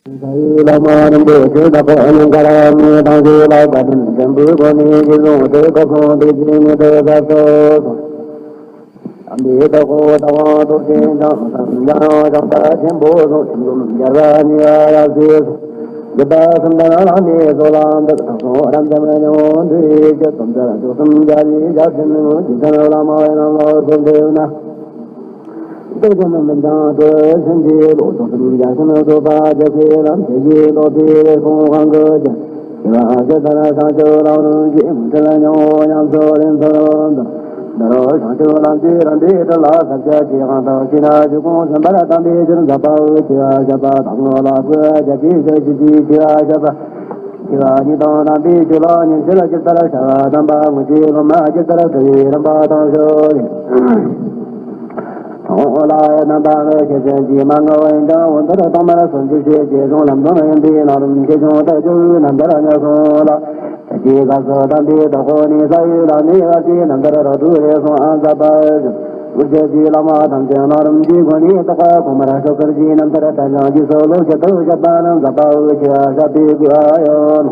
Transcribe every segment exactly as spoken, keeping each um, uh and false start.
ས་ཡི་བླ་མ་རིན་པོ་ཆེ་དག་གོ་ཨ་ལུང་ཀ་ར་མི་དང་ཞུ་ལ་བཀའ་དྲིན་ཆེན་པོའི་སྒོ་ནས་རྗེས་བཟུང་དེ་སྐབས་སོང་དེ་རྗེས་མི་དེ་ས་སོ་སོ། དམ་པའི་དག་གོ་དག་དབང་རྟོགས་ཆེན་ཐང་སང་འཇམ་དབྱངས་བྱང་ས་ཆེན་པོ་སོང་ཆེན་པོ་རྒྱལ་བ་ཉེ་བ་ཡབ་སྲས་སོ། རྒྱུད་པ་གསུམ་ལྡན་ལྷ་མིའི་ཚོགས་ལ་འདུད་དང་སོང་རབ་འབྱམས་ཉོན་དུ་ཡིད་ཀྱི་སྟོབས་ལྡན་དུ་གསུམ་རྒྱ་ལི་རྒྱ་ཆེན་མོ་ཇི་ལྟར་བླ་མ་ཡི་ལམ་ལ་སོགས་འདུས་ན། རྡོ་རྗེ་རྣམ་སྨིན་ལྗང་དུ་ཕྱིན་གྱི་ལོ་ཏོག་གསུམ་རྒྱ་གསུམ་རྫོགས་པ་རྒྱ་ཆེའི་ལམ་དེ་ཡི་ལོ་དེའི་ཁོང་ཁང་གི་རྒྱ་ཆེ་བ་ཇི་ལྟར་བྱང་ཆུབ་ལམ་རིམ་གྱི་མུ་མཐུད་མྱོང་ཉམས་སུ་ལེན་ཚུལ་འདི་ལྟར་བྱང་ཆུབ་ལམ་གྱི་རིམ་པའི་ཁྲིད་ལ་ཟབ་རྒྱས་ཀྱི་དབང་དུ་བྱས་ན་ཇི་གོང་གསུངས་པར་དམ་པའི་ཆོས་འཛབ་པའོ། ཆེ་བ་བཤད་པ་དང་ངོ་ལ་བཀོད་རྒྱ་ཆེའི་ཆོས་ཀྱི་ཆེ་བ་བཤད་པ། ཆེ་བ་ཉིད་དང་རྣམ་པའི་ཆོས་ལ་ཉན་ཕྱིར་ཇི་ལྟར་བྱ་བ་དམ་པ་དངོས་ཀྱི་སློབ་མ་ཇི་ལྟར་གྲུབ་པའི་རིམ་པ་དང་ཞོར་ལས། དང་པོ་ལ་ཡང་རྣམ་པ་ལྔའི་ཤེས་བྱ་གྱི་མན་ངག་ཡིན་ཀྱང་འོན་ཏེ་ཐོག་མར་སོ་སོའི་ཤེས་བྱའི་གཞུང་ལམ་སྟོན་ཡིན་པའི་ནང་རིམ་ཆེ་ཆུང་ལྟར་བསྒྱུར་བའི་རྣམ་ཐར་ཉག་གསུམ་ལ། ད་ཅི་སྐབས་སུ་དམ་པའི་བདག་པོ་ནས་ས་ཡི་ལམ་ནས་བར་གྱི་རྣམ་ཐར་རོ་དྲུག་རེ་གསུངས་ཨ་ཟབ་པ་ཞིག་འུར་ཁྲོད་ཀྱི་བླ་མ་ཐམས་ཅད་ནང་རིམ་གྱི་སྒོ་ནས་རྟོགས་པ་གོང་མར་ཤོ་ཀར་གྱི་རྣམ་ཐར་དྲ་བྱང་རྗེས་སུ་ལོ་བཞི་དུ་བཤད་པ་རྣམས་ཟབ་པ་འུ་ཆེ་བ་ཞབས་པའི་དགོས་ཨ་ཡོད།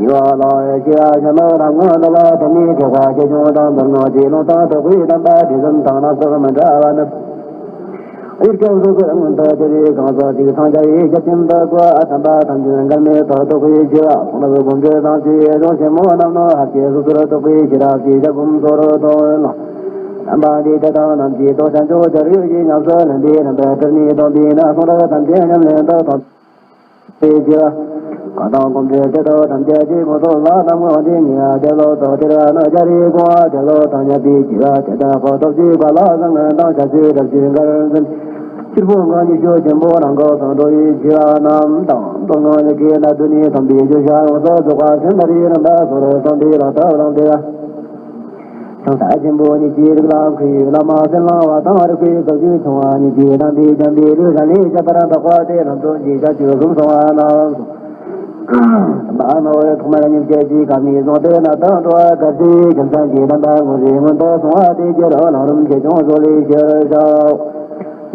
ཡུ་བ་ལ་ཡ་ཤི་ཡ་ཤ་མ་ར་ངོ་ལ་བ་དོ་མི་ཁེ་བ་ཁེ་ཆུང་དང་འདོར་ངོ་ཅི་ལོང་དང་དོ་ཁུའི་དམ་པ་དེ་ཙམ་དང་ན་སོགས་མི་འདྲ་བ་ནི། ཨིར་ཀ་སོ་སོ་སྔོན་དུ་དེ་རིགས་གང་ཟག་ཅིག་འཚང་རྒྱ་ཡི་རྒྱ་ཆེན་དུ་བཀོད་ཨ་དམ་པ་ཐམས་ཅད་འགལ་མེད་དུ་རྟོགས་པའི་ཆེ་བ་ཁོང་ལ་སྒོམ་འདྲེ་དང་ཆེ་གཞུང་ཆེན་མོ་རྣམས་ནི་ཧ་ཅེ་སོ་སོར་རྟོགས་པའི་ཤེས་རབ་ཀྱི་ཞབས་བསྒོམ་སོ་རུ་དོན་ལ། དམ་པ་འདི་དེ་དང་རྣམས་ཀྱི་རྟོགས་བྱ་མཆོག་ཏུ་རིགས་ཀྱི་ཉམས་སུ་ལེན་པའི་རིམ་པའི་ཁྲིད་ནི་སྟོན་པས་ན་གསུང་རབ་ཐམས་ཅད་ཉམས་ལེན་དུ་ཐོབ། ཏེ་ཅི། གང་དང་སྒོམ་འདྲེ་དེ་དག་ཐམས་ཅད་ཀྱི་ངོ་ཐོག་ལ་གཏམ་ངོ་འདི་ཉེ་བ་དེ་ལོ་ཐོག་དེར་ན་རྒྱ་རིགས་གོང་བ་དེ་ལོ་ཐང་ཉ་པའི་ཅི་བ་དེ་དག་གོ་ཐོབ་ཀྱི་བཀའ་ལ་བཟང་ངན་དང་བྱ་ཚུལ་རབ་ཅིག་འགལ་འཛིན། སྤྱིར་ཕུང་ཁང་ཉི་ཤུ་ཆེན་པོ་རང་གོ་སང་འགྲོ་བའི་ཅི་བ་རྣམས་དང་མདོ་སྔགས་ཉི་ཤུའི་ན་དུ་ནི་ཐོན་པའི་བརྗོད་བྱ་ཡོངས་སུ་རྫོགས་པ་སེམས་ལ་རིགས་རིམ་པ་སོ་རུ་སྟོན་པའི་ལ་ཐབས་རང་དེ། ཤིང་རྟ་ཆེན་པོ་ཉིད་ཀྱི་རིགས་ལ་མཁས་པའི་བླ་མ་སེམས་ལ་བ་དང་རིག་པའི་སྟོབས་ཀྱིས་ཆུང་བ་ཉིད་ཀྱི་དམ་པའི་འཇམ་པའི་ལུས་ལ་ལས་བྱ་བར་དག་པ་དེ་རྣམས་སྟོན་གྱི་བྱ་སྤྱོད་གསུམ་གསུང་བ་རྣམས་སོ། དམ་པ་ནོར་བའི་ཐོག་མར་ཉིད་སྐྱེས་ཀྱི་ཁ་མིག་བཟུང་སྟེ་ན་དང་འགྲོ་བ་དགའ་བཞིའི་རྒྱུ་མཚན་གྱིས་དམ་པ་དངོས་གཞི་མངོན་དུ་སོང་བ་དེ་ཀྱི་རང་ལམ་རིམ་གྱིས་ཀྱང་བཟོ་ལས་ཤེས་བྱའོ།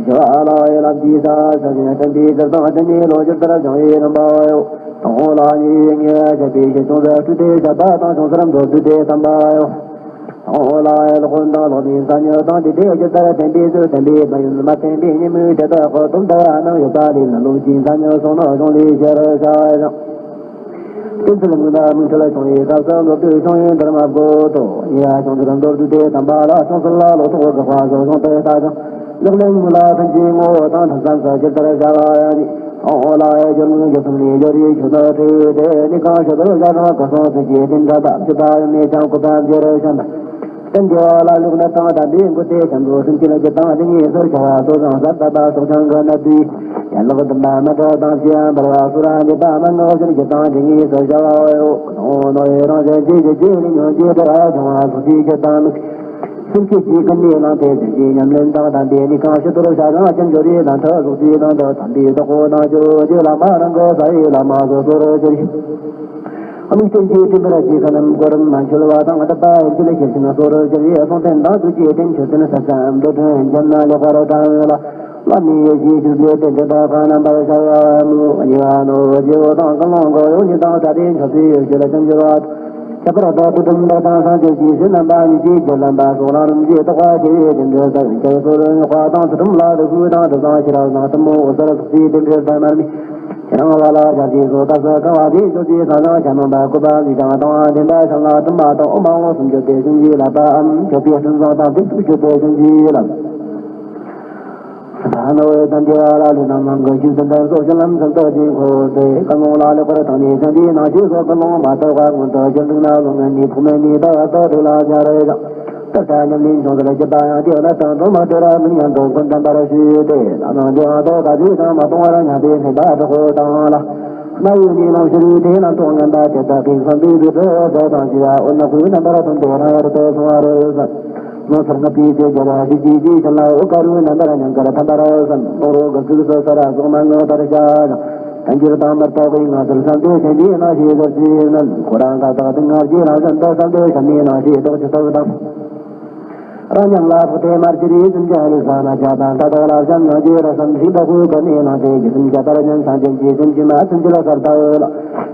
ཞི་བ་ལྷ་ཡི་ལམ་གྱི་ས་ས་ཞིང་བསྟན་པའི་ཚུལ་དང་བསྟན་ནས་ལོ་བཅུ་ལྟར་བྱུང་བའི་རིམ་པ་ཡོད། དང་པོ་ལ་ཉེ་བའི་ངེས་བྱ་བའི་ཞེ་ཆུང་དུ་སྤྲུལ་ཏེ་བྱ་བ་དང་ཆུང་སར་མདོར་བསྡུས་ཏེ་བསྟན་པ་ཡོད། དང་པོ་ལ་ཡ་ལོག་པར་དང་ལོག་པའི་ས་ཉོན་དང་དེ་དེ་ཇི་ལྟར་བསྟན་པའི་ཚུལ་བསྟན་པའི་མ་ཡིན་མ་བསྟན་པའི་ཉིན་མོའི་དེ་ལྟར་ཁོ་སྟོན་ལྟ་བ་རྣམས་ཡོད་པ་ལས་ན་ལུགས་ཀྱི་ས་ཉོན་སོང་ནོ་གཞུང་ལས་ཤེས་རབ་བྱ་བ་ཡང་། བསྟན་ཚུལ་མུན་པ་མུན་ཁྲོད་བྱུང་བའི་སྐབས་སུ་མདོར་བསྡུས་བྱུང་ཡོད་འདིར་མ་བཀོད་དོ། ཡ་ཆུང་ཚུལ་མདོར་བསྡུས་ཏེ་དམ་པ་ལ་ཆུང་ཚུལ་ལ་ལོག་རྟོག་དགག་པ་སོགས་བྱུང་སྟེ་ལྟ་ཅིང་། ལག་ལེན་ངོ་ལ་ཕན་ཆེའི་ངོ་བོ་དང་མཐུན་ཙམ་དུ་ཇི་ལྟར་བྱ་བ་ཡང་ནི། དང་པོ་ལ་ཡ་སྦྱོར་དངོས་ཀྱི་ཚུལ་ནི་སྦྱོར་བའི་ཆོས་ནི་འཁྲུལ་ཏེ་ནི་གང་ཞུ་དོར་བྱ་རང་ག་སོང་ཚུལ་གྱིས་བསྟན་དྲག་པ་སྤྱོད་པ་ཡོད་མེད་ཀྱང་བཀོད་པ་འགྱུར་བཞིན་པ། བསྟན་རྒྱལ་བ་ལ་ལུགས་ནི་དང་དམ་པའི་མགོན་དེ་བྱམས་པོ་སེམས་ཅན་གྱི་དང་འདི་ཉིད་སུ་བྱ་བ་སོ་སང་ཟབ་ཟབ་པ་སོགས་ཀྱང་གི་ནི་དུས་ཡན་ལག་བདུན་པ་མ་འདྲ་དང་ཞེས་འབར་བ་སུ་ར་འདི་པ་མ་ངག་ཕྱིར་གྱི་དང་འདི་ཉིད་སུ་བྱ་བ་འོ། དང་པོ་ནོ་ཡི་རང་བཞིན་གྱི་རྒྱུ་རྒྱུ་ནི་ཉོན་གྱི་དེ་ར་བྱུང་བ་སོགས་ཀྱི་གྱི་དང་ནི། སེམས་བསྐྱེད་ཀྱི་ཀུན་ནས་བསླངས་ཏེ་དོན་གྱི་ཉམས་ལེན་དང་དམ་པའི་གནས་ཁང་ཞུ་དོར་བྱ་རང་ཅན་སྦྱོར་བའི་དང་ཐབས་སོགས་ཀྱི་དང་དུ་དམ་པའི་བདག་པོ་དང་སྤྱོད་བརྒྱུད་བླ་མ་རང་གི་ས་ཡི་བླ་མ་སོ་སོར་གྱུར། དམིགས་བརྟན་གྱི་སྤྲིན་པར་གྱི་ཁ་རྣམས་གོ་རིམ་མ་འཆོལ་བ་དང་དད་པ་ཡིད་ཀྱི་ལས་ཤེར་ཕྱིན་སོ་སོར་གྱུར་པའི་གསུང་རྟེན་དང་ཐུགས་ཀྱི་རྟེན་མཆོད་རྟེན་ས་མཚམས་འགྲོ་དོན་འཇམ་ན་ལེགས་པར་དྲང་ལ། བླ་མའི་ཡེ་ཤེས་ཆུ་བོའི་རྟེན་དྲི་དང་ཁ་རྣམ་པར་ཤར་བ་མོ། གཉིས་པ་ནོ་རྗེ་བོ་དང་ཀུན་སློང་གོ་ཡོ་ཉིད་དང་ས་སྟེང་ཆོས་སྲིད་ཡོ་བྱད་ལ་ཅང་འགྱུར་བ། ཁྱད་པར་དུ་སྐུ་གྲུབ་འདི་དང་སངས་རྒྱས་ཀྱི་ཞིང་རྣམ་པ་གཉིས་ཀྱི་རྒྱུ་ལམ་པ་སོགས་རང་རིམ་གྱི་རྟོགས་པ་ཆེ་བའི་རྟེན་འབྲེལ་ཟབ་ཀྱང་སོ་རུ་རྙོག་པ་དང་ཚུལ་ཁྲིམས་ལ་ལུས་ཤུགས་དང་དྲི་བཟང་ཤེས་རབ་བཟང་གཏུམ་མོ་འོད་གསལ་སོགས་སའི་རྟེན་འབྲེལ་ཟབ་མར་མི། ཁྱེད་རང་བ་ལ་བྱ་ཞིག་སོགས་སྐབས་སུ་གང་བ་དེའི་ཕྱོགས་ཀྱི་ས་ནང་ཤ་མང་པ་བཀོད་པ་མི་གྲངས་དང་བ་འདྲེན་པ་ཤ་ལ་གཏུམ་པ་དང་ཨོ་མ་འོ་སུམ་ཅུ་དེ་གཞུང་གི་བསླབ་པའམ་མཆོད་པའི་སྤྲིན་བཟང་དང་དེ་ཚུལ་མཆོད་པའི་གཞུང་གི་བསླབ། ས་ནོ་བའི་དམ་རྒྱལ་བ་ལ་ལུས་རྣམས་མང་གི་ཤུགས་ལྡན་ལྡན་སོགས་བྱིན་རླབས་ཚུལ་དུ་བྱིན་ཁོ་ཚེ་ཀུན་སློང་ལ་ལེགས་པར་དང་ནི་བྱིན་པའི་ནང་ཤེས་སོགས་ཀུན་སློང་མ་དག་པ་མངོན་དུ་གྱུར་འདུག་ན་ལུང་ངན་ནི་ཐོག་མེད་ནི་ལྟ་བ་ལྟ་དུ་ལ་སྦྱར་རེ་ཞག་ཏུ་ལྟ་ཉམས་ལེན་ཆུང་ཟད་བྱེད་པ་ཡང་དེ་ལ་དང་དུ་མ་དེ་ར་མིན་ཡང་དུ་ཀུན་ལྡན་པར་ཞུས་ཏེ་ལ་ནང་དེ་ཡང་དུ་ག་ཚོད་ཀྱང་མ་གཏོང་བར་སྙམ་པའི་སེམས་པ་དྲག་པོ་དང་ལ། སྨྲ་བའི་ཉིན་ལོང་ཕྱི་རུ་དེ་རྣམས་རྟོག་ངན་པ་དེ་དག་གིས་བསམ་པའི་དུས་སུ་རྫས་དང་བཅས་པ་འོད་ནག་པོའི་རྣམ་པར་ཐོན་ཏེ་རང་ཡུལ་དུ་སོང་བར་བསམ། ལོ་ཐར་ལྔ་པའི་ཚེ་རྒྱལ་བ་ཞི་བྱེད་ཀྱི་ཞལ་ལ་འོད་དཀར་རོའི་རྣམ་པར་ཉམས་དགར་ཐམ་པར་བསམ། ལོ་རོ་གི་དཀྱིལ་དུ་ས་ར་སོགས་མ་ངོ་ལྟར་བྱ་ཞིང་། ཐལ་འགྱུར་དང་མི་རྟག་པའི་ངང་ཚུལ་བསམ་དུས་ཆེན་པོའི་རྣམ་ཤེས་གཟར་ཅིག་མནན། ཁོ་རང་ཀ་དག་སྡུག་བསྔལ་གྱི་རང་བཞིན་དུ་བསམ་དུས་ཆེན་པོའི་རྣམ་ཤེས་ལྡོག་ཅི་ཐུབ་དང་། རང་ཉམས་ལ་ཕོག་སྟེ་མར་གྱི་རིགས་སེམས་ཅན་རིགས་ས་ན་ཆ་དང་ད་དོ་ལ་བྱམས་སྙིང་རྗེ་ར་བསམ་ཞིག་བདག་པོའི་གོ་གནས་ནང་དེ་གི་སེམས་ཅན་དར་ཉན་སངས་རྒྱས་ཀྱི་སེམས་ཀྱི་མ་སེམས་ཀྱི་ལ་སར་ལྟ་འོས་ལ།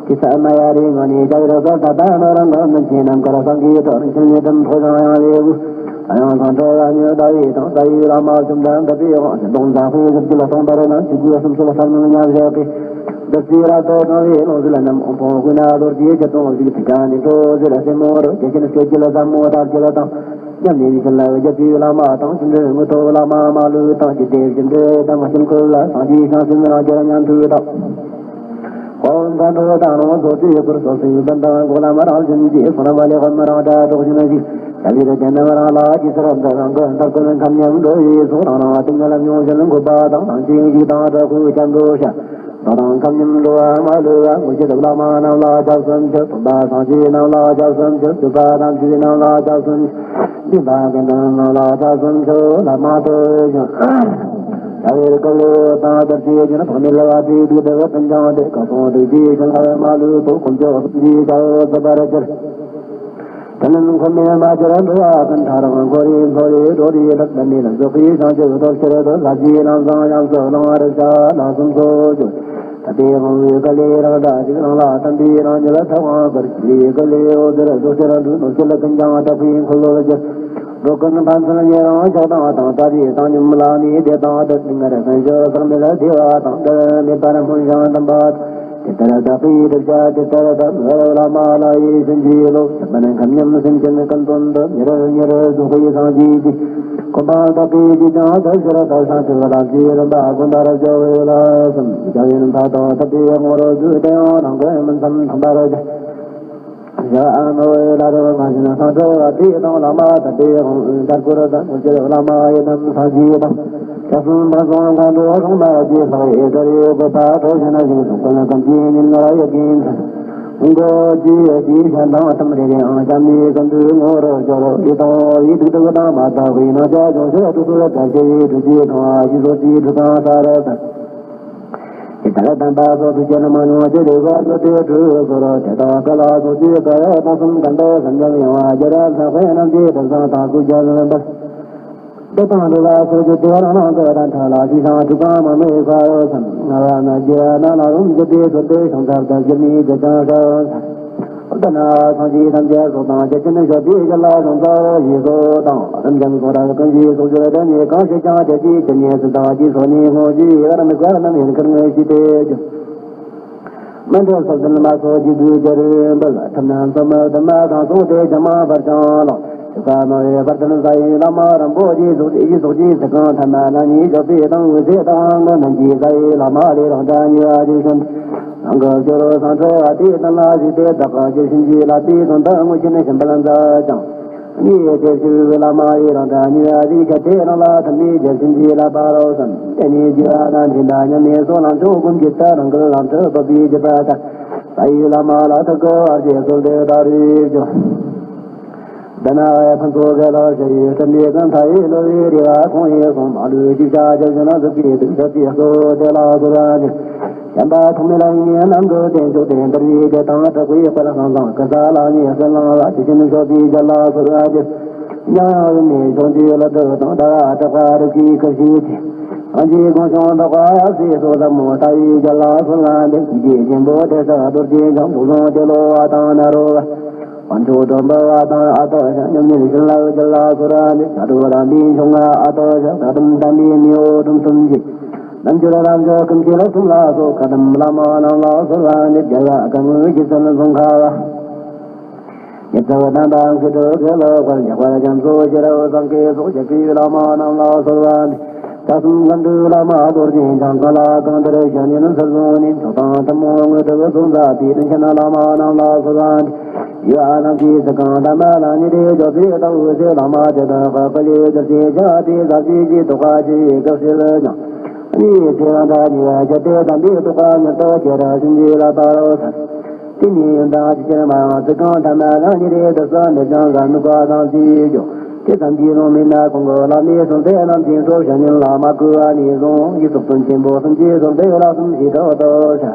དེ་ས་མ་ཡ་རེ་ངོ་ནས་བྱ་བའི་ར་སར་ད་ད་ནོ་རང་གི་མིན་ཆེན་ནམ་མཁར་སངས་རྒྱས་དོ་རིན་ཆེན་ནས་དམ་ཕོ་བྱང་ཡང་རེ་བུ། ཨ་ཡང་སང་ཁྲོ་བ་ཉོ་ཟླ་བའི་དང་ས་ཡི་བླ་མ་བཅོམ་ལྡན་འདས་པའི་དབང་ཞིང་སྟོང་ཟ་ཧུའི་གཟུགས་ཀྱི་ལ་སྟོང་པ་རེ་ན་ཆུ་གུ་སུམ་སུ་ལ་སར་ནང་ཉམས་བཞག་གི། བདག་ཚེ་རབ་ཏུ་བཏང་བའི་ལོངས་སུ་ལ་ནམ་འོང་ཕོ་ཀུན་ན་རྡོ་རྗེ་ཆེ་སྟོང་ཞིག་ཐིག་ཁ་ནས་འཕྲོ་ཟེར་སེ་མོ་རོ་རྒྱ་ཆེན་སྐད་ཀྱི་ལ་ཟབ་མོ་དར་གྱི་ལ་དང་། ཉམས་ལེན་བཞིན་ལ་རྒྱ་ཆེའི་བླ་མ་དང་། ཆུ་འདྲེན་དངོས་ཐོབ་བླ་མ་མ་ལུས་དང་། ཇི་སྟེ་བཞིན་འདྲེ་དང་མ་ཤིན་ཁུལ་ལ་སངས་རྒྱས་ཤིང་སེམས་རང་རྒྱལ་ཉམས་ཐུག་དང་། ཧོ་མཁའ་འགྲོ་དང་ལོངས་སོགས་དེའི་སྐུར་སོགས་སུ་བདག་དང་འགོག་ལམ་རང་བཞིན་གྱིས། སོ་ནམ་ལེགས་མི་རང་སྒྲ་སྒྲོགས་བཞིན་གྱིས། ཡ་བི་ར་ཅན་ནམ་རང་ལ་ཇི་སྲིད་འདི་རང་གི་མཐར་ཀུན་ཁམས་ཉམས་འགྲོ་བའི་སོགས། རང་རང་སྟེང་ལ་མྱོང་བཞིན་འགོད་པ་དང་། རང་བཞིན་གཞིག་དང་དྲག་པོའི་སྐྱབས་འགྲོ་ཞིང་། བདག་དང་ཁམས་ཉམས་འགྲོ་བ་མ་ལུས་པ། དངོས་བྱེད་བླ་མ་རྣམས་ལ་སྐྱབས་སུ་མཆི། སྟོན་པ་སངས་རྒྱས་རྣམས་ལ་སྐྱབས་སུ་མཆི། སྤྱོད་པ་དམ་ཆོས་རྣམས་ལ་སྐྱབས་སུ་མཆི། སྦྱིན་པ་དགེ་འདུན་རྣམས་ལ་སྐྱབས་སུ་མཆི། བླ་མ་དུ་ཞིང་། ཡ་བི་ར་ཀ་ལོ་དང་དར་ཅེས་ཀྱི་ནི་ཕག་མི་ལ་བ་དེ་དུས་དེ་བ་དམ་ཅང་དེ་ཀ་སོང་དུ་ཅི་ཞིང་ལ་མ་ལུས་པོ་ཀུན་སྤྱོད་སུ་ཅི་ཞའོ་ཙ་པ་ར་ཅར། དེ་ནི་ཁོ་མེད་མ་ཅི་ར་འགྲོ་བ་ཀུན་ཐར་བ་འཁོར་རིགས་འཁོར་རིགས་འགྲོ་རིགས་རབ་ཏུ་མི་ལ་རྫོགས་པའི་བྱང་ཆུབ་ཐོབ་ཕྱིར་དུ། ལྷ་ཆོས་རྣམ་བཟང་ཉམས་སུ་བླང་བར་བྱ། ལག་གསུམ་སོགས་ཀྱང་དད་པའི་དབང་པོའི་དཀའ་ལས་རང་འདྲ་ཞིག་རང་ལ་བསྟན་པའི་རང་ཉིད་ལ་ཐབས་དབང་བསྐུར་ཞིང་། དཀའ་ལས་འོ་ཟེར་རྫོགས་ཕྱིར་འགྲོ་ནོར་སྐྱེལ་ཀུན་ཀྱང་དྲག་པོའི་འཁོར་ལོ་བཅས། འགྲོ་ཀུན་ཕན་ཚུན་ཉེ་རིང་ཆགས་སྡང་དང་། དགྲ་བཅས་བཏང་སྙོམས་ལ་ནི་བདེ་དང་སྡུག། སྔར་ཀུན་སྤྱོད་བསགས་མེད་བདེ་བ་དང་། འབྲལ་མེད་པར་སྨོན་ཞིང་གདམས་པ། དེ་ལྟར་བདག་གིས་བསྒྲུབ་བྱ་ཇི་ལྟར་བསམ། བླ་མ་ལྷ་ཡི་བྱིན་གྱིས་རློབས། ཚེ་དཔག་ནས་ཁམས་ཉམས་སེམས་ཅན་ཀུན་དོན་དུ། མྱུར་མྱུར་རྫོགས་པའི་སངས་རྒྱས་ཀྱི། གོ་འཕང་བདག་གིས་ཅིས་ཀྱང་ཐོབ་ཕྱིར་བདག་བྱང་ཆུབ་ལམ་གྱི་རིམ་པ་བཀོད་པར་བྱའོ་ལགས་སམ། བྱ་བའི་མཐའ་དང་ཐུབ་པའི་དབང་རོ་བཅུད་དེ་ཡང་རང་གི་མུན་ཙམ་ཐམ་པར་བྱ། ཡ་ཨ་ནོ་ཨེ་ལ་རོ་མ་བཞིན་སངས་གྲོལ་བ་དེ་དང་བླ་མ་དད་པའི་དབང་པོའི་དར་སྐོར་དང་། གོ་ཆེར་བླ་མ་ཡི་དམ་སངས་རྒྱས་དང་། ཞག་གསུམ་པ་སོང་མཁའ་འགྲོ་གྲོང་ནས་རྗེས་ལྷག་ཡི་ག་རེ་དགོས་པ་ཐོབ་ཕྱིར་ན་ཞིང་སོགས་ཀུན་ལ་གང་ཅི་ཉིན་ལ་ཡོད་ཀྱིན་ཚེ། མགོ་ཅི་ཡོད་ཅི་ཤ་དང་ཐམ་རེ་རེའང་བྱམས་ནི་ཀུན་ཏུ་ངོ་རོ་སྦྱོར། ཡི་དང་བའི་ཐུགས་སྟོབས་དང་མ་དག་པའི་ནང་ཆ་ཅུང་ཟད་དུ་སོ་དར་ཆེ་བའི་གྲུ་ཆུ་གང་བ་ཞིག་སོགས་ཀྱི་གྲུ་གང་ས་ར་དང་། ཇི་ལྟར་དམ་པ་སོགས་སུ་སྐྱེ་ན་མ་མྱོང་ཅི་རིགས་པ་སོགས་དེ་གྲུ་སོར་དེ་དག་ཀ་ལ་སོགས་ཀྱི་ཀ་ཡ་དང་གསུམ་ག་འདོད་སེམས་ཅན་ཡོང་བ་རྒྱ་ར་ལྷག་པའི་རྣམ་བཅད་དུ་བཟང་དང་སྐུ་རྒྱ་ལ་འབར། དེ་དང་འདྲ་བ་སོགས་ཀྱི་དེ་རང་རང་གི་དང་ཁྲ་ལ་ཞིག་ཤང་ཐུགས་གང་མ་མོས་ཁ་འོ་སམ། ང་བ་ན་རྒྱ་ན་ལ་རུང་རྒྱུ་དེ་སོ་དེ་ཤང་ཚར་དང་རྒྱུ་ནི་རྒྱ་ཅང་ཧྲ་འོ་སམ། ད་ན་སངས་རྒྱས་ཐམས་ཅད་སོགས་དང་རྒྱ་ཆེན་ཞབས་པད་ཀྱི་ལ་སོང་ཚར་འོ་ཞེས་སོགས་དང་རིམ་ཀྱང་སོགས་ར་ཀུན་གྱི་སོགས་སྦྱོར་དེ་ནི་གང་ཞིག་ཀྱང་རྒྱ་ཆེ་ཆེ་ནས་སུ་དང་ཀྱི་སོགས་ནི་ངོ་ཞེས་རམ་ཀ་རྣམ་ཡིན་ཀར་ངོས་ཤིག་དེ་ཀྱང་། མ་འདྲེས་སོགས་ལྡན་མ་སོགས་རྒྱུད་དུ་སྦྱར་འབུལ། ཐབས་རྣམས་སོ་མ་དུ་མ་དང་སོགས་ཏེ་བྱ་མ་བར་ཀྱང་ལོ། ཐུབ་པ་མ་བའི་བར་དུ་ས་ཡི་བླ་མ་རིན་པོ་ཆེ་སོགས་ཡི་སོགས་ཀྱི་ཚིག་རྐང་ཐ་མ་རྣམ་གཉིས་ཞོགས་པའི་དང་འོད་ཟེར་དང་ངོ་རྣམས་ཀྱིས་ས་ཡི་བླ་མ་ལས་རང་འདྲ་ཉེ་བ་ཅིག་ཤོམ། རང་གི་སྦྱོར་སང་ཁྲོ་བ་དེའི་དོན་ལ་གཟིགས་ཏེ་བདག་གི་རྒྱུད་བྱིན་གྱིས་བརླབས་པའི་དོན་དུ་དངོས་ཆེན་བྱིན་པར་མཛད་ཅིང་། གཉིས་ཐེབས་ཞུ་བླ་མ་ཡི་རང་འདྲ་ཉེ་བ་ཞིག་ཁྱབ་སྟེ་རང་ལ་ཐུན་མིན་རྒྱལ་སྲིད་ཀྱི་བསླབ་པ་རོ་བསམ། དེ་ནས་རྒྱུ་བ་རྣམས་འཛིན་པ་མཉམ་མེད་སོགས་ལམ་མཆོག་ཀུན་གྱི་ལྟར་རང་གི་ལམ་ཁྲིད་སྤོབས་པའི་བརྒྱུད་པ་ལྟར། ས་ཡི་བླ་མ་ལ་ཐུགས་ཁུར་བར་ཆད་སོགས་འདི་ལྟར་རིགས་བྱུང་། འདི་ན་ཕུན་ཚོགས་དགེ་ལེགས་ཞི་ཡི་སྤྲིན་པའི་ཀུན་མཐའ་ཡི་གློ་བའི་རེ་བ་ཁོང་ཡི་གསུང་མ་ལུས་ཅིག་ཆ་རྒྱ་ཆེན་ན་གཟིགས་པའི་དུས་ཆ་ཅིག་སོ་དེ་ལ་གསོལ་བ་འདེབས། བྱམས་པ་ཐོགས་མེད་ལ་ཡིན་ནམ་མགོ་བསྟན་མཆོག་ལྡན་དར་བའི་རྒྱལ་དང་དྲག་པོའི་དཔལ་ལྷང་ལྷང་གི་ས་ལ་ཉེ་སུ་ལང་ལ་དེ་བཞིན་མཆོད་པའི་རྒྱ་ལ་གསོལ་བ་འདེབས། འཇམ་དབྱངས་རིན་པོ་ཆེའི་ལྷ་སྒྲུབ་དང་ཟླ་བ་གྲགས་པ་རིགས་ཀྱི་སྐུ་ཞིག་གིས། ཨ་ཇེ་གོང་བྱུང་དག་པ་སྲས་སོ་ཟབ་མོ་ལྟ་བུའི་རྒྱ་ལ་གསོལ་བ་འདེབས། ཞི་རྒྱས་ཆེན་པོ་དེ་ས་རྡོ་རྗེ་འཆང་། དུག་གསུམ་ཏེ་ལོ་བ་དང་ནཱ་རོ་པ། དཀོན་མཆོག་སྒྲོལ་མ་བ་དང་ཨ་ཏོ་ཞང་། མཉམ་ཉིད་བྱིན་རླབས་རྒྱ་ལ་གསོལ་བ་འདེབས། བྱ་གྲུབ་རིམ་པའི་མཆོག་ལྔ་ཨ་ཏོ་ཞང་། བཀའ་གདམས་དམ་པའི་མེའོ་སྒྲོམ་གསུམ་གྱི། རྣལ་འབྱོར་རབ་འབྱོར་ཀུན་མཁྱེན་གསུམ་ལ་སོགས། བཀའ་གདམས་བླ་མ་རྣམས་ལ་གསོལ་བ་འདེབས། རྒྱལ་བ་སྐུ་དངོས་རྗེ་བཙུན་ཙོང་ཁ་པ། ཉེར་ཚབ་དམ་པ་མཁས་གྲུབ་དགེ་ལེགས་དཔལ། ལེགས་པར་རྒྱ་མཚོ་ཤེས་རབ་སེང་གེ་སོགས། རྒྱལ་བའི་བླ་མ་རྣམས་ལ་གསོལ་བ་འདེབས། ལྷག་བསམ་ཀུན་འདུས་བླ་མ་རྡོ་རྗེ་འཆང་། གང་ལ་གང་འདུལ་ཞལ་གཉིས་ཚུལ་བཟུང་ནས། མཆོག་དང་ཐུན་མོང་དངོས་གྲུབ་གསུམ་མཛད་པའི། དྲིན་ཆེན་བླ་མ་རྣམས་ལ་གསོལ་བ་འདེབས། ཡུལ་རྣམས་ཀྱི་ཚིག་རྐང་ཐ་མ་ལ་ཉེ་སྦས་འཇོག་པའི་ལྟ་བུ་ཞིག་བླ་མ་ཇི་ལྟར་བཀའ་བཀའ་ལས་བསྒྱུར་ཅིང་བྱ་སྟེ་ཟབ་ཞི་ཞིང་རྟོགས་པ་ཆེ་བའི་སྐབས་སུ་ཡང་། གཉིས་ཆེ་རང་འདྲ་ཉེ་བར་བྱ་སྟེ་དམ་པའི་རྟོགས་པ་མྱུར་དུ་སྐྱེ་ར་བྱིན་གྱིས་བརླབ་པ་རོ་ཟེར། དེ་ནས་ཡོན་ཏན་ཇི་ཆེར་མང་ཚིག་རྐང་ཐ་མ་ལ་ཉེ་རེ་དུ་ས་འདི་ཀྱང་ག་ནུས་པ་དང་བཅས་ཀྱང་། དེ་ཙམ་གྱིས་ལོང་མིན་ན་ཁོང་གི་བླ་མའི་གསུང་དེ་རྣམས་ཀྱི་གྲོགས་ཞལ་ཉན་བླ་མ་བསྐུལ་བ་ནས་བཟུང་ཡིད་སོགས་དོན་ཆེན་པོ་གསུམ་གྱི་གསུང་དེ་བླ་གསུམ་ཞེས་གྲགས་ཏོ་ཤ།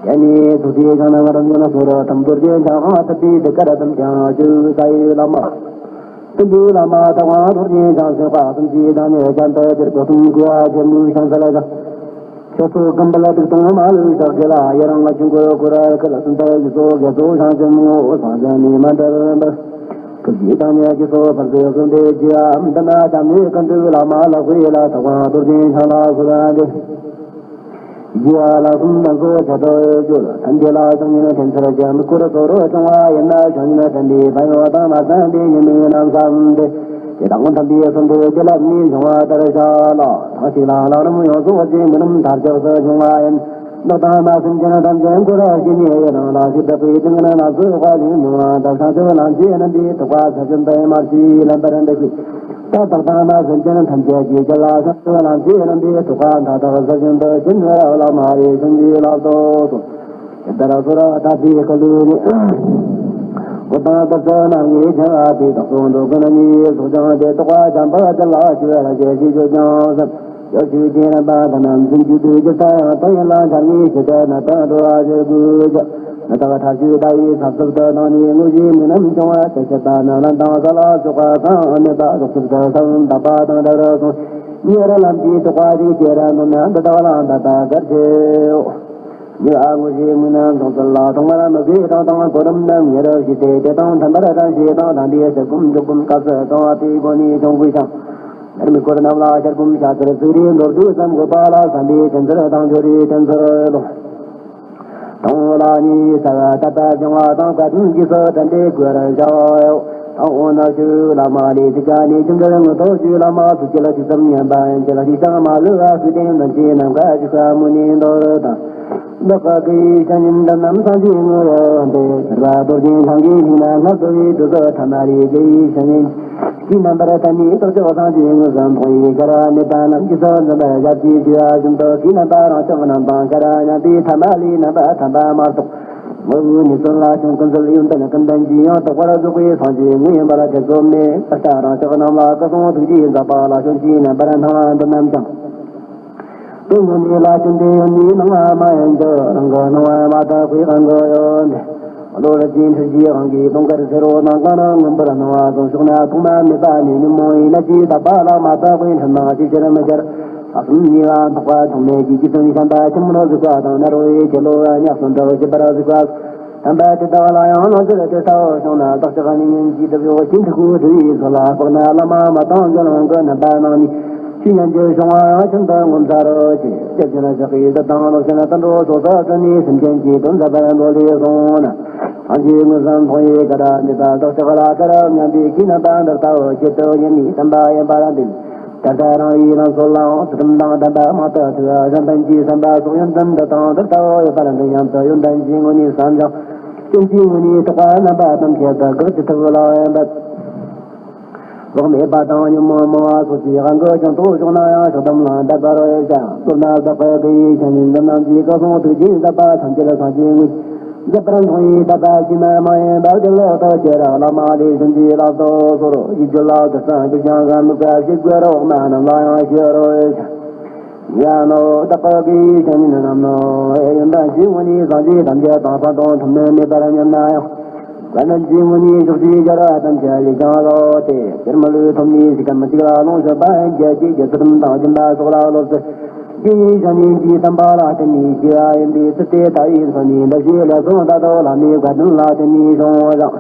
དེ་ནས་ཐུགས་རྗེ་འཆང་ནམ་རང་ཉིད་ལ་སོར་ཐམ་རྡོ་རྗེ་འཆང་ཨ་ཐུབ་པའི་དེ་ཀར་དམ་ཀྱང་བཅུ་ས་ཡི་བླ་མ། འདི་བླ་མ་ཐུབ་དབང་རྡོ་རྗེ་འཆང་སེམས་དཔའ་གསུམ་གྱི་བདག་ཉིད་བྱམས་པའི་རྒྱལ་པོ་གསུམ་གྱི་ཨ་ཅེ་མོའི་ཤང་ས་ལ་བཞག་ཁྱོད་ཚོ་ཀམ་པ་ལ་དུག་གཏོང་མ་ལུས་ཞག་གི་ལ་ཡ་རང་ང་ཆུང་གོ་ཀོ་ར་ཁ་ལ་སུན་ཏ་ཡི་ཚོ་རྒྱ་ཚོ་ཤང་ཅན་མོ་སང་ཅན་ནི་མ་འདྲ་འདྲ། ཁུ་ཇི་དང་ཉ་ཀྱི་ཚོ་ཕར་ཚོ་གསུམ་དེ་ཇི་ཨམ་ད་ན་ད་མི་ཀན་ཏུ་བླ་མ་ལ་ཧུའི་ལ་ཐུབ་དབང་རྡོ་རྗེ་འཆང་ལ་སུ་ར་འདི། ཡ་ལ་གསུམ་དང་གོ་ཆ་དོ་ཡོད་རྒྱུ་ལ་ཐམས་ཅད་ལ་སང་ཉིན་ཐེམ་ཚར་ཅན་སྐོར་སོ་རོ་བྱུང་བ་ཡིན་ན་བྱང་ཉིན་ཐེམ་པའི་བལ་ཡོ་དང་མ་སང་དེ་ཉི་མའི་ནམ་སམ་དེ། དེ་དང་ཐམ་པའི་གསུམ་དེ་དེ་ལ་མི་འབྱུང་བ་ལྟར་བྱ་ལ། ཐང་ཞིག་ལ་ལ་རིམ་ཡོངས་སུ་ཅི་མི་རིམ་ཐར་ཆགས་སུ་བྱུང་བ་ཡིན། བདག་དང་མ་སེམས་ཅན་ཐམས་ཅད་འཁོར་བ་ཞི་ཉེ་ཡི་རང་ལ་ཞི་བདག་པའི་ཏིང་ངེ་ན་སུ་དཔའ་ལིང་མྱུར་བ་དང་སང་ཆོས་ལམ་གྱི་རྣམ་པའི་ཐུགས་ཀ་ས་ཆེན་པའི་མར་ཞི་ལམ་པར་འདེགས་ཤིང་། ད་བདག་དང་མ་སེམས་ཅན་ཐམས་ཅད་ཀྱི་རྒྱུད་ལ་སངས་རྒྱས་ལམ་གྱི་རྣམ་པའི་ཐུགས་ཀ་མཐའ་དག་གཟར་བཞིན་དུ་སྦྱིན་བར་བླ་མ་རེ་ཞིང་གི་ལག་ཏུ་གསོལ། ཇི་ལྟར་སོ་ར་ད་ལྟའི་སྐུ་ལུས་ནི། འོད་དང་རྡུལ་ཚོན་རྣམ་ལྔའི་ཆར་པ་དེ་དག་སོགས་འགྲོ་ཀུན་གཉིས་སུ་སྦྱངས་ཏེ་རྟོག་པ་འཇམ་པ་དེ་ལ་ཞི་བར་བྱེད་ཅེས་བརྗོད་ཀྱང་ཟེར། ཡོ་བྱད་ཀྱི་རྣམ་པ་དང་རྣམ་སྨིན་གྱི་དུས་ཀྱི་ས་ཡང་དོན་ཡིན་ལ་འཆར་ངེས་ཞི་བདེ་ན་དང་འགྲོ་བ་ཞི་དགོས་ཀྱང་། མི་རྟག་ཐབས་ཤེས་ལྟ་བུའི་ཚབ་ཚུབ་ཏུ་བཏང་ནས་དངོས་གཞིའི་མིག་རྣམ་སྐྱོང་བ་དེ་བྱེད་པ་ནི་ལམ་དང་ས་ལ་སོགས་པ་གང་མེད་པ་རྫོགས་ཚུལ་དུ་སམ་དག་པ་དང་འདྲ་བར་གསུངས། ཉེ་ར་ལམ་གྱི་རྟོག་པ་ཞིག་སྐྱེ་ར་འདུག་ན་འདི་དག་ལ་འདི་ལྟ་གར་བྱེད། ཉེ་བ་དངོས་གཞིའི་མིག་རྣམ་སོང་ཚུལ་ལ་ཐོག་མར་མི་བཟོད་དང་དང་གོ་རིམ་རྣམས་ཉེ་རུ་ཞིག་སྟེ་དེ་དང་མཐུན་པར་རང་བཞིན་དང་དམ་པའི་ཟེར་སྒོམ་འཇུག་སྒོམ་སྐབས་སུ་གསང་བ་དེའི་སྒོ་ནས་བྱུང་དགོས་ཤིང་། ཉེར་མིག་སྐོར་རྣམས་ལ་ཤར་སྒོམ་བྱ་ཚུལ་གཟིགས་རིས་མདོར་བསྡུས་ཙམ་དགོས་པ་ལ་བསམ་པའི་དོན་ཚུལ་དང་སྦྱོར་བའི་དོན་ཚུལ་ལོ། དང་པོ་ལ་ནི་གསལ་བར་དད་པ་སྦྱང་བ་དང་བཀའ་དྲིན་རྗེས་སུ་དྲན་ཏེ་དགོས་ར་བྱའོ། དང་པོ་ནི་ཞུ་བླ་མ་ལས་ཚིག་ཀ་ནས་ཆུང་དུ་ངུ་ཐོག་ཞུ་བླ་མ་སུ་སྐྱེ་ལ་ཞིག་ཙམ་ཉན་པ་ཡན་ཆད་ལ་ཞིག་ཀྱང་མ་ལུས་པ་སུས་བསྟན་དོན་ཆེན་ནམ་མཁའ་ཞིག་ཁ་མུ་ནས་མདོར་དང་། བདག་གི་བཤེས་གཉེན་འདི་རྣམས་སངས་རྒྱས་དངོས་ཡོད་དེ། ཕྱིར་པ་རྡོ་རྗེ་འཆང་གིས་སྙིང་ནས་བསྔགས་བརྗོད་པའི་དུས་སུ་ཐ་མ་ལས་དགེ་བའི་བཤེས་གཉེན། དེའི་རྣམ་པར་ཐིམ་པས་རྟོགས་བརྗོད་སངས་རྒྱས་དངོས་སུ་མཐོང་བའི་ཤ་ར་མེད་པ་རྣམས་རྗེས་སུ་འཛིན་པར་ཞབས་ཀྱིས་ཞུ་བ་བཞིན་དུ། དེའི་རྣམ་པ་རང་ཕྱོགས་རྣམ་པ་ཤ་ར་མཉམ་པའི་ཐ་མ་ལས་རྣམ་པ་ཐམ་པ་མ་གཏོགས་ངོ་བོའི་ནུས་བརྩོན་ལ་བྱུང་ཀུན་གསལ་ཡོན་ཏན་ཀུན་ལྡན་གྱི་ཡང་དག་པར་རྫོགས་པའི་སངས་རྒྱས་དངོས་ཡིན་པར་ཐེ་ཚོམ་མེད། ད་ལྟ་རང་ཕྱོགས་རྣམས་ལ་སྐུ་གསུང་ཐུགས་རྗེའི་མཛད་པ་ལ་སྐྱོན་གྱིས་མནན་པར་སྣང་བ་འདི་རྣམས་ཀྱང་། དོན་ངོ་མའི་ལ་ཅི་འདྲའི་ཡོད་ནི་སྣང་བ་མ་ཡིན་གྱི། རང་གི་སྣང་བ་མ་དག་པའི་དབང་གིས་ཡོད། བློ་ལ་ཅི་འཁྲུལ་གྱི་དབང་གིས་དུང་དཀར་སེར་པོ་ནམ་མཁའ་ན་མངོན་པར་སྣང་བ་ཙམ་ཞོག་ན་ཐོག་མ་མེད་པ་ནས་ཉོན་མོངས་པའི་གནད་ཀྱིས་དག་པ་ལ་མ་དག་པའི་འཁྲུལ་སྣང་ཅི་ཕྱིར་མི་འཆར། ས་གསུམ་གཉིས་ལ་འཕགས་པ་ཐོགས་མེད་ཀྱི་རྗེ་བཙུན་བྱམས་པ་ཆེན་མོར་གཟིགས་པ་དང་ནཱ་རོ་ཡི་ཁྱེད་བློ་ཉག་གསུམ་དུ་ཞིབ་པར་གཟིགས་པ། དམ་པ་དེ་དག་ལ་ཡང་ལོངས་སྤྱོད་དེ་ལྟ་བུ་བྱུང་ན་བདག་ཅག་ནི་ཉིན་གྱི་སྒྲིབ་གཡོགས་ཀྱི་འཁྲུལ་འཁོར་སྒྲིབ་པའི་ཚོགས་ལ་དཔག་ན་བླ་མ་མ་དང་དགེ་སློང་གི་རྣམ་པ་སྣང་ནས་ཆོས་ཉན་རྒྱུ་བྱུང་བ་ཡང་ཤིན་ཏུ་ངོ་མཚར་རོ། ཞེས་སྐྱབས་རྗེ་ན་ཞག་གི་བདག་དང་བློ་ཆེན་དུད་འགྲོ་སོགས་སུ་བརྩོན་ནས་སེམས་ཅན་གྱི་དོན་མཛད་པར་འགྲོ་ལས་སོང་ན། སངས་རྒྱས་དངོས་སུ་མཐོང་བའི་བཀའ་དྲིན་མེད་པ་བདག་ཅག་ལ་བཀའ་རབ་ཉན་པའི་གི་རྣམ་པ་འདི་ལྟ་བུ་ཆེད་དུ་ཉན་ནས་བསྟན་པ་ཡིན་པར་འདོད། ད་ལྟ་རང་ཡི་ལམ་སྲོལ་ལའང་ཚུལ་ཁྲིམས་དང་ལྡན་པ་མང་དུ་ཐོས། གཞན་ཕན་གྱི་བསམ་པ་སོགས་ཡོན་ཏན་འདི་དང་འདི་ལྟ་བུ་ཡོད་པར་འདོད་སྙམ་དུ་ཡོན་ཏན་གྱི་ངོས་ནས་བསམ་ཞིང་། སེམས་ཀྱི་ངོས་ནས་རྟོག་པ་རྣམ་པ་ཐམས་ཅད་དུ་དགག་ཅི་ཐུབ་ལ་ཡོན་པ། ལོག་མེད་པ་དང་ཉོན་མོངས་མང་བ་སོགས་ཀྱི་དབང་གིས་ཀྱང་རྟོགས་བྱུང་ན་ཡང་ཕྱོགས་བསྡོམས་ལ་འདེབས་པར་འོས་ཀྱང་། མདོར་ན་བདག་གི་དགེ་བའི་བཤེས་གཉེན་འདི་རྣམས་ཀྱིས་སྐུ་གསུང་ཐུགས་ཀྱི་མཛད་པ་ཐམས་ཅད་སངས་རྒྱས་དངོས། མཛད་པར་མཐོང་བའི་དད་པ་ཕྱི་མ་མ་ཡིན་པ་དེ་ལོག་ཏུ་ཁྱེར་བླ་མ་ལས་བྱིན་གྱིས་བརླབ་ཏུ་གསོལ། ཡིད་བསྒྱུར་ལ་བདག་སངས་རྒྱས་ཀྱང་ག་མི་དགའ་ཞིག་དགོས་རོགས་མ་རྣམས་ལ་ཡང་ཞུ་རོགས། ཡང་ནོ་བདག་གི་བཤེས་གཉེན་རྣམས་ནོ། ཡོན་ཏན་གྱི་ངོས་ནས་སངས་རྒྱས་ཐམས་ཅད་དང་ས་དང་ཐོག་མེད་མེད་པར་མཉམ་ན་ཡང་། དཀའ་གནད་ཀྱི་ངོས་ནས་ཕྱོགས་བཅུའི་རྒྱལ་བ་ཐམས་ཅད་ལས་ཀྱང་ལོག་སྟེ། དེར་མི་ལུས་ཐོབ་ནས་གཞི་ཁམས་གཅིག་ལ་ལོངས་སྤྱོད་པ་ཡན་ཆད་ཀྱི་རྒྱུ་ཚུལ་དང་སྦྱིན་པ་སོགས་ལ་སློབ་ཚུལ། དགེ་བའི་བཤེས་གཉེན་གྱི་བསྟན་པ་ལ་བརྟེན་ནས་སྐྱེ་བ་ཡིན་པའི་ཚུལ་དེ་ལྟ་བུའི་མཚོན་ནས་འདི་ཞེས་ལེགས་གསུངས་ད་དོ་བླ་མའི་བཀའ་དྲིན་ལ་བརྟེན་ནས་བྱུང་བ་དང་།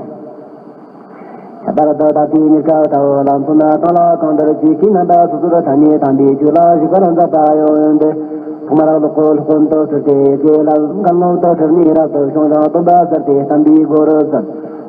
ཁྱད་པར་དུ་ད་ལྟའི་གནས་སྐབས་ལྟ་བུ་ལ་མཚོན་ན། གང་ལ་གང་འདུལ་གྱི་ཤེས་རྣམ་པ་སོ་སོར་ཐ་སྙད་དམ་པའི་ཆོས་ལ་གཞིག་པར་མཛད་པ་ཡོད་དེ། ཐོག་མར་སློབ་དཔོན་སློབ་དཔོན་དུ་གྲུབ་སྟེ། དེ་ལ་མཁན་སློབ་ཏུ་གྲུབ་ནས་རབ་ཏུ་བྱུང་ཞིང་སྟོན་པ་གསར་དུ་བསྟན་པའི་སྒོ་རུ་ཚུད།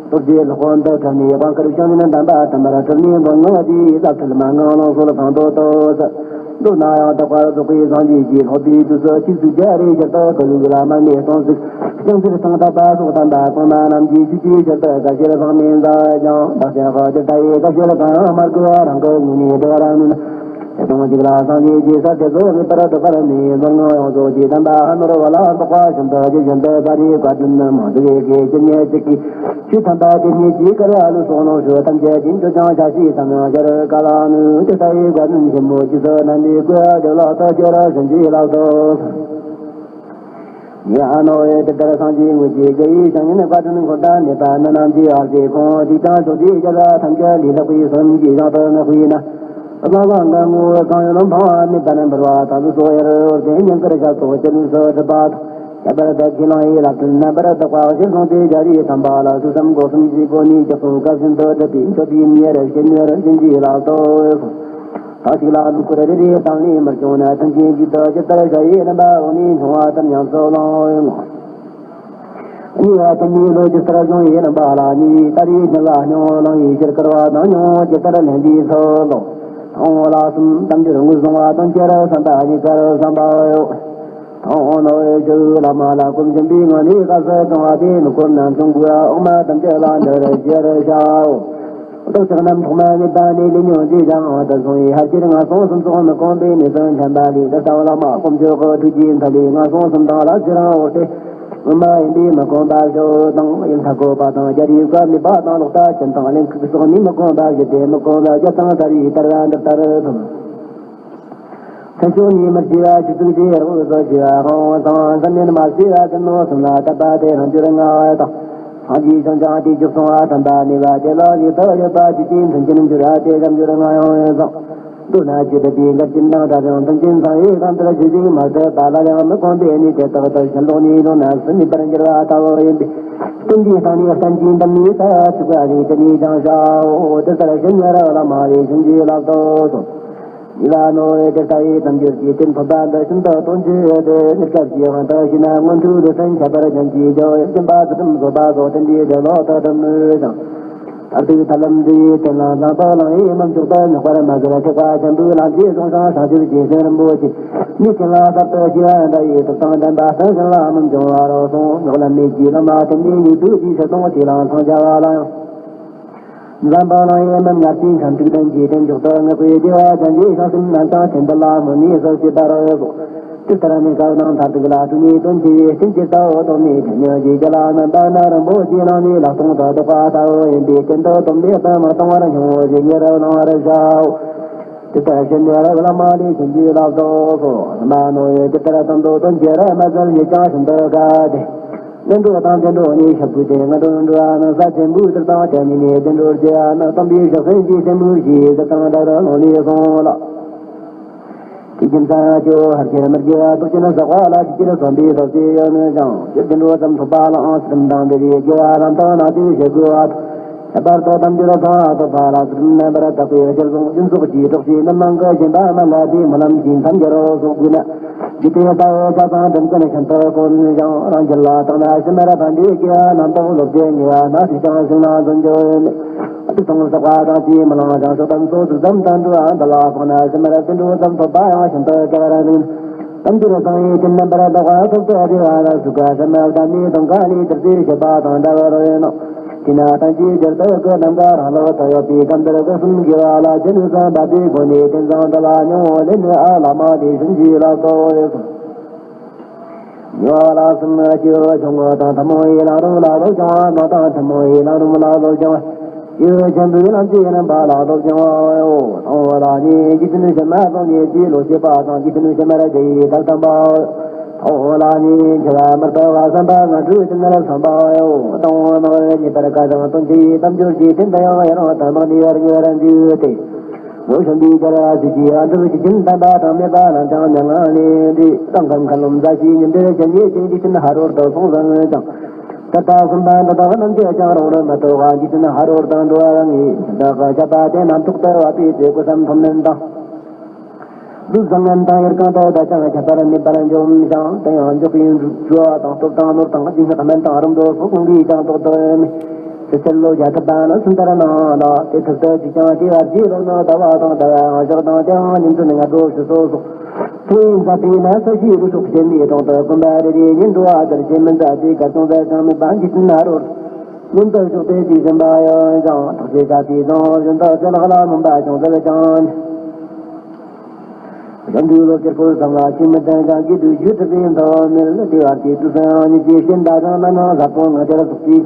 སློབ་རྗེ་སློབ་དཔོན་དུ་གྲུབ་ནས་དབང་བསྐུར་བྱུང་ནས་དམ་པ་དམ་པར་གྲུབ་ནས་མདོ་སྔགས་ཀྱི་ས་ཁྲིད་མ་ངག་ལུང་སྲོལ་ཕྲེང་རྡོ་ཏོ་ཟེར། མདོར་ན་ཡང་དག་པར་རྫོགས་པའི་སངས་རྒྱས་ཀྱི་སློབ་པའི་དུས་སུ་ཆོས་ཚུལ་རྒྱ་རེ་ཞིག་ཏུ་ཀུན་ལུགས་ལ་མ་ནས་སྟོང་ཚིག་ཅང་ཚིག་ཐུང་དག་པ་སོགས་དམ་པ་གོང་མ་རྣམས་ཀྱིས་ཆོས་ཀྱི་ཆེད་དུ་དགའ་བྱེད་ཚང་མས་མཛད་ཀྱང་། བདག་ཅག་གི་ཇི་ལྟ་བའི་དགའ་བྱེད་གང་ཡང་མ་དགོས་པ་རང་གི་ངོས་ནས་འགྲོ་བར་ནུས། དེ་དང་གཅིག་ལ་སངས་རྒྱས་ཀྱི་ས་དེ་ཚོ་ངེས་པར་སྒྲུབ་པར་ནུས། མདོ་སྔགས་ཡོངས་རྫོགས་ཀྱི་དམ་པ་ཨ་ནོར་བ་ལ་སོགས་པ་ཤིན་ཏུ་ཇི་བཞིན་དུ་ས་རིའི་བཀའ་དྲིན་མང་དུ་བའི་དགེ་ཅི་ཉེ་ཅིག་གིས། ཆོས་ཐམས་ཅད་དེ་ཉིད་ཀྱི་སྐལ་བ་ལུས་སོགས་ནོར་ཕྱོགས་ཐམས་ཅད་ཀྱི་འགྲོ་ཀྱང་ཆ་ཤས་ཙམ་ཡང་སྦྱར་ག་ལ་ནུས། དེ་ལྟ་བུའི་བཀའ་དྲིན་ཆེན་པོ་རྗེས་སུ་གནང་བའི་སྐུ་བདེ་བླག་ཏུ་ཁྱེར་བྱིན་གྱིས་བརླབ་ཏུ། ཡ་ཨ་ནོ་ཡེ་དེ་ལྟར་སངས་རྒྱས་དངོས་ཀྱི་དགེ་བའི་བཤེས་གཉེན་བཀའ་དྲིན་འཁོར་དང་ནུས་པ་ནི་རྣམས་ཀྱི་ཨ་ཞེ་ཁོང་དེ་ཀྱང་ཕྱོགས་ཀྱི་རྒྱལ་བ་ཐམས་ཅད་ལས་ལྷག་པའི་བསམ་གྱིས་བཞེངས་པར་བསྔགས་པས་ན། བླ་མ་ང་ངོ་བོ་གང་ཡོད་འཕང་བ་མེད་པར་འབར་བ་དང་སོགས་ཡར་འོར་ཏེ་སྙན་ཁར་ཞབས་ཏོག་ཅི་ནུས་སུ་སྒྲུབ་པ་དང་། ཁྱད་པར་དུ་ཁས་བླངས་ཡིད་ལ་བརྟན་རྣམ་པར་དག་པ་ཞིག་ལོངས་ཏེ་རྒྱ་རིགས་དམ་པ་ལ་ཐོས་བསམ་སྒོམ་གསུམ་གྱི་སྒོ་ནས་ཀྱི་གསུང་སྐབས་བཞིན་དུ་སྒྲུབ་པའི་མཆོད་པའི་མེ་རུ་སྤྱན་སྔར་བྱིན་གྱིས་བརླབ་ཏོ། ཐང་ཞིག་ལ་ལུག་ཁུར་རེ་རེ་དང་ལས་མར་བྱུང་ན་ཐང་ཆེན་གྱི་དུ་ཇི་ལྟར་བྱ་ཡི་རིམ་པ་འོག་ནས་འབྱུང་བ་ལྟར་ཉམས་སུ་བླང་བའི་ངོ་། གཉིས་པ་དུ་མའི་ལོ་ཇི་ལྟར་བྱུང་ཡི་རིམ་པ་ལ་གཉིས་པའི་ཏཱ་རེའི་རྒྱུན་ལ་སྙིང་བླང་ཡི་ཕྱིར་བསྐུལ་བ་དང་སྙིང་ཇི་ལྟར་ལེན་པའི་ཚུལ་ལོ། ཐང་ལ་གསུམ་དམ་ཆོས་ངོས་བཟུང་བ་དང་ཁྱེར་བསམ་པ་གཉིས་ཀར་བསམ་པའོ། ཐང་ནོ་ཡི་ཇོ་བོའི་བླ་མ་ལ་སྐོམ་ཆེན་པོའི་ངང་ནས་བཀའ་སྩལ་བཏང་བ་དེ་མི་འཁོར་རྣམས་བྱུང་དགོས་འོག་མ་ཐམས་ཅད་ལ་འདི་རུ་ཞུ་བར་བྱའོ། བདག་ཅག་རྣམས་ཐོག་མ་ངེས་པ་ནས་ལས་ཉོན་ཅི་བྱ་འོང་དུ་སོང་བའི་ཧར་གྱེར་ངན་སོང་གསུམ་སོགས་མི་ཁོམ་པའི་ནད་གདོན་ཆེན་པ་ལས་འདི་ལྟ་བུ་བླ་མ་དཀོན་མཆོག་གི་ཐུགས་ཀྱི་མཐའ་ལས་ངན་སོང་གསུམ་དང་ལ་ཅི་རང་འོག་སྟེ། སྔོན་མ་ཡིན་པས་མི་ཁོམ་པ་ཞོ་དང་ཡིན་མཐའ་བཀོད་པ་དང་རྒྱ་རིགས་བཀའ་མེད་པ་དང་ལོག་ལྟ་ཅན་དང་གླེན་ལྐུགས་སོགས་ནི་མི་ཁོམ་པ་ཞི་སྟེ་མི་ཁོམ་པ་རྒྱ་དང་ད་རིས་དར་བ་འདི་ལྟར་ཐོབ། མཚན་མཆོག་ནི་མི་སྐྱེ་བ་ཆུ་ཚུགས་ཀྱི་རོ་སོ་སྐྱེ་བ་ཧང་དང་བསམ་ཡུལ་མ་སྐྱེ་བ་ཀུན་ནོ་གསུམ་ལ་དད་པ་དེ་རང་གྱུར་ལྔ་བ་དང་། སངས་རྒྱས་བྱང་ཆུབ་དེ་རྒྱུ་གསང་བ་དམ་པ་ནུས་པ་དེ་ལ་ཡོད་དོ་ཡོད་པ་ཇི་ལྟའི་མཐུན་རྐྱེན་འགྱུར་བ་དེ་ཀྱང་འགྱུར་ལྔ་ཡང་ཡོད་ཙང་། མདོར་ན་ཇི་ལྟ་བུའི་འགལ་རྐྱེན་དང་དགྲ་དང་མཐུན་རྐྱེན་ཚང་བའི་གང་ལྟར་ཇི་ཞིག་མ་ཐེབས་པ་ལ་ཡང་མི་ཁོམ་པའི་གནས་དེ་དག་ཏུ་ཕྱིར་ལོག་ནས་ལོག་ན་སུ་མེད་པར་འགྱུར་བ་ལྟ་བུ་ཡིན་པས། རྟེན་འབྲེལ་བཏང་ནས་བསྟན་གྱི་འདམ་ནས་ད་ཚུགས་པ་རེ་དེ་ནས་ཀྱང་བྱའོ། དེ་ལྟར་ཞུ་ནས་ར་བླ་མ་ལས་བྱིན་གྱིས་བརླབ་ཏོ་གསུངས། ཡིད་ལ་ནོར་བའི་དེ་ལྟ་བུའི་དམ་རྒྱུད་ཀྱི་རྟེན་ཕུན་པ་འདི་ཤིན་ཏུ་དོན་ཆེ་སྟེ། གནས་སྐབས་ཀྱི་དབང་དུ་བྱས་ན་མངོན་མཐོའི་ལུས་རྟེན་ཁྱད་པར་ཅན་གྱི་རྒྱལ་བའི་སྦྱིན་པ་ཚུལ་ཁྲིམས་བཟོད་པ་སོགས་རྟེན་འབྲེལ་འབྲེལ་ལོག་ཏུ་གྲུབ་མོད་ཀྱང་། མཐར་ཐུག་ཐར་ལམ་འདི་ཡི་རྟེན་ལ་བཟང་པོ་བླང་བའི་མི་མཆོག་ཏུ་ནག་པར་མ་གྱུར་ཐེག་པ་ཆེན་པོའི་ལམ་གྱི་གཞུང་ཤིང་བྱང་ཆུབ་ཀྱི་སེམས་རིན་པོ་ཆེ། མི་ཆེན་ལ་གསར་དུ་སྐྱེ་བ་འདྲ་ཡི་ཐུབ་དང་ལྡན་པ་བསྟན་ཞིང་ལ་མི་འབྱུང་བ་རོ་སོང་། ཉོག་ལམ་མེད་ཀྱི་ལམ་ལ་ཐིམ་པའི་ཉིད་དུ་ཀྱི་ཕྱིར་གཏོང་ཆེ་ལ་འཚང་རྒྱ་བ་ལ་ཡང་། འཛམ་བུ་གླིང་ཡི་མི་ངར་ཅན་ཁམས་དྲུག་ལྡན་གྱི་རྟེན་མཆོག་ཏུ་བསྔགས་པའི་རྒྱལ་བ་བྱང་ཆུབ་ཤིང་གསུམ་རྣམས་ཀྱང་མཁྱེན་པ་ལ་མོས་ནས་གསོལ་བྱེད་པར་གསོལ། དེ་ལྟར་གནས་སྐབས་དང་མཐར་ཐུག་ལ་ཐུགས་ནི་དོན་ཆེ་བའི་རྟེན་ཅིག་ལྟ་བུ་ཐོབ་ནས་དེ་ཉིད་ཀྱི་རྒྱུད་ལ་སྨིན་པ་ནི་རིན་པོ་ཆེའི་ནང་ནས་ལྷག་མཐོང་དུ་གཏོགས་པ་ལྟ་བུ་ཡིན་པས་རྟེན་དུ་དོན་མེད་དུ་མི་གཏོང་བར་སྙིང་པོ་བཞིན་ཉེ་རུ་བླང་བར་བྱའོ། དེ་ལྟར་ཞུས་ནས་རབ་བླ་མ་ལས་བྱིན་གྱིས་བརླབ་ཏོ་གསུངས། བླ་མ་ནོ་ཡི་དེ་ལྟར་གསུངས་དོ་དོན་ཆེ་རབ་མ་ཟད་ཉེ་ཅང་ཤིན་ཏུ་དགའ་སྟེ། གླིང་འགྲོ་དང་བདེ་འགྲོ་ནས་ཞབས་ཀྱུ་སྟེ། ང་དོན་འགྲོ་བ་ནི་ས་ཆེན་པོའི་ཚུལ་དང་བཅས་ནས་ནི་བདེ་འགྲོར་སྐྱེ་བ་ནི་སྟོན་པའི་ཞག་སེན་གྱི་སེན་མོའི་གཞིའི་གཟི་དང་འདྲ་བར་ལོང་ནས་སོང་ལ། དེ་བཞིན་ས་ཡང་སྐྱེ་བོ་ཧར་ཁྱེར་མི་དགེ་བ་རྟོག་ཅན་ཟག་པ་ལ་ཇི་ལྟར་སོམ་པའི་ཐབས་ཤེས་ཡོད་ནས་ཀྱང་། ཇི་བདེ་འགྲོ་ཙམ་ཐོབ་པ་ལའང་སྲིད་དང་འབྲེལ་བའི་དགེ་བ་རྣམས་དང་ན་དུས་བྱེད་དགོས་པ་དང་། ཁྱད་པར་དུ་དམ་གྱུར་ཚང་བ་ཐོབ་པ་ལ་སྲིད་མེད་པར་དག་པའི་རྒྱུ་གསུང་རྒྱུན་སོགས་ཀྱི་གྲོགས་ཀྱི་རྣམ་སྣང་གི་ཞེན་པ་མ་ལུས་པའི་སྨོན་ལམ་གྱིས་མཚམས་སྦྱར་རོ་གསུངས་དགོས་ན། ཇི་ལྟའི་ལྟ་བའི་ཆ་ཚང་དོན་ཀུན་ཤིན་ཏུ་དཀོན་ཞིང་རང་རྒྱུད་ལ་བཏང་ན་ཕྱི་མར་ཕན་པའི་དགེ་བ་རྣམས་དང་སློབ་དེ་ཉེ་བ་སྣ་ཞིག་ཀྱང་ཞིང་ན་འཛིན་རྒྱུ་མེད། དེ་དང་ཟག་པ་དང་ཅིས་མི་ལང་ཞིང་ཕྱོགས་དམ་སོགས་ཚུལ་ཙམ་དུ་འགྲོ་བ་འདི་ལ་དཔག་ན་ཕྱི་མར་བདེ་འགྲོ་ཙམ་ཐོབ་པ་ཡང་ཤིན་ཏུ་སྐལ་བ་རང་མིན། དམ་གྱུར་ཚང་བའི་དོན་རྣམ་པར་དག་པ་ཐོབ་ཏུ་བདེ་བ་ལ་སུ་ག་ས་མ་བདག་མེད་དང་ག་ལས་དར་ཏེ་བྱེད་པ་དང་འདྲ་བར་ཡོད་ནོ། དེས་ན་དང་ཅིའི་རྒྱུད་དུ་ཀུན་ནམ་མཁའ་རང་ལོག་ཏུ་ཡོད་པའི་ཀམ་དར་སྒོ་གསུམ་དགེ་བ་ལ་ཇི་ནུས་སུ་འབད་པའི་སྒོ་ནས་རྟེན་བཟང་འདི་ལ་སྙིང་པོ་ལེན་ནས་ཨ་བླ་མ་དེ་བྱིན་གྱིས་བརླབ་ཏོ་གསུངས། ཉེ་བ་ལ་གསུམ་སྐྱེས་བུ་ཆུང་ངུ་དང་ཐུན་མོང་བའི་ལམ་རིམ་ལ་སློབ་སྦྱོང་བ། ནང་དང་ཐུན་མོང་བའི་ལམ་རིམ་ལ་སློབ་སྦྱོང་བ། སྐྱེས་བུ་ཆེན་པོའི་ལམ་གྱི་རིམ་པ་ལ་སློབ་སྦྱོང་བའོ། དང་པོ་ལ་ནི་རྗེ་བཙུན་ཞི་མ་ལྷོ་ཉིད་ཀྱི་ལོ་བྱེད་པ་དང་། རྗེ་བཙུན་ཞི་མར་རྒྱལ་བའི་ཐབས་དམ་པའོ། དང་པོ་ལ་ནི་འཆི་བ་མི་རྟག་པ་བསམ་པ་ངན་འགྲོའི་སྤྱིན་ནར་སོན་པའོ། དང་པོ་ནི་ངེས་པར་དཀའ་ཞིང་དོན་ཆེ་བའི་དམ་ཆོས་ཀྱི་རྟེན་དུ་ཡང་ཡུན་རིང་དུ་མི་གནས་པར་ངེས་པར་འདུག་སྟེ། ལོ་གཞོན་པའི་རྒྱལ་བ་སྲས་ཀྱི་ཨ་མདོ་རྗེ་བཙུན་དམ་པ་དང་མེད་པ་རྣམས་ཀྱང་མྱ་ངན་ལས་འདས། སྟོང་ཁམས་མཁའ་ཀློང་མཛའ་བཤེས་ཉི་ཟླའི་ཞལ་ཉེ་ཅིང་རྗེ་བཙུན་ཧ་རོར་དུ་སོང་ཟིན་ཀྱང་། ད་ལྟ་གསུམ་པ་འདི་དག་རྣམས་ཀྱིས་ཀྱང་རང་ལུས་མི་ཐོགས་པ་རྗེ་བཙུན་ཧ་རོར་དུ་འགྲོ་བ་ངེས། བདག་གི་ཞབས་པད་དེ་རྣམས་ཐོག་ཏུ་བབས་པའི་ཚེ་སྐུ་བསམ་མཐོང་མིན་དང་། ལུས་བཟང་ངན་དང་ཡུལ་གང་དུ་བསྡད་ཀྱང་ཁྱད་པར་མེད་པར་འཇོམས་ཤིང་། དེ་ཡང་འཇོག་པའི་རྒྱུ་བ་དང་སྟོབས་དང་ནོར་དང་སྦྱིན་སྲེག་སྨན་དང་རིམ་གྲོ་སོགས་གང་གིས་ཀྱང་བཟློག་ཏུ་མེད། ཕྱི་ཕྱིར་ལོ་བརྒྱ་ཐུབ་པ་ནི་སུ་འདིར་སྣང་ལ། དེ་ཐུབ་ཏུ་ཅིས་ཀྱང་སྐྱེ་བར་བགྱིད་རོགས་གནང་། ཟླ་བ་དང་ཟླ་བའི་ཞག་དང་དེའང་ཉིན་མཚན་སྔ་དྲོ་ཕྱི་སོ་སོགས། ཚེ་ཡི་མཛད་པའི་ན་ས་གཞིའི་རུ་སོགས་སྐྱེ་མེད་གྲོང་དུ་དགོན་པ་རེ་རེ་ཉིན་འགྲོ་བ་དར་ཞེས་མི་མཛད་དེ། གར་སོང་ཟད་ཀྱང་མེད་པ་འཇིག་རྟེན་ཧ་རོར་མངོན་དུ་ཕྱོགས་ཏེ་དེ་བཞིན་པ་ཡང་ཀྱང་ཐག་ཆོད་བྱ་དེའི་དང་བཞིན་དུ་ཚེ་ལྷག་ལ་སྨོན་པ་ཅུང་ཟད་ཀྱང་གཞན་དུ་ལོ་ཁྱེར་འཁོར་ཚང་ལ་ཆོས་མི་ལྡན་ཀྱང་། དགེ་སྡིག་ཞུ་ཐུབ་པའི་མཐོ་མེད་ལ་དེ་བར་གྱི་དུས་སུ་ཡང་ཉིད་ཀྱི་སྤྱན་ཟླ་དང་རྣམ་སྣང་ཟབ་པོ་ང་དེར་ཐུག་པའི་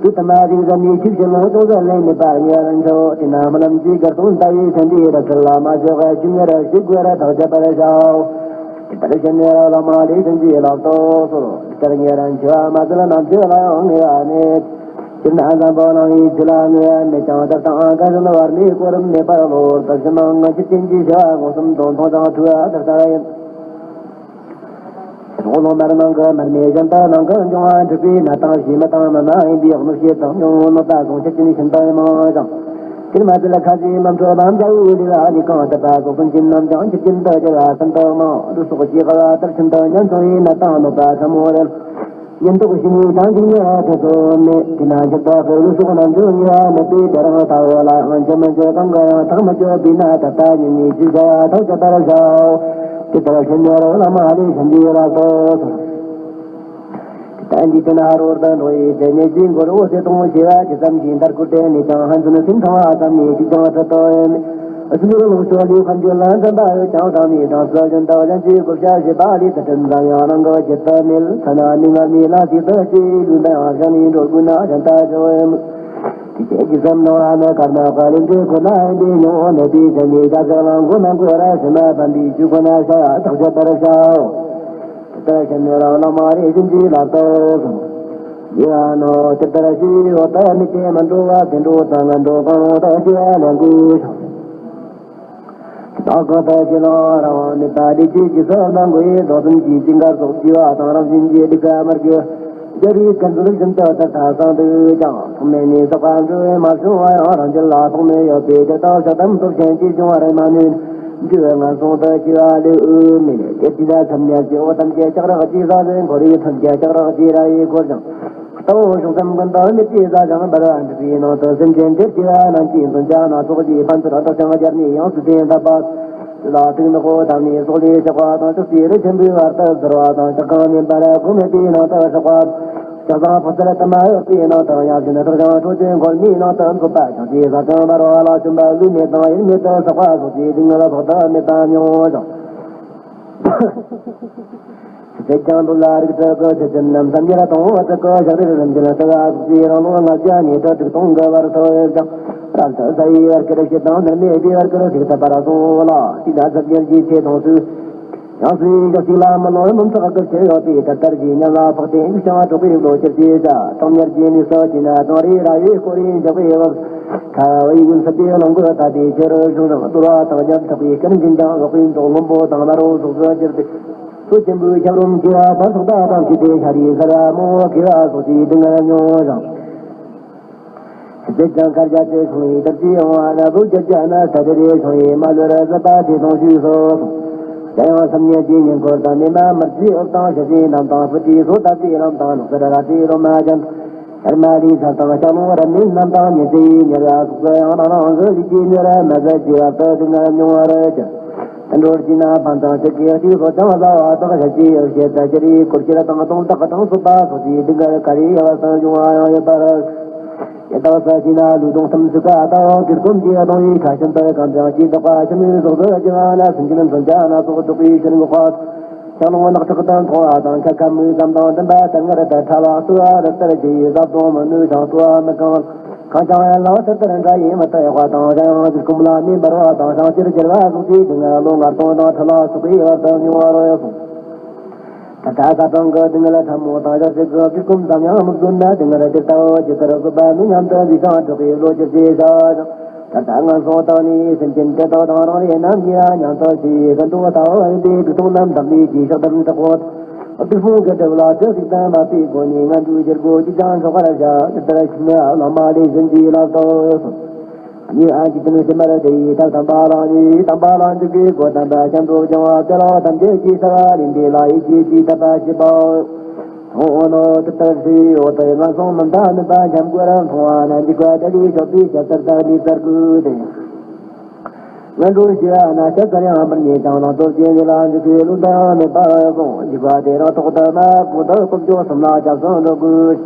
དུས་དུ་མ་རིག་ཟབ་ནས་ཆོས་བཤད་ལོང་ཅུང་ཟད་ལས་མེད་པར་ངེས་པར་འཆར། དེས་ན་སྨོན་ལམ་གྱི་གར་སོང་ལྟ་བུའི་ཕན་བདེའི་རབ་གསལ་ལ་མ་ཞོག་པའི་ཆུ་ངེར་ཞིག་དགོས་ར་ཐག་བཅད་པར་བྱའོ། དེ་ལྟར་ཤེས་ནས་བླ་མ་ལས་བྱིན་གྱིས་བརླབ་ཏུ་གསོལ། དེ་ལྟར་ཉེ་རང་འཆི་བ་མ་བཟོད་ནམ་མཁའི་ལ་ཡང་ངེས་པ་མེད། སྤྱིར་ན་བཟང་པོ་ནང་བའི་ཆོས་ལ་ངེས་པ་མེད་ཀྱང་དེར་དང་ག་བཞིན་བར་མའི་གོ་རིམ་མེད་པར་གློ་བུར་དུ་ཕྱི་ནང་ངང་ཆོས་ཅན་གྱི་བྱ་བ་མངོན་སུམ་དུ་མཐོང་ཀྱང་ཐུལ་བ་དེ་ལྟར་ཡིན། ལྷོ་ལྷོ་མར་ནང་གི་མར་མེ་བཞིན་དུ་ནང་གི་འབྱུང་བ་འཁྲུགས་པའི་གནས་སྟངས་ཤེས་མི་དང་མི་མ་ཡིན་པའི་གནོད་བྱེད་དང་འབྱུང་གནོད་པ་སོགས་ཆོས་ཅན་ཤིན་ཏུ་མང་ཞིང་། དེར་མ་ཟད་ཁ་ཟས་མི་འཕྲོད་པ་མཛའ་བོའི་ལུས་ལ་ནི་གང་དག་པ་སོགས་སེམས་ཅན་རྣམས་ཀྱང་ཆོས་ཅན་དུ་གྱུར་པ་ཤིན་ཏུ་མང་། འདི་སོགས་ཀྱི་དབྱེ་བ་ལྟར་ཤིན་ཏུ་ཉམ་ཆུང་བའི་གནས་དང་གནོད་པ་ཕྲ་མོ་རེད། ཉིན་ཐོག་ཕྱི་ནས་ཐང་ཅིག་ཉེ་བ་དེ་ཚོ་མེད། དེ་ན་འགྱུར་ལྡོག་གི་ལུས་སྲོག་རྣམས་ཀྱང་ཉེ་བ་མེད་པས་དེ་རང་ལྟ་བུ་ལའང་འཆི་མི་འགྱུར་གང་གི་ཡང་ཐག་མི་ཆོད་པས་ན་ད་ལྟ་ཉིད་ནས་ཅི་བྱ་ཐག་ཆོད་པར་བྱའོ། དེ་ལྟར་ཤེས་ནས་རོ་ལ་མ་ལས་ཤིན་ཏུ་ལ་སོགས་སོ། དེ་ལྟར་འཇིག་རྟེན་ཧ་རོར་དུ་འགྲོ་ཡི་དེ་ཉིད་ཀྱི་མགོ་རོ་ཟེ་སྟོང་བྱེ་བ་ཇི་ཙམ་གྱི་མཐར་སྐུར་དེ་ནས་ཀྱང་ཕན་ཚུན་སེམས་ཐང་བ་ཙམ་ནས་ཅི་ཀྱང་འཕྲོད་དོ་ཡོད་མེད། སྲིད་པའི་ལོངས་སྤྱོད་ལས་ཁམས་ཀྱི་ལན་ཙམ་པ་ཡོད་ཀྱང་དང་ནི་དང་སྲོལ་རྒྱུན་དུ་གཞན་གྱི་བགོ་བཤའ་བྱེད་པ་ལས་དུ་དྲན་ཙམ་ཡང་རང་གི་རྒྱུད་དུ་མེད། ཐ་ན་མི་ངར་མི་ལ་ཞིག་ཏུ་སྐྱེས་ལུས་ན་ཡང་གཞན་ནི་འགྲོ་དགོས་ན་གཞན་ལྟ་ཆོག་ཡོད་མོད། དེ་ཅན་གྱི་སེམས་ནང་ལ་ནི་ཀརྨ་གི་ལས་འབྲས་ཁོ་ན་ཡིན་པས་མྱོང་བ་མེད་པའི་སེམས་ནི་བྱ་བཞག་ལ་མགོ་ན་མགོ་ར་ཕྱི་མ་ཕན་པའི་ཆོས་ཁོ་ན་བྱ་བ་ཐག་ཆོད་པར་བྱའོ། དེ་ལྟར་ཤེས་ནས་རང་བླ་མ་རེ་བཞིན་གྱིས་ལབ་ཏུ་གསུངས། ཡིད་ནོ་དེ་ལྟར་ཞུས་འོ་ད་མི་དེ་མ་འགྲོ་བ་དེ་འགྲོ་ཙང་ང་འགྲོ་གང་རུང་དུ་སྐྱེ་བ་ལེན་དགོས་ཤིང་། བདག་གང་དུ་སྐྱེ་ན་རང་དབང་མེད་པ་ལས་ཀྱི་རྗེས་སུ་གནང་དགོས་ཡི། རྫོགས་སངས་ཀྱི་ཅི་འགར་སོགས་སྐྱེ་བ་དང་རང་བཞིན་གྱི་སྡིག་པ་མར་གྱི་རྒྱལ་བའི་ཀུན་རྫོབ་བཞིན་དུ་ལྟར་ཐ་སང་དུ་ཀྱང་ཐོག་མེད་ནས་བསགས་པ་འགྲོ་བའི་མ་བྱུང་བ་ཡང་རང་རྒྱུད་ལ་ཐོག་མེད་ཡོད་པའི་དེ་དག་ཕྱག་དམ་སྟོབས་ཆེན་གྱིས་བྱུང་བ་རེད་མ་ནུས། འགྲོ་བའི་ངན་སོང་དུ་སྐྱེ་བ་ལས་འོས་མེད། དེ་དུས་ན་ཐམས་ཅད་ཀྱི་འོ་ཐམས་ཅད་ལྕགས་རག་གིས་ཟ་ཟིན་འཁོར་བའི་ཐམས་ཅད་ལྕགས་རག་གིས་ར་ཡི་འཁོར་ཞིང་། རྟ་བོ་གཞུང་སེམས་ཀུན་ཏུ་མི་སྐྱེ་ཟ་ཞིང་འབར་བ་འདྲུད་པའི་ནང་དུ་སེམས་ཅན་དེར་སྐྱེ་བ་རྣམས་ཀྱི་འདོན་ཆ་སྣ་ཚོགས་ཀྱི་ཕན་ཚུན་བརྟག་ཅིང་སྦྱར་ནས་ཡོངས་སུ་བཙེམ་བཏབ་པ། ལ་དུག་ནག་པོ་དང་ནི་སོག་ལེའི་ཞགས་པ་དང་ལྕགས་ཀྱི་རི་ཆེན་པོའི་བར་དུ་ཟུར་བ་དང་ལྕགས་ཁང་ནས་འབར་བ་སྒོ་མེད་པའི་ནང་དུ་ཤོག་པ། ལྕགས་ཟངས་ཕོ་གསར་དུ་མ་ཡོད་པའི་ནང་དུ་ཡང་ཞིན་ཁྲག་ཅན་ཁྲོ་ཆུ་འཁོར་མའི་ནང་དུ་འཛུད་པ་ཅང་གི་ཟ་ཅང་འབར་བ་ལ་བྱོན་པ་ལུས་མེད་དང་ཡིད་མེད་དུ་ཟག་པ་སོགས་ཀྱི་སྡུག་བསྔལ་ཕོག་ཏུ་མེད་པ་མྱོང་ཞིང་། ཚེ་ཅང་དུ་ལ་རིགས་དྲུག་གི་ཆུ་ཆེན་རྣམས་སམ་ཡར་དང་འོག་ཏུ་གི་ཞག་རིལ་རིམ་གྱིས་ལྟ་བ་སོགས་ཀྱི་རང་ལོ་ལྔ་བརྒྱ་ཉི་ཤུ་རྩ་དྲུག་སྟོང་གི་བར་དུ་ཡོད་ཀྱང་རབ་ཏུ་ཟ་ཡི་བར་གྱི་རིགས་ཤིག་དང་ནར་མའི་བདེ་བར་གྱི་རིགས་ཤིག་ཐུབ་པར་གསུངས་ལ། ཤིང་རྟ་ཟབ་རྒྱས་ཀྱི་ཆེ་མཐོང་སུ། ཡང་སུའི་ཞག་གཅིག་ལ་མི་ལོ་མུ་མཐུད་དགུ་ཆེ་ཡོད་པའི་ད་ལྟར་གྱི་ཉམས་ལ་ཕོག་སྟེ་འགུག་ཀྱང་གྲོགས་པའི་བློ་ཁྱེར་ཅེས་བྱ། གྲང་ཉར་གྱི་ནུས་སུ་བྱས་ན་གྲང་རེག་ར་བའི་སྐོར་རེ་འཇོག་པའི་བབ། ཁ་བའི་ཡུན་ཚུད་པའི་རླུང་གི་ལྟ་བའི་ཆེ་རུ་ཞུགས་ཤིང་གཏོར་བ་དང་ཉམ་ཐག་པའི་སྐད་འབྱིན་ཀྱང་ལོག་པའི་མདོག་སྔོན་པོ་དང་དམར་པོ་སོགས་སུ་གྱུར་ཏེ། མཚོ་ཆེན་པོའི་ཁྱབ་རུམ་གྱི་བར་སོགས་དག་དང་ཕྱི་དེ་ཤ་རིའི་ས་ར་མོ་གི་བ་སོགས་ཀྱི་སྡུག་བསྔལ་མྱོང་ཞིང་། དེ་ཀྱང་མཁར་རྒྱ་ཆེ་ཆུང་ཡི་དར་ཅི་ཡོང་བ་ན་བུ་རྒྱ་རྒྱ་ན་ས་དེ་རེ་ཆུང་ཡི་མ་ལུ་ར་ཟ་པ་དེ་དང་ཞུས་སོ། ཡང་ཡང་སམ་ཉེ་ཅི་ཉིན་འཁོར་དང་ནི་མ་མར་ཅི་འོབ་དང་ཞབས་ཞི་རྣམས་དང་ཕུ་ཏི་སོ་ད་པི་རམ་དང་ལུག་ས་ར་ར་ཏི་རོ་མ་ཅན། ཤར་མ་ལི་ས་དང་ཤར་ལུང་ར་མིན་རྣམས་དང་ཉེ་ཅི་ཉེ་ར་སུ་ཡང་ན་རང་གི་ལི་ཅི་ཉེ་ར་མ་ཟ་ཅི་བ་ཏོ་དི་ང་མྱོང་བ་ར་ཅན། དུད་འགྲོར་སྐྱེས་ན་ཕན་དང་ཆེ་གེ་ཤི་སོ་ཅང་ཟ་བ་དག་ཤ་ཅི་ཡོ་ཤེ་ད་ཅི་རི་སྐོར་ཅི་ར་དང་སྟོང་དག་དང་སོ་པ་སོ་ཅི་དི་ང་ཀ་རི་ཡ་བ་ས་མྱོང་བ་ཡང་ཡོད་པ་ར། ཡ་དག་ས་ཅི་ན་ལུས་དང་སེམས་སུ་ཀ་དང་གིར་ཀུན་གྱི་གདོང་ཡི་ཁ་ཤམ་པར་གང་ཅང་ཅི་དག་པ་ཆུ་མོའི་ཟོག་ཟོ་ཅི་བ་ན་སེམས་ཅན་མཚོན་ཆ་སྣ་ཚོགས་དུག་པའི་ཤིན་གོ་ཁ། ཤ་ལོང་ནག་ཁྲག་དང་ཁོང་བ་དང་ཁ་ཁ་མོའི་ཟམ་དང་ལྡན་པ་དང་ངར་དང་ཁྲ་བ་སུ་བ་རི་ལྟར་གྱི་ཟབ་དང་མི་ནུས་ཤིང་སུ་བ་མི་གང་། གང་ཅང་ཡན་ལག་ལྟར་ལྟར་འདྲ་ཡི་མི་ལྟ་ཡག་པ་དང་གཞན་ཡང་གིར་ཀུན་ལ་མི་འབར་བ་དང་ཤང་ཅིར་གྱེར་བ་སོགས་ཀྱི་སྡུག་བསྔལ་ལོ་ལྔ་སྟོང་དང་ཁྲི་ལ་སོགས་པའི་བར་དུ་མྱོང་བ་རོ་ཡོད་གསུངས། ད་ལྟ་ས་སྟོང་གི་སྡུག་བསྔལ་ཕྲ་མོ་དང་ཞག་ཅིག་གི་གིར་ཀུན་ཙམ་ཡང་མི་དགོས་ན་སྡུག་བསྔལ་དེ་ལྟ་བུ་ཇི་ལྟར་བཟོད་པ་ནུས་སྙམ་དུ་འདི་ཅང་གྲོགས་ཀྱི་བློ་ཅིར་ཅེས་བྱ་བ་དང་། ད་ལྟ་ངན་སོང་དང་ནི་སེམས་ཅན་དེ་དག་དང་རང་རེ་རྣམས་ཀྱིས་མཉམ་དུ་ཞི་བའི་ཀུན་ཏུ་ལྟ་བུ་ཡིན་པའི་གིར་ཀུན་རྣམས་དག་ལས་ཀྱི་ཞག་དམ་དྲག་པོ། སྡིག་སྤོང་གི་སྒྲུབ་ལ་ཆོས་ཤིག་དང་མ་པའི་སྒོ་ནས་ངན་འགྲོའི་རྒྱལ་སྒོ་གཅིག་ཀྱང་འཇོག་པར་བྱ། ཇི་ལྟར་ཞིག་ན་བླ་མ་ལས་གཞན་གྱིས་ལབ་དོ། ཉེ་ཨ་ཅི་དུ་ནི་སེམས་པར་དེ་ཡི་ཐབས་དམ་པ་ལ་ནི་དམ་པ་ལ་འཇུག་པའི་སྒོ་དམ་པ་སྐྱབས་འགྲོ་སྦྱང་བ་དེ་ལ་ཐམས་ཅད་ཀྱི་ས་བ་རིམ་པས་ལ་ཡིད་ཀྱིས་ཅི་བཏབ་པ་བྱེད་པའོ། འོ་ནོ་དེ་ལྟར་ཞུས་འོ་ཏེ་ངན་སོང་མི་འདའ་ནུས་པ་འཁྱམས་དགོས་རང་མཐོང་བ་ན་འཇིགས་པ་དེ་ལས་སྐྱོབ་པའི་ཞབས་སར་དང་ལུས་སར་དགོས་ཏེ། ངན་འགྲོར་སྐྱེ་བ་ན་ཤ་ཚར་ཡང་མི་རྙེད་ཀྱང་ལང་ཚོ་སྐྱེ་འདི་ལ་འཇུག་པའི་ལུགས་དང་མེད་པར་གསུངས། འཇིགས་པ་དེ་རང་ཐོག་ཏུ་མ་བུ་དག་སྐོམ་སྐྱོ་གསུམ་ལ་སྐྱབས་སུ་འགྲོ་དགོས།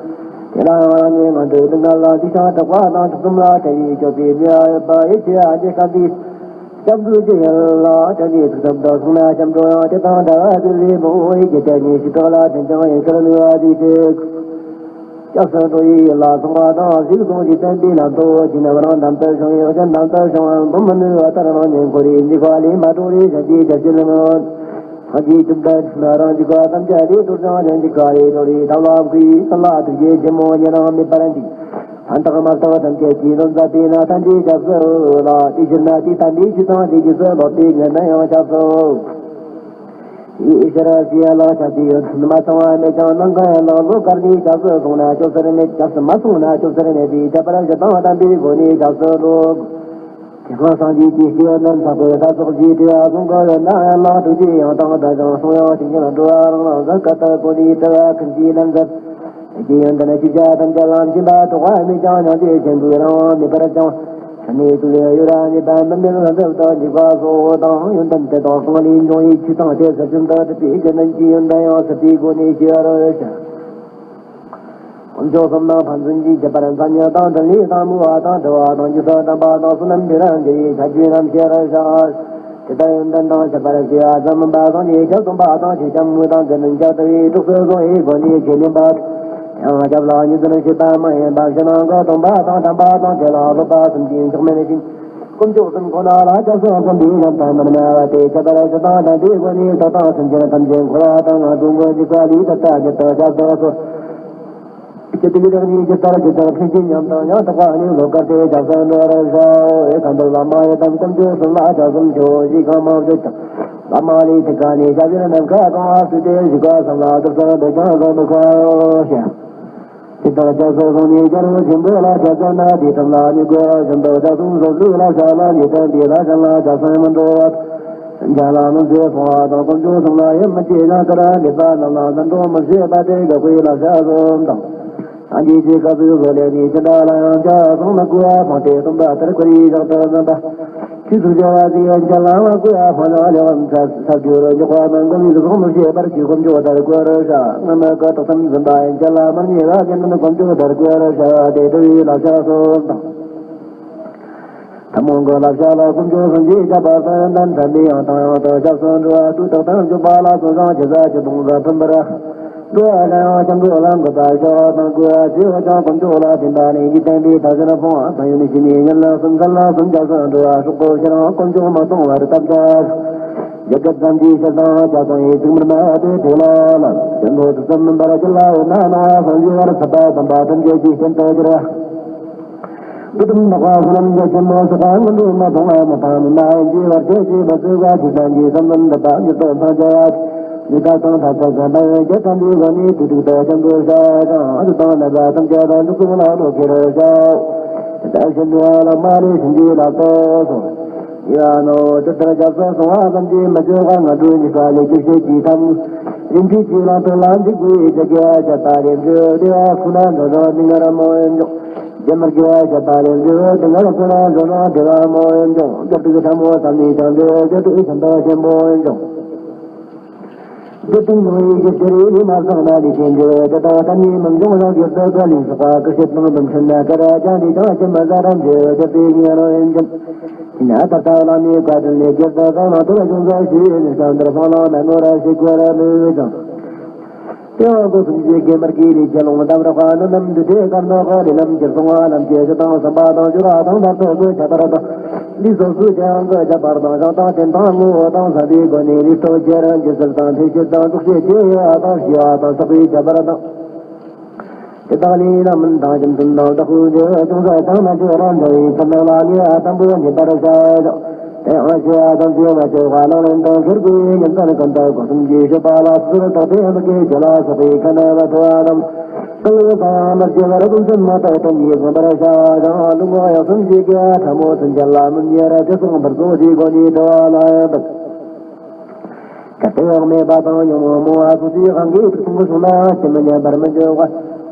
དེ་ལ་ཡང་རང་ཉིད་ངན་འགྲོའི་སྡུག་བསྔལ་ལ་འཇིགས་ཤིང་སྐྲག་པ་དང་ཐུགས་གསུམ་ལ་ཁྲེལ་བའི་སྐྱོབ་པའི་ནུས་པ་ཡོད་པ་ཡིད་ཆེས་ཨ་ཇེ་སྐབས་འདིས། སྐྱབས་འགྲོ་ཅི་ཡིན་ལ་ཁྲེལ་ནས་ཐུགས་གསུམ་དུ་སོང་ན་སྐྱབས་འགྲོ་ཡང་དེ་དང་འདྲ་བ་དེ་ལས་མོ་ཡི་གེ་དེ་ཉིད་ཞི་དྲག་ལ་དྲན་ཅིང་ཡིན་ཁར་ནུས་པ་དེ་དེ། སྐྱབས་སུ་འགྲོ་ཡི་ཡིད་ལ་སོང་བ་དང་གཟིགས་སོང་ཅི་བསྟན་པའི་ལམ་དུ་ཇི་ནམ་རང་དམ་དུ་བྱུང་ཡི་གཞན་དམ་དུ་བྱུང་བ་འབུམ་མི་ནུས་པ་ལྟར་རང་ཉིད་འཁོར་བའི་འཇིགས་པ་ལས་མ་གྲོལ་བའི་ཞབས་ཀྱི་རྒྱལ་གྱི་ལམ། སངས་རྒྱས་བཅོམ་ལྡན་འདས་རང་གི་བཀའ་ཐམས་ཅད་ལས་རྡོར་འཆང་གཞན་གྱི་བཀའ་ལས་གྲོལ་བའི་ཐབས་ལམ་གྱི་ཀུན་ལ་ཐུགས་རྗེ་ཆེན་མོ་ཉེ་རང་མེད་པར་འཇིག་ཕན་བཏགས་མ་བཏགས་ཐམས་ཅད་ཀྱི་དོན་མཛད་པས་ན་ཐམས་ཅད་སྐྱབས་སུ་ལ། དེ་ཕྱིར་ན་དེ་ཐམས་ཅད་ཆོས་དང་ལྡན་རྗེས་སུ་སློབ་པའི་ངན་ལྡན་ཡང་སྐྱབས་སུ། ཡེ་ཤེས་རབ་ཀྱི་ཡན་ལག་ཆ་ཅི་ཡོད་མ་ཚང་བ་མེད་ཀྱང་ནང་གི་ཡན་ལག་བློ་དཀར་ནས་སྐྱབས་སུ་སོང་ན་སྐྱོབ་སར་མེད། སྐྱབས་སུ་མ་སོང་ན་སྐྱོབ་སར་མེད་པས་ཁྱད་པར་བཞི་དང་ལྡན་པའི་སྒོ་ནས་སྐྱབས་སུ་འགྲོ། དེ་ཁོ་སངས་རྒྱས་ཀྱི་སྐྱེས་བུ་རྣམས་ཚོགས་པའི་ས་ཚོགས་ཀྱི་དྲི་བ་གསུང་གི་ཡོད་ན་ཡན་ལག་དྲུག་ཅུའི་ཡང་དང་དག་ཀྱང་གསུང་ཡང་དེ་ཉིད་འགྲོ་བ་རང་རང་གཟའ་སྐར་ལྟར་གོ་ནས་དྲི་བ་ཀུན་གྱི་རྣམ་གཞག་རྒྱུ་ཡོན་ཏན་ཤེས་བྱ་ཐམས་ཅད་ལ་འཛིན་པ་དོགས་པ་མེད་ཀྱང་སྙིང་རྗེ་ཆེན་པོས་རང་དབང་མེད་པར་ཀྱང་ཕྱི་ནས་བསྡུ་ལས་གཡོ་ར་ཉེས་པ་མི་མེད་ལ་འདྲ་བ་དང་འཇིགས་པ་སོགས་དང་ཡོན་ཏན་དེ་དག་གང་ལས་འབྱུང་བའི་ཆོས་དང་དེ་ཟབ་ཅིང་དག་གྲུབ་པའི་རྒྱུ་རྣམས་ཀྱི་ཡོན་ཏན་ཡང་ཟབ་པའི་སྒོ་ནས་ཤེས་པར་བྱ། དཀོན་མཆོག་གསུམ་དང་ཕན་ཚུན་གྱི་ཁྱད་པར་མཚན་ཉིད་དང་འབྲེལ་ལས་དང་མོས་པ་དང་བྲལ་བ་དང་རྗེས་སུ་དྲན་པ་དང་བསོད་ནམས་དེ་རང་གི་ཡི་ཆ་རྒྱུས་རྣམས་ཤེས་པར་བྱ། དེ་ལྟར་ཡོན་ཏན་དང་ཁྱད་པར་ཤེས་པ་ཙམ་མིན་པ་སངས་རྒྱས་ཞལ་གསུངས་པ་དང་ཆོས་ཀྱང་དངོས་དང་དེ་ནི་ཁྱབ་བསྡུ་བའི་གྲོགས་སུ་བཟུང་བའི་སྒོ་ནས་ཁས་ལེན་པ། ཡང་སྐྱབས་ལ་ཉེར་འཛིན་བྱེད་པ་མ་ཡིན་པ་ཕྱི་ནང་གི་སྟོང་པ་དང་དྲན་པ་དང་དེ་ལ་སློབ་པ་གསུམ་གྱི་མཆོག་དམན་ཞིང་། དཀོན་མཆོག་གསུམ་ཁོ་ན་ལ་སྐྱབས་སུ་མགོན་པའི་ཉམས་དང་མི་སྨྲ་བ་སྟེ་ཁྱད་པར་ཞི་དང་ལྡན་པའི་སྒོ་ནས་བདག་དང་སེམས་ཅན་ཐམས་ཅད་འཁོར་བ་དང་ང་སྡུག་བསྔལ་འཇིགས་པ་ལས་ཐར་ཐབས་ཉིད་དུ་སྐྱབས་སུ་གསོལ། ཇི་སྡིག་བདག་ཉིད་ཇི་ལྟར་ཇི་ལྟར་ཕན་ཕྱིར་ཉམས་དང་ཡང་དག་པ་ནི་བློ་དཀར་ཏེ་སྐྱབས་སུ་འགྲོ་བར་ཤོག་ཨེ་ཁ་འདུལ་བླ་མ་ཡི་དམ་དཀོན་མཆོག་གསུམ་ལ་ཕྱག་འཚལ་ཞུ། ཞེས་གང་མང་བརྗོད་ཀྱང་བླ་མ་ལས་ཐད་ཀ་ནས་ཞབས་ཡར་ནམ་མཁའ་གང་བ་བསུས་ཏེ་གཞུག་ག་གསང་སྔགས་བདག་སོགས་འདོད་ཀྱང་བཟང་དུ་འཁོར་ཞེས། ཇི་ལྟར་སྐྱབས་སུ་སོང་ནས་རྒྱལ་བ་ཆེན་པོ་ལ་ཕྱག་འཚལ་ན། དེ་ཙམ་ལ་ནི་གོ་བ་བཞིན་དུ་ཕྱག་འཚལ་སོ་སོའི་བསླབ་བྱ་ལ་ཉེས་དོན་དེ་ལ་གཞན་ལ་སྐྱབས་སུ་མི་འགྲོ་བར། འཇལ་ལ་ནི་ཟེར་སོང་བ་དང་དཀོན་མཆོག་གསུམ་ལ་ཡིད་མི་ཆེས་ན་ཀ་ར་ལས་པ་རྣམས་ལ་བསམ་གྲུབ་མི་བྱེད་པ་སྟེ་དགག་པའི་བསླབ་བྱ་གསུམ་དང་། སངས་རྒྱས་ཀྱི་བཀའ་སྲོལ་བཟོ་ལས་ནི་ཅི་འདྲ་ལ་ཡང་ཆ་ཚང་ན་དགོས་པ་སྤངས་ཏེ་སྟོན་པ་ལྟར་ཁོ་རའི་ཞལ་དུ་གསན་པ། ཆོས་སུ་བྱ་བ་དེ་ཡང་འཇལ་ལ་མ་དགོས་པ་སྤང་བྱ་ལས་བམ་ས་ས་རྒྱུ་རུ་འཇོག་པ་རྣམས་དགོས་པའི་བཟང་མི་བྱེད་པར་ཆོས་དཀོན་མཆོག་ལྟར་དགོས་རུ་བྱ། སྔ་མ་ཀ་དོག་ཙམ་འཛིན་པ་ཡང་འཇལ་ལ་མར་ཉེ་བ་དགེ་འདུན་དཀོན་མཆོག་ལྟར་དགོས་རུ་བྱ་བ་དེ་ལྟ་བུའི་བསླབ་བྱ་གསུམ་དང་། ཐུན་མོང་གི་བསླབ་བྱ་ལ་དཀོན་མཆོག་གསུམ་གྱི་ཁྱད་པར་དང་ཡོན་ཏན་ཐ་མའི་ཡང་དང་ཡང་དུ་སྐྱབས་སུ་འགྲོ་བ་ལྟོས་དང་དང་འཇུག་པ་ལ་སོ་སོ་ཇི་ལྟར་ཇི་ལྟར་ཕུན་པར་འགྲོ་བ་ལ་ཡང་སྐྱབས་འགྲོ་ལམ་གྱི་བར་ཤོག་དང་བསྐུལ་བ་ཇི་བ་ཀྱང་དཀོན་མཆོག་ལ་བརྟེན་པ་ནི་ཡིད་བརྟན་པའི་ཐབས་ཤེས་སྤོང་བ་དང་ཡུན་ནི་ཞི་ནི་ཉིན་ལ་གསུམ་གསུམ་ལ་གསུམ་སྐྱབས་སུ་འགྲོ་བ་སྲོག་པོ་ཁྱེད་རང་དཀོན་མཆོག་མ་གཏོང་བར་བཏབ་ཀྱང་། ཡ་ག་ཙམ་གྱི་ཕྱིར་དང་སྐྱབས་དང་ཡིད་ཚིག་མར་མ་དེ་དེ་ལ་ལ་སྐྱབས་འགྲོ་དུ་ཙམ་མིན་པར་ཅི་ལ་འོ་ན་ནང་བ་སངས་རྒྱས་བར་ཚབ་པ་དམ་པ་ཐམས་ཅད་ཀྱི་རྐྱེན་དུ་གྱུར། བདུད་དང་ནག་པ་བསོད་ནམས་ཀྱི་ཆེན་མོ་སོགས་པ་སྔོན་འགྲོ་མ་མཐོང་བ་མ་མཐོང་མ་ཡིན་གྱི་བར་ཆད་ཀྱིས་མ་གསོས་པ་ཇི་ལྟར་གྱི་བསམ་དོན་འགྲུབ་པ་མྱུར་དུ་འཕང་བྱ་བ། ཇི་ལྟར་དང་ཐབས་ཚད་གང་དང་ཡང་བརྒྱ་ཐམ་པའི་སྒོ་ནས་དུས་དྲུག་ཏུ་སྐྱབས་འགྲོ་བྱ་བ་དང་ཨ་ཏི་དང་ནད་པ་ཐམས་ཅད་དང་འཇུག་པའི་ལམ་ལུགས་ཀྱི་རོལ་བྱའོ། དེ་ལྟར་ཤིན་ཏུ་བླ་མ་ལས་བྱིན་གྱིས་བརླབ་ཏུ་གསོལ། ཡ་ནོ་ཇི་ལྟར་སྐྱབས་སུ་སོང་བ་ཙམ་གྱིས་མི་ཆོག་པར་ང་འགྲོའི་ཉེས་པ་ལས་སྐྱོབ་བྱེད་ཀྱི་ཐབས། རིན་ཆེན་གྱི་ལམ་དུ་ལམ་འཇུག་པའི་ཆ་རྒྱ་བྱ་བ་ལས་འབྲས་བུ་བདེ་བ་ཁོ་ན་འགྲོ་རང་སྡུག་བསྔལ་མང་བའི་འཇོག་རྒྱ་མར་དགེ་བ་བྱ་བ་ལས་འབྲས་བུ་སྡུག་བསྔལ་ཁོ་ན་འགྲོ་རང་བདེ་བ་མང་བའི་འཇོག་སྐྱོབ་སྡུག་ཕྲ་མོ་ཙམ་ལས་ཀྱང་འབྲས་བུ་སྐྱོབ་སྡུག་ཆེན་པོ་ཆེན་པོའི་འཇོག་སྡུག་བསྔལ་ཡི་གེ་ཤེས་རིག་ལས་མ་བསགས་ན་ལས་ཀྱི་འབྲས་བུ་དེ་དག་གཏན་ནས་མི་འབྱུང་རང་གི་སྡུག་བསྔལ་ལས་བསགས་པ་སྐུ་བཤད་དང་མི་མཐུན་ན་ཀ་ར་ཅང་ལས་ཀྱང་ཅི་མ་ཟ་རང་འབྲས་བུ་སྐྱོབ་པའི་ངེས་རང་ཡིན་ཀྱང་། ཡིན་ན་ད་ལྟ་བླ་མའི་བཀའ་དྲིན་ལས་སྒེར་དུ་གང་ལ་ཐོག་ཅུང་ཟད་ཞུས་ནས་སྐྱབས་འདིར་སང་ལ་མེད་ནོ་ར་ཞིག་གོ་ར་ལུས་ཀྱང་། དེ་བ་སྒོ་གསུམ་གྱི་དགེ་མར་གྱི་ལས་ཀྱི་ལུང་དམ་ར་ཁ་ནི་རྣམས་འདུ་བྱེད་ཀར་ནོ་ཁ་ལས་ལམ་གྱི་སོང་བ་རྣམས་ཀྱི་ཞུ་དང་བསམ་པ་དང་སྦྱོར་བ་དང་མཐར་ཐུག་གི་ཁྱད་པར་དང་། ལུས་སོ་སོའི་ཁྱད་དབང་གི་ཁྱད་པར་དང་བྱང་དང་བསྟན་དང་ངོ་བོ་དང་བསམ་པའི་སྒོ་ནས་ལུས་སྟོབས་ཁྱེད་རང་གི་ཟིལ་དང་ཐེག་ཆེན་དང་འཇུག་བྱེད་ཀྱི་དབྱེ་བ་དང་ཤེས་པ་དང་ཆགས་པའི་ཁྱད་པར་དང་། དེ་དག་ལས་རྣམ་སྨིན་དང་རྒྱུ་མཐུན་དང་བདག་པོའི་འབྲས་བུ་ཅུང་ཟད་ཀྱང་མ་བྱུང་རང་འབྱུང་བའི་ཕྱིར་ནང་ལ་ངེས་པ་དམ་པོ་རྙེད་པར་བྱ་ཞོག་དེ་ཡང་ཤེས་པ་དང་བཅས་པ་སྤྱོད་པ་ལག་ལེན་དང་ཁེར་དགུའི་ཉམས་ལྡན་ཀུན་ཏུ་སྒོ་གསུམ་གྱི་སྤྱོད་པ་ལ་སོ་སོར་རྟོག་སྟེ་མི་སྐྱེ་བྱ་ལ་སོགས་པའི་ཁ་ན་མ་ཐོ་བ་རྣམས་ཀུན་ལས་གང་ཡང་མ་སྐྱེ་བར་ཀུན་སེམས་མ་དག་དོན་གྱིས་བཟུང་བར་བྱ་ཞིང་ལུས་ངག་ཡིད་གསུམ་གྱི་དགེ་བ་ཕྲ་མོ་ཚུན་ཆད་ལ་མི་ཉེ་ར་ཇི་སོང་བར་གཙོ་བྱས་སྒོ་ནས་འགྲོ་བ་ལ་ཡང་དག་གལ་ཏེ་ཡང་མེད་པ་དང་ཉོན་མོངས་མོ་ཧ་སོགས་ཀྱི་དབང་གིས་ཐུགས་ཐུང་གི་སོང་ན་ཅི་མི་སྙམ་པར་མི་འགྱུར་བ།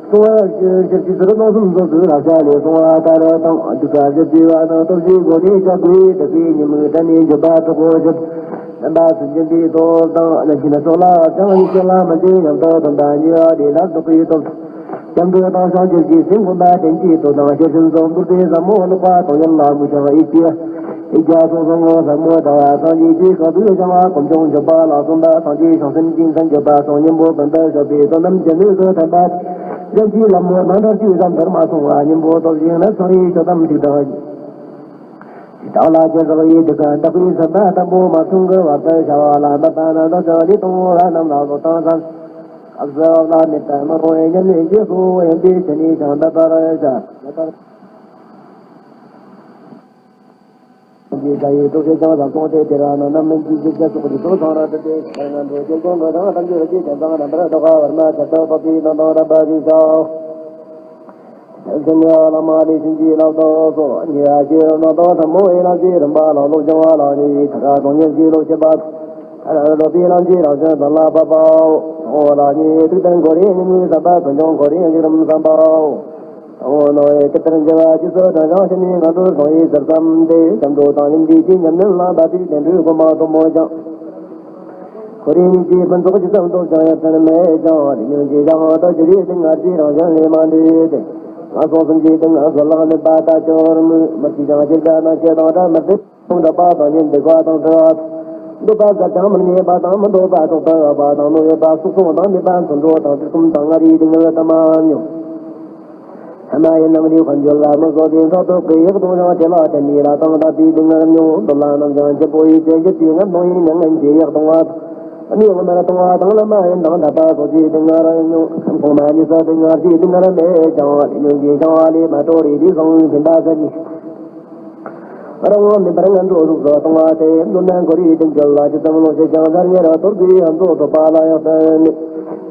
གསུང་བ་ཞིབ་ཞིབ་ཀྱི་ཟུར་སྣང་གསུམ་སོགས་སུ་བསླབ་བྱ་ལས་གསུང་བ་ལྟར་དང་། རྒྱུད་པ་ཞིབ་ཀྱི་བ་དང་སྟོབས་ཀྱི་སྒོ་ནས་ལྕགས་ཀྱུའི་དག་པའི་ཉིན་མོའི་གྲལ་ནས་འཇུག་པ་གྲོགས་པོ་ཞིབ། རྣམ་པ་ཚུན་ཆད་པའི་སྟོབས་དང་རྣམ་མཁྱེན་སོགས་ལ་ཅང་ཡིད་ཆེས་ལ་མི་འཛིན་སྙམ་དུ་སྟོན་པ་ཉེ་བ་དེ་ལ་བདག་གི་སྟོབས། སྐྱབས་འགྲོ་དང་བྱང་ཆུབ་ཀྱི་སེམས་སྒོམ་པ་དྲིན་གྱི་སྟོབས་དང་ཤེར་ཕྱིན་སོགས་མདོར་བསྡུས་ཟབ་མོ་ཀློག་པ་དང་ཡིད་ལ་མོས་ཤིང་ཡིད་ཀྱི། ཡིད་ཀྱི་སོགས་སུ་ངོ་ཟབ་མོ་ལྟ་བ་སངས་རྒྱས་ཀྱི་བཀའ་བསྡུས་བྱ་བ་དཀོན་མཆོག་འཇུག་པ་ལ་སོགས་པ་སངས་རྒྱས་བྱང་སེམས་ཀྱི་མཚན་བརྗོད་པ་སོགས་སྙིང་པོ་ཀུན་ཏུ་ཞོགས་པའི་བསོད་ནམས་ཀྱི་སྣོད་དུ་ཐིམ་པ། གཞན་གྱི་ལམ་མོ་ནང་ལྟར་ཅི་བསམ་དར་མ་སོང་བ་སྙིང་པོ་སྟོབས་ཤིང་ནི་ཚོར་བའི་ཆོས་ཐམས་ཅད་དང་། བདག་ལ་སྦྱིན་སོགས་ཡིད་དུ་འཁོར། བདག་པོའི་བསམ་པ་དང་པོ་མ་ཐུང་གི་བར་དུ་བྱ་བ་ལ་འབད་པ་ན་བདག་ཅག་ལས་དང་པོ་ལ་རྣམས་ལ་བཟོ་དང་བསམ། སྐབས་སུ་བབ་ལ་མེད་པར་མི་རུང་བའི་ཉམས་ལེན་རྗེས་སུ་དབེན་པའི་ཕྱིར་ནི་ཅང་འབད་པར་བྱ། ཇི་ལྟར་ཡི་གྲོགས་ཤེས་ཀྱང་ལ་སོང་སྟེ་དེ་ར་ན་ནམ་མིན་གྱི་ཤེས་བྱ་སོགས་ཀྱི་ཚོགས་ཚང་ར་འདི་སྟེ་ང་འགྲོ་ཤེས་ཀྱང་གང་དང་དམ་ཆོས་རྗེས་ཀྱང་གང་རྣམ་པར་དག་པ་བར་མ་ཆད་དུ་འཕགས་པའི་ནང་དང་རྣམ་པ་ཞིག་བྱའོ། བླ་མ་ལས་བྱིན་གྱིས་བརླབ་ཏུ་གསོལ། ཉེ་བར་ཞི་བའི་སྣང་དང་ཐལ་མོ་ཡི་ལམ་གྱི་རིམ་པ་ལ་སློབ་སྦྱོང་བ་ལ་ནི་ཐར་པ་དང་ཉམས་ཀྱི་སློབ་བྱེད་པ། ཐར་པ་སློབ་པའི་ལམ་གྱི་རང་བྱུང་དོན་ལ་བབ་པའོ། ལ་ནི་ཐུགས་དམ་ཁོ་རའི་ཉིད་ནི་བསམ་པ་དོན་སྦྱོང་ཁོ་རའི་བཞུགས་རིམ་བསམ་པའོ། དང་པོ་ནང་བའི་ཇི་ལྟར་འགྱུར་བ་ཇི་སྲིད་དོན་སྦྱོང་ཞི་གནས་ངན་འགྲོར་སོང་བའི་ཚུལ་བསམ་སྟེ་སྐྱབས་འགྲོ་དང་ཉིན་འདས་ཀྱི་ཉམས་ལེན་ལ་འབད་པའི་བདེ་འགྲོའི་གོ་འཕང་ཐོབ་མོད་ཀྱང་། ཁོ་རའི་ཉིད་ཀྱི་ཕུན་ཚོགས་ཇི་ཙམ་ཐོབ་ཀྱང་ཡང་ཕན་མེད་ཅིང་། དེ་ཉིད་ཀྱི་ཡང་དག་ཅི་རིགས་སྡུག་བསྔལ་གྱི་རང་བཞིན་ལས་མ་འདས་ཏེ། ངན་སོང་གསུམ་གྱི་སྡུག་བསྔལ་ཚོལ་ལ་ནུས་པ་དག་ཀྱང་མེད། མི་སྐྱིད་ཀྱང་སྐྱིད་དགའ་ན་སྐྱིད་དང་འདྲ་མི་འདུག་འདོད་པ་དང་ཉིད་འདུག་པ་དང་བྲལ་བ། འདོད་པ་ཟད་ཀྱང་མི་རྙེད་པ་དང་མི་འདོད་པ་རྟག་ཏུ་ཡོད་པ་དང་མི་འོས་པ་སོགས་གསུམ་དང་ནུས་པ་མཚོན་འགྲོ་དང་བཀྲེས་སྐོམ་དང་ངལ་བའི་སྡུག་བསྔལ་དུ་མ་མྱོང་། ཐ་མ་ཡིན་ནམ་རིགས་ཁམས་འགྱུར་ལ་མི་བཟོད་པའི་མཐར་ཐུག་གི་ཡིད་གདུང་ཡང་དེ་ལ་བརྟེན་ནས་ལ་དང་དག་པའི་སྡུག་བསྔལ་མྱོང་། འདོད་ལ་རྣམ་ཅན་འཆི་འཕོ་ཡི་ཚེ་འགྱུར་གྱི་ངན་སྡུག་ཡིན་ཡང་ངན་གྱི་ཡིད་གདུང་བ་དང་། གནས་ངོ་མར་གཏོང་བ་དང་ལམ་མ་ཡིན་དང་དག་པ་སོགས་ཀྱི་སྡུག་བསྔལ་མྱོང་། ཁམས་གོང་མ་གཉིས་སུ་སྡུག་བསྔལ་གྱི་སྡུག་བསྔལ་མེད་ཀྱང་། དེ་ཉིད་ཀྱི་བྱ་བ་ལས་མ་གྲོལ་བའི་དུས་སུ་འཕེན་པ་ཟད་ནས། རང་དབང་མེད་པར་ངན་འགྲོ་ལུགས་སུ་ལྟུང་བ་སྟེ། མདོར་ན་ཁོ་རའི་དོན་འགྱུར་ལ་ཇི་ཙམ་བློ་ཆེ་ཀྱང་། ཟ་ངེར་དོར་དགོས་ཡང་མཚོ་ཐོབ་པ་ལ་ཡང་བརྟེན་མེད།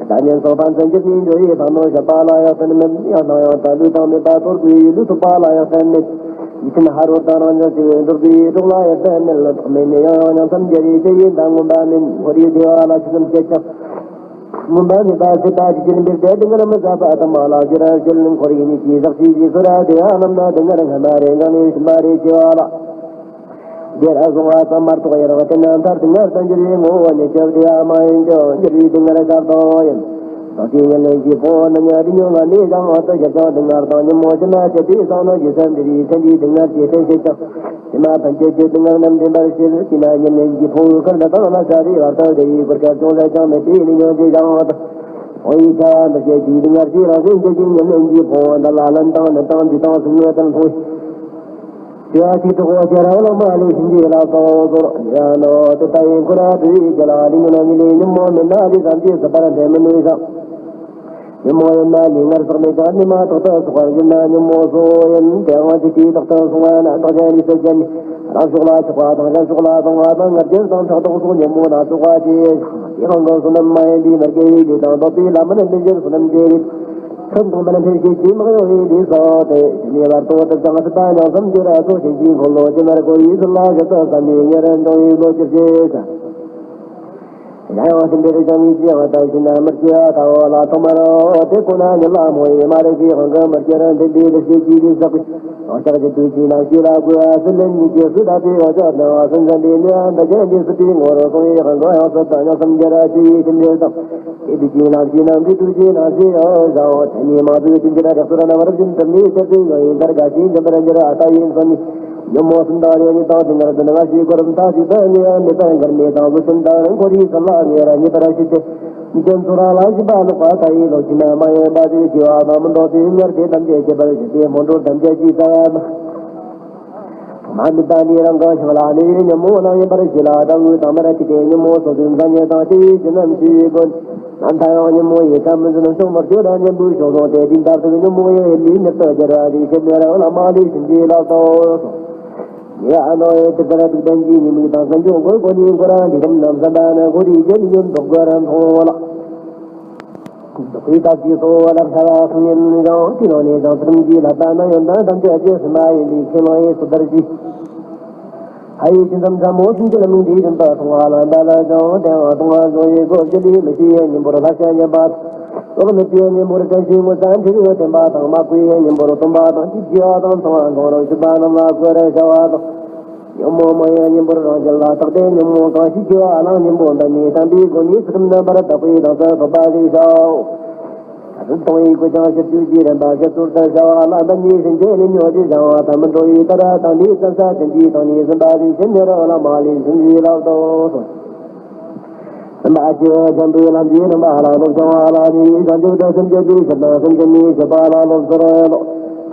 ད་ཉན་སོང་ཕན་ཚུན་གྱི་རྟེན་འབྱོར་ཡི་ཕན་ནོ་བྱ་བ་ལ་ཡང་བརྟེན་མེད། ཡང་ན་ཡང་དག་ལུས་དང་མེད་པ་དོར་དགོས་ཡི་ལུས་ཐོབ་པ་ལ་ཡང་བརྟེན་མེད། ཡིད་ཆེས་ཧ་རོ་དང་རང་བྱུང་ཆེ་བའི་འགྲོ་དགོས་ཡི་གྲོགས་ལ་ཡང་བརྟེན་མེད། ལ་དོགས་མེད་ནས་ཡང་ཡང་ཉམས་སམ་རྒྱ་རི་ཆེ་ཡི་ད་ངོམས་པ་མེད། ཁོ་རའི་བདེ་བ་ལ་ཇི་ཙམ་བྱེད་ཀྱང་། མུན་པ་མེད་པ་སྲིད་པ་ཇི་ལྟར་འབེབས་ཏེ། སྡུག་བསྔལ་མི་བཟད་པ་ཐ་མ་ལ་སྦྱོར་བ་ཕྱིར། འཁོར་བའི་གནས་ཀྱི་ཟག་བཅས་ཀྱི་ཚོར་བ་དེ་ཡང་རྣམ་སྣང་སྡུག་བསྔལ་སྔ་མ་རེ་འགག་ནས་ཕྱི་མ་རེ་སྐྱེ་བ་ལ། དེར་སོང་བ་ཙམ་མ་གཏོགས་ཡང་དེ་རྣམས་མཐར་ཐུག་ངེས་དང་འགྱུར་བའི་ངོ་བོ་ཉིད་ཀྱང་དེ་ཡང་མ་ཡིན་ཀྱང་འགྱུར་བའི་སྡུག་བསྔལ་ཤར་དང་ཡིན། བདག་ཅག་ཉེར་ལེན་གྱི་ཕུང་པོ་རྣམས་ཀྱང་འདི་ཉིད་ངང་ནས་ཀྱང་དབང་དུ་ཞུགས་ཀྱང་སྡུག་བསྔལ་དང་ཉོན་མོངས་ཕྱི་མ་བཅད་པའི་སང་ནང་གི་སེམས་འདི་རིགས་ཚེ་འདིའི་སྡུག་བསྔལ་གྱི་རྟེན་བྱེད་ཀྱང་། ཕྱི་མ་ཕན་ཆད་ཀྱི་སྡུག་བསྔལ་རྣམས་འདྲེན་པར་བྱེད། དེས་ན་ཉེར་ལེན་གྱི་ཕུང་པོའི་ཁར་འདི་དང་ན་ཚ་རེ་བར་དུ་དེ་ཡི་གོར་ཁ་ཅུང་ཟད་ཀྱང་མེད་པའི་ནི་ཉོན་ཅིག་ཀྱང་དང་། འོ་ཡི་ཆ་བ་འདི་སྐད་ཀྱི་སྡུག་བསྔལ་གྱི་རང་བཞིན་ཇི་བཞིན་ཉེར་ལེན་གྱི་ཕུང་པོ་འདི་ལ་ལན་དང་ནི་དང་འདི་དང་སུན་ངོ་དང་ཕུང་པོ། དེ་བ་ཅིག་གྲོགས་པོ་ཁྱེད་རང་བླ་མ་ལས་བྱིན་གྱིས་བརླབ་ཏུ་གསོལ། ཡ་ནོ་དེ་ལྟ་ཡི་འཁོར་བ་དུ་ཡི་རྒྱ་ལ་ལི་ཉོན་ནོ་ཉི་ལི་ཉོན་མོངས་མེད་ན་ལས་བསམ་གྱིས་གསོད་པར་འདྲེན་མི་ནུས་ཤིང་། ཉོན་མོངས་ཡོད་ན་ནི་ངར་སོགས་མེད་ཀྱང་ཉི་མ་ཐོག་ཏུ་སོགས་པར་འགྱུར་ན་ཉོན་མོངས་སོ་ཡིན། དེའང་ཇི་སྐད་དག་ཏུ་གསུངས་པ་ན། རྟག་ཅན་རིགས་སུ་སྐྱེས་ནས་རང་ཕྱོགས་ལ་ཆགས་པ་དང་གཞན་ཕྱོགས་ལ་སྡང་བ་དང་ང་རྒྱལ་དང་ཕྲག་དོག་སོགས་ཉོན་མོངས་སྣ་ཚོགས་པ་སྐྱེ་ཞིང་། དེའི་དབང་གིས་བསོད་ནམས་མ་ཡིན་པའི་མི་དགེ་བའི་ལས་དང་ལྡོག་པའི་ལམ་མིན་འདི་ཕྱིར་བསོད་ནམས་ཀྱི་རིགས་ཁམས་གོང་མར་འཕེལ་བྱེད་ཀྱི་མི་གཡོ་བའི་ལས་བསགས་ཏེ། ཇི་སྙེད་བར་དོ་ཏིལ་དང་སྲིད་པ་ཉམས་སམ་གྱུར་ར་སོགས་བྱིན་གྱིས་འཁོར་ལོ་ཇི་ལྟར་བསྐོར་བའི་ཚུལ་ལ་གཞི་རྩ་བསམ་པའི་ཉེར་འབྱུང་བའི་བློ་ཅིར་སྐྱེས་ཤིང་། གཞན་ཡང་སེམས་པའི་རིགས་ཀྱང་ཉིད་ཀྱིས་ཡང་དག་ཤེས་ན་མི་སྐྱེ་བ་ལྟ་བུ་ལ་ཐོག་མར་དེ་ཁོ་ན་ཉིད་ལ་མོ་ཡི་མ་རིག་པའི་དབང་གིས་མི་སྐྱེ་རུང་འདི་འདྲའི་རིགས་ཀྱི་ལས་བསགས་པའི་བག་ཆགས་ཀྱི་དུས་ཀྱི་ནང་ཤེས་ལ་གོ་བ་སྲིད་ལེན་ཉིད་ཀྱི་སྲིད་ལ་དེའི་བག་ཆགས་ལྡན་པ་སེམས་ཙམ་པའི་ནུས་པ་འདི་ཀྱང་འདི་སྲིད་པའི་ངོ་བོར་སོང་བའི་དབང་གིས་ཡང་སྲིད་དུ་ཉམས་སམ་གྱུར་ར་སྐྱེ་བའི་ཁྱིམ་རེ་དང་། དེ་དུས་ཀྱི་ནང་ཤེས་ན་འདི་དུས་ཀྱི་ནང་ཤེས་ཡང་བཟང་བོ་དེ་ནི་མང་པོའི་ཁྱིམ་གྱི་ར་རེག་སོར་རྣམ་པར་བྱིན་ཐུབ་ནས་ཆེར་དུ་ཡོང་ཡིན་པར་དགའ་ཞིང་འཇོམས་པར་འགྱུར་ཨ་ལྟ་ཡིན་སོ་ནི། ཉོན་མོངས་སུམ་དང་ལས་ཉིད་དང་སྡུག་བསྔལ་ཀུན་ང་ཞིག་གོ་རིམ་ཐ་ཞིག་ཏུ་ངེས་པ་མེད་པར་འགལ་མེད་དང་བཟོད་སེམས་དང་འཁོར་བའི་ཚུལ་ལ་ངེས་ར་ཉེས་པར་ཞི་སྟེ། མི་སྐྱོན་ཚོགས་ར་ལ་ཞི་བ་ལོག་པ་ལྟ་ཡི་ལོག་ཕྱིན་མ་ཡིན་པ་དེ་སྐྱེ་བ་དང་མི་འདོད་པའི་ངར་དེ་ཐམས་ཅད་སྐྱེད་པར་བྱེད་པའི་སྨོན་འགྲོ་ཐམས་ཅད་ཀྱི་རྩ་བ་མ་མི་ལྟ་ནི་རང་གང་ཤེས་ལ་ནི་ཉོན་མོངས་རྣམས་ཡིན་པར་ཤེས་ལ་དང་དངོས་དང་མར་ཐིག་སྟེ་ཉོན་མོངས་སོ་སོའི་མཚན་ཉིད་དང་སྐྱེ་བའི་རྒྱུ་རྣམས་ཤེས་པའི་སྒོ་ནས། ནམ་མཐའ་ཡང་ཉོན་མོངས་ཡི་ཁམས་མི་འཛིན་ཕྱོགས་མི་བཅོས་རང་གཉེན་པོའི་ཕྱོགས་སོང་སྟེ་དེའི་མཐར་ཐུག་ཉོན་མོངས་ཡི་ཡིད་ལུས་མྱུར་དུ་སྦྱར་བ་དེ་ཤེས་ནས་རང་བླ་མ་ལས་བྱིན་གྱིས་བརླབ་ཏུ་གསོལ། ཡ་ནོ་ཡེ་དེ་ལྟར་ཐུགས་ལྡན་གྱི་ཉི་མིག་དང་སེམས་བྱུང་གི་སྒོ་ནས་འཁོར་བ་འདི་ཁམས་རྣམས་བསམ་པ་ན་གོ་རིགས་བརྒྱད་ནི་ཡོད་མདོག་དགར་མཐོང་ལ། བདག་གིས་བདག་གི་གསོལ་བ་བླ་ན་བྱ་བ་གསུང་ཉན་ཀྱང་། དེ་ནང་ནས་ཀྱང་ཚུལ་ཁྲིམས་ཀྱི་བསླབ་པ་ན་ཡོན་ཏན་ཐམས་ཅད་རྗེས་སུ་མ་ཡིན་པའི་ཁས་བླངས་ཡིན་སོ་ལྟར་གྱིས། ཕ་ཡི་ཅི་འཛོམས་ཚ་མོ་སུམ་ཅུ་ལ་མིང་འདི་བཞིན་དུ་མཐོང་བ་ལ་འདའ་ལ་ཀྱང་། དེའང་མཐོང་བ་བཟུང་བའི་སྒོ་བཞི་ལས་མི་ཤེས་པའི་གཉེན་པོར་བསླབ་བྱ་ཉན་པ་དང་། ལོག་མེད་པའི་གཉེན་པོར་དྲན་ཤེས་ངོ་ཚ་འཁྲིད་པའི་བསྟན་པ་དང་། མ་གོས་པའི་གཉེན་པོར་སྟོན་པ་དང་། ཅི་བགྱི་བ་དང་མཐོང་བ་གང་རུང་ཞུས་པ་རྣམས་ལ་གོ་རེ་བྱ་བ་དང་། ཉོན་མོངས་མ་ཡིན་གཉེན་པོར་རང་རྒྱལ་ལ་བརྟགས་ཏེ་ཉོན་མོངས་གང་ཞིག་སྐྱེ་བ་ལའང་གཉེན་པོ་འདི་ཉིད་བསྟན་པའི་སྒོ་ནས་ཚུལ་ཁྲིམས་རྣམ་པར་དག་པའི་གདེང་ཚོད་ཐོབ་པ་ཞིག་བྱའོ། ད་དུང་གཏོང་བའི་སྐུ་ཅང་ཕྱིར་བཅོས་ཀྱི་རིམ་པ་ཞིབ་ཏུ་བརྟག་བྱ་བ་ལ། འདི་ཉིད་ཕྱིན་ཆད་ནི་ཉོན་ཅིག་བྱ་བ་དང་མི་འགྲོ་བའི་ལྟར་དང་ནི་བསམ་ས་ཅན་གྱི་དང་ནི་སེམས་པ་ཞིག་ཕྱིན་ནས་རང་བླ་མ་ལས་བྱིན་གྱིས་བརླབ་ཏུ་གསོལ། སེམས་པ་སྐྱེ་བོ་འཇམ་པའི་ལམ་གྱི་རིམ་པ་ལ་སློབ་སྦྱོང་བ་ལ་ནི་བྱང་ཆུབ་ཏུ་སེམས་བསྐྱེད་པའི་ཕྱིར་དང་སེམས་བསྐྱེད་ནི་བྱེད་པ་ལ་སློབ་གསོར་སློབ།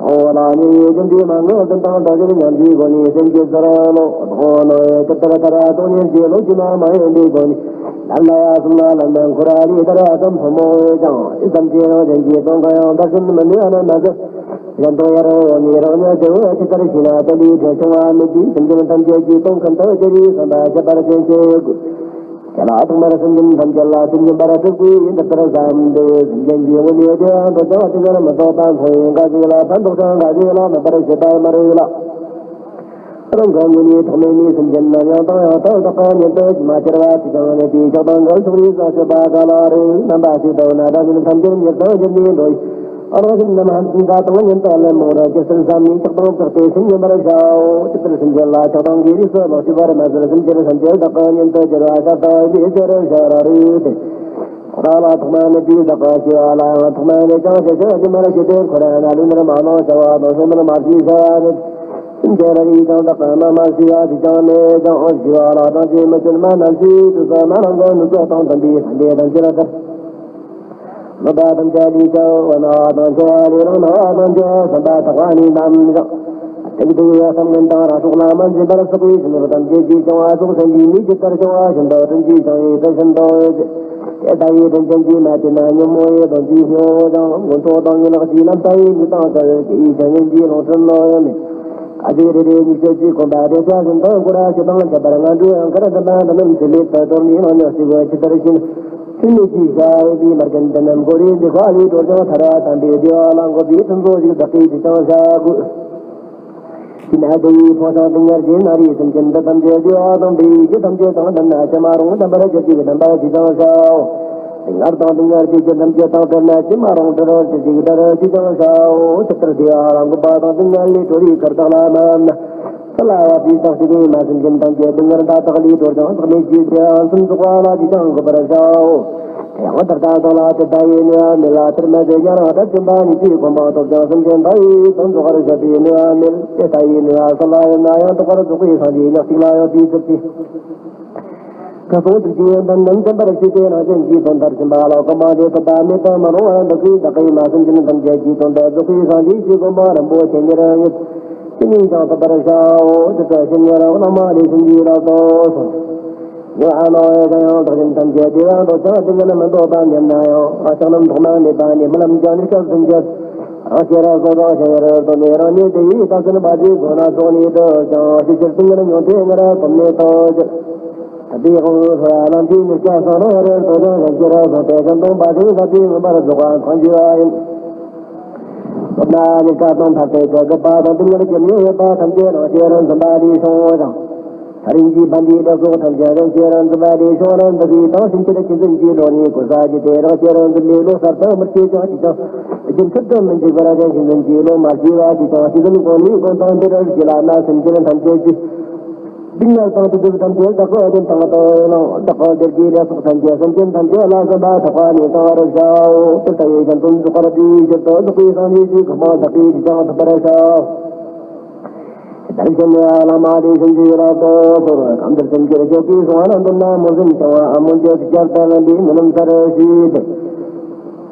ཨོ་ལ་ནི་ཡེ་ཅན་དེ་མ་ངོ་ཙམ་དང་ད་གིན་ཉམས་ཀྱི་སྒོ་ནས་སེམས་ཀྱི་ཚོར་ལོ། ཨོ་ནོ་ཡེ་ཏི་ཏར་ཏར་ཏོ་ཉེར་གྱི་ལོ་ཅི་མ་མ་ཡེ་འདི་སྒོ་ནས་ལ་ལ་ཡ་སུ་ལ་ལ་ན་ཁོ་ར་ལི་ཏར་ཙམ་ཕོ་མོ་ཡེ་ཅང་ཨི་ཙམ་གྱི་རང་ཅན་གྱི་སྟོང་ག་ཡང་དར་ཤིན་མི་ནུས་ཨ་ན་ན་ཟེར། ཡང་དོ་ཡ་རོ་ནི་རང་ཉ་དེ་བོ་ཅི་ལྟར་ཤི་ན་ད་ལི་དེ་བྱུང་བ་མི་དེ་སེམས་ཅན་ཐམས་ཅད་ཀྱི་སྟོང་ཁམས་དུ་ཅི་རིགས་བསམ་པ་ཁྱད་པར་ཅན་ཅེས་དགོས། དེ་ལ་ཐོག་མར་སེམས་ཅན་ཐམས་ཅད་ལ་སེམས་ཅན་པར་སྒྲུབ་དགོས་ཡིན་ད་ལྟར་བསམ་སྟེ་སེམས་ཅན་གྱི་དངོས་གནས་དེའང་དོ་ཅང་དེ་ལ་མི་ལྡོག་པ་མཐོང་ཡིན་ག་ཟིག་ལ་ཕན་འདོགས་ཀྱང་ག་ཟིག་ལ་མི་པར་བྱེད་པར་མ་རིགས་ལ། རང་གི་དངོས་གནས་ཐོག་མེད་ནས་སེམས་ཅན་རྣམས་ཡང་དང་ཡང་དུ་བདག་གི་ཉིད་དུ་མ་ཁྱེར་བ་ཅི་ཀྱང་གནས་པའི་ཆགས་སྡང་གི་ཕྱོགས་རིས་སུ་ཞི་བ་ག་ལ་རེ་རྣམ་པ་ཞིག་ཏུ་ན་ད་ཉིད་ཐམས་ཅད་ཉེར་དུ་འགྱུར་ནས་འགྲོ་ཡི། རང་བཞིན་རྣམས་ཧམ་སེམས་དགའ་དང་ཉམས་དུ་ལེན་མོ་ར་ཇི་སྲིད་བསམ་ནས་ཆགས་སྡང་བྲལ་ཏེ་སེམས་ཉམས་པར་བྱའོ། ཇི་ལྟར་སེམས་ཅན་ལ་ཆགས་སྡང་གི་རིས་སུ་མ་ཞུགས་པར་མ་ཟད་སེམས་ཅན་ཐམས་ཅད་བདག་གི་ཉིད་དུ་གྱུར་པ་ཤ་སྟག་ཡིན་པའི་ཕྱིར་ཞེས་ར་རུ་སྟེ། ཁོ་རང་ལ་ཐོག་མ་མེད་པའི་བདག་གི་སྐྱེ་བ་ལའང་ཐོག་མ་མེད་ཅིང་ཞེས་བྱ་ཇི་མར་བྱེད་དེ་ཁོ་རང་ན་ལུས་ནར་མ་ལོང་བྱ་བ་དང་ཤོང་ནར་མ་བྱེད་བྱ་བ་མེད། སེམས་ཅན་ར་རིགས་ཀྱང་བདག་གི་མ་མ་ཤི་བ་ཅིག་ཀྱང་མེད་ཀྱང་ཞི་བ་ལ་གྲངས་ཀྱིས་མི་ཆོད་མ་རྣམས་ཤི་དུས་སུ་ན་རང་གི་ནུས་ཚོགས་དང་ལྡན་པའི་ལྷ་འདྲེ་དང་ཅི་ར་ལྟར། ལོ་པ་དང་བཅས་ལས་ཀྱང་བ་ན་བ་དང་ཆེ་བ་ལས་རང་ན་བ་དང་ཆེ་བ་བསམ་པ་ཐག་པ་ནས་བསྣམས་ཀྱང་། དེ་གི་དུས་ཡོད་བསམ་ངན་དང་རང་སྲོག་ལ་མ་འཛེམ་པར་བསགས་པའི་སེམས་ནོར་ཐམས་ཅད་ཀྱིས་བྱང་བ་སོགས་སེམས་ཀྱི་མིག་ཇི་ལྟར་བྱང་བ་བཞིན་དུ་དྲིན་གྱིས་བྱང་བའི་དེ་བཞིན་དུ། དེ་ལྟ་བུའི་དྲིན་ཅན་གྱིས་མ་བསྐྱོད་ན་ཉོན་མོངས་པའི་གདོན་གྱིས་སྨྱོ་ཞིང་མངོན་མཐོ་དང་ཡན་ལག་གི་རྣམ་ལྟ་བའི་མིག་དང་བྲལ་ཏེ་ཡིད་ཀྱང་ཉོན་གྱི་ལོངས་སྤྲུལ་ནོ་ཡོད་མེད། ཨ་ཙི་རེ་རེ་ཉིད་སྤྱོད་ཀྱི་གོམས་པ་དེ་ཆ་བཞིན་དུ་འཁོར་བ་ཞི་དང་ཁྱད་པར་ལྔ་འགྲོ་ཡང་ཁར་འདི་ན་འདི་རྣམས་ཀྱི་ལས་དུ་དོར་ནས་ལོ་ཉོག་ཅིག་གོ་ཇི་ལྟར་ཞིག །ཚིག་མེད་ཀྱི་བྱ་བའི་མར་གན་འདི་རྣམས་གོ་རེ་འདི་ཁ་ལས་དོར་ཀྱང་ཐར་བ་དམ་པའི་བདེ་བ་ལ་འགོད་པའི་ཕུན་ཚོགས་ཤིག་བདག་གིས་ཅི་ཀྱང་བྱ་དགོས། ཅི་ན་དེ་ཡི་ཕོ་བྲང་སྟེང་ཉར་གྱི་ན་རེ་སེམས་ཅན་འདི་ཐམས་ཅད་བདེ་བ་དང་བདེ་བའི་རྒྱུ་ཐམས་ཅད་དང་ལྡན་ན་ཅི་མ་རུང་ལྡན་པར་གྱུར་ཅིག་ལྡན་པར་ཅི་ཀྱང་བྱའོ། སྟེང་ངར་དང་སྟེང་ངར་གྱི་རྒྱུ་ཐམས་ཅད་དང་བྲལ་ན་ཅི་མ་རུང་བྲལ་བར་གྱུར་ཅིག་བྲལ་བར་ཅི་ཀྱང་བྱའོ། ཇི་ལྟར་བདེ་བ་ལ་འགོད་པ་དང་སྟེང་ངར་ལས་གྲོལ་བའི་ཁར་བདག་ལ་མ་བབ་ན། ས་ལ་བབ་པའི་བདག་ཅིག་ཡིན་ན་སེམས་ཅན་ཐམས་ཅད་སྡུག་བསྔལ་མཐའ་དག་ལས་གྲོལ་ཀྱང་ཟག་མེད་ཀྱི་དེའང་སེམས་རྫོགས་པ་ལ་ཅི་ཀྱང་འགོད་པར་བྱའོ། དེ་ཡང་ད་ལྟ་བདག་ལ་དེ་ལྟ་ཡི་ནུས་པ་མེད་ལ་དེར་མ་ཟད་ཡང་རང་ལྟར་བྱིན་པ་ཉིད་ཀྱིས་གོམས་པ་ཐོབ་ཀྱང་སེམས་ཅན་དག་ཡི་དོན་རྫོགས་པར་བྱེད་པའི་ནུས་པ་མེད། དེ་ལྟ་ཡི་ནུས་པ་གསལ་ལ་ཡོད་ན་ཡང་རྟོགས་པར་རྫོགས་པའི་སངས་རྒྱས་ཉག་གཅིག་ལ་ཡོད་པའི་ཕྱིར་ཏེ། ཁ་སང་དུས་ཀྱི་ཡོན་ཏན་རྣམས་བསྟན་པར་བྱེད་དེ་རང་བཞིན་གྱིས་དོན་མཐར་ཕྱིན་པ་ལ་གོམས་པ་དེ་ཐོབ་པ་མེད་དུ་མི་རུང་བར་འདུག་གི། བདག་གིས་མ་སེམས་ཅན་ཐམས་ཅད་ཀྱི་དོན་དུ་རྫོགས་པའི་སངས་རྒྱས་ཀྱི་གོ་འཕང་རིན་པོ་ཆེ་ཉེར་གཉིས་ཇི་ནས་ཀྱང་ཐོབ་པར་བྱའོ། ཇི་ལྟར་ཞིག་ཉེ་རབས་བླ་མ་ལས་བྱིན་གྱིས་བརླབ་ཏུ་གསོལ། ཡང་ཨ་ནོ་ཡེ་ཀྱང་བདག་ཅན་ཐམས་ཅད་བདེ་བ་འདོད་ཀྱང་སྡུག་བསྔལ་མི་འདོད་པ་སྙམ་ན་ཡང་། ཨ་ཞང་རྣམས་ཐོག་མ་མེད་པ་ནས་རྨི་ལམ་ཀྱང་ཉེར་སྐྱབས་སུ་འགྱུར། རང་ཤེས་རབ་སོགས་དང་ཞིང་ཡོད་རབ་ཏུ་ནས་རང་ཉིད་དེ་ཡི་ད་གཟོད་པ་ཅིག་དགོས་ན་སོགས་ནས་འདོད་ཀྱང་ཤེས་ཕྱིར་སྡུག་བསྔལ་མྱོང་དེ་ངེས་རབ་ཐོབ་ནས་ཐོབ་ཕྱིར། ཐུབ་པའི་དབང་པོས་ལམ་གྱི་ཉེར་སྐྱབས་སུ་རང་ཡོད་རབ་ཏུ་ཀྱང་ཞིང་ཤེས་རབ་སོགས་ཏེ་ཀུན་སྟོང་པ་ཅིག་ཐུབ་པའི་མངོན་པར་རྫོགས་པ་མཐོང་རྒྱུ་བ་ཡིན། ཐོབ་ན་གཉིས་ཀ་དང་ཐར་པའི་གོ་སྐབས་པ་དང་སྡུག་བསྔལ་གྱི་གནས་ཡོད་པ་ཐམས་ཅད་རང་ཤེས་རབ་འཛིན་པ་ལས་བྱུང་བ་དང་། ཐག་རིང་གི་ཕན་བདེའི་བདག་སོགས་ཐམས་ཅད་རང་ཤེས་རབ་འཛིན་པ་ལས་བྱུང་བར་འདུག་པའི་དང་ཕྱིན་ཆད་ཆོས་འཛིན་གྱི་བློ་ནི་གོལ་ས་ཇི་སྟེ་རང་ཤེས་རབ་འཛིན་པའི་བློ་གསར་དུ་མི་སྐྱེ་ཀྱང་ཅི་ཀྱང་རྒྱུན་མཐུད་དུ་མི་འཇུག་པར་རེ་ཞིག་འཛིན་གྱི་བློ་མ་སྐྱེ་བ་ཅི་ཀྱང་ཤེས་འཛིན་གོ་ནི་གོ་དང་འདི་ར་ཞི་ལ་ན་སེམས་ཅན་ཐམས་ཅད་ཀྱི། སྡུག་བསྔལ་དང་སྡུག་སྒྲིབ་ཐམས་ཅད་བདག་གི་རྒྱུན་དང་དུ་ཡིན་ནོ། བདག་གི་འདིར་གྱི་ལས་ཚོགས་ཐམས་ཅད་སེམས་ཅན་ཐམས་ཅད་ལ་བསམ་པ་ཐག་པ་ནས་བཅང་བར་བྱའོ། དེ་ལྟ་བུའི་གཞན་དོན་རྫོགས་པར་བྱའི་ཕྱིར་དུ་རྫོགས་པའི་སངས་རྒྱས་ཀྱི་གོ་འཕང་བདག་གིས་ཅི་ཀྱང་ཐོབ་པར་བྱའོ། དེ་ལྟར་བྱས་ནས་བླ་མ་དེ་བཞིན་གྱི་ལག་ཏུ་ཚོར་བ་གང་འདིར་སེམས་ཀྱི་ཤོག་གིས་སོང་བ་ན་མདུན་ན་མོ་སེམས་བྱང་བ་ཨ་མོ་ཅོ་ཅིག་བསྐྱར་དུ་ལེན་པའི་མི་ལམ་སར་ཞུས་ཏེ།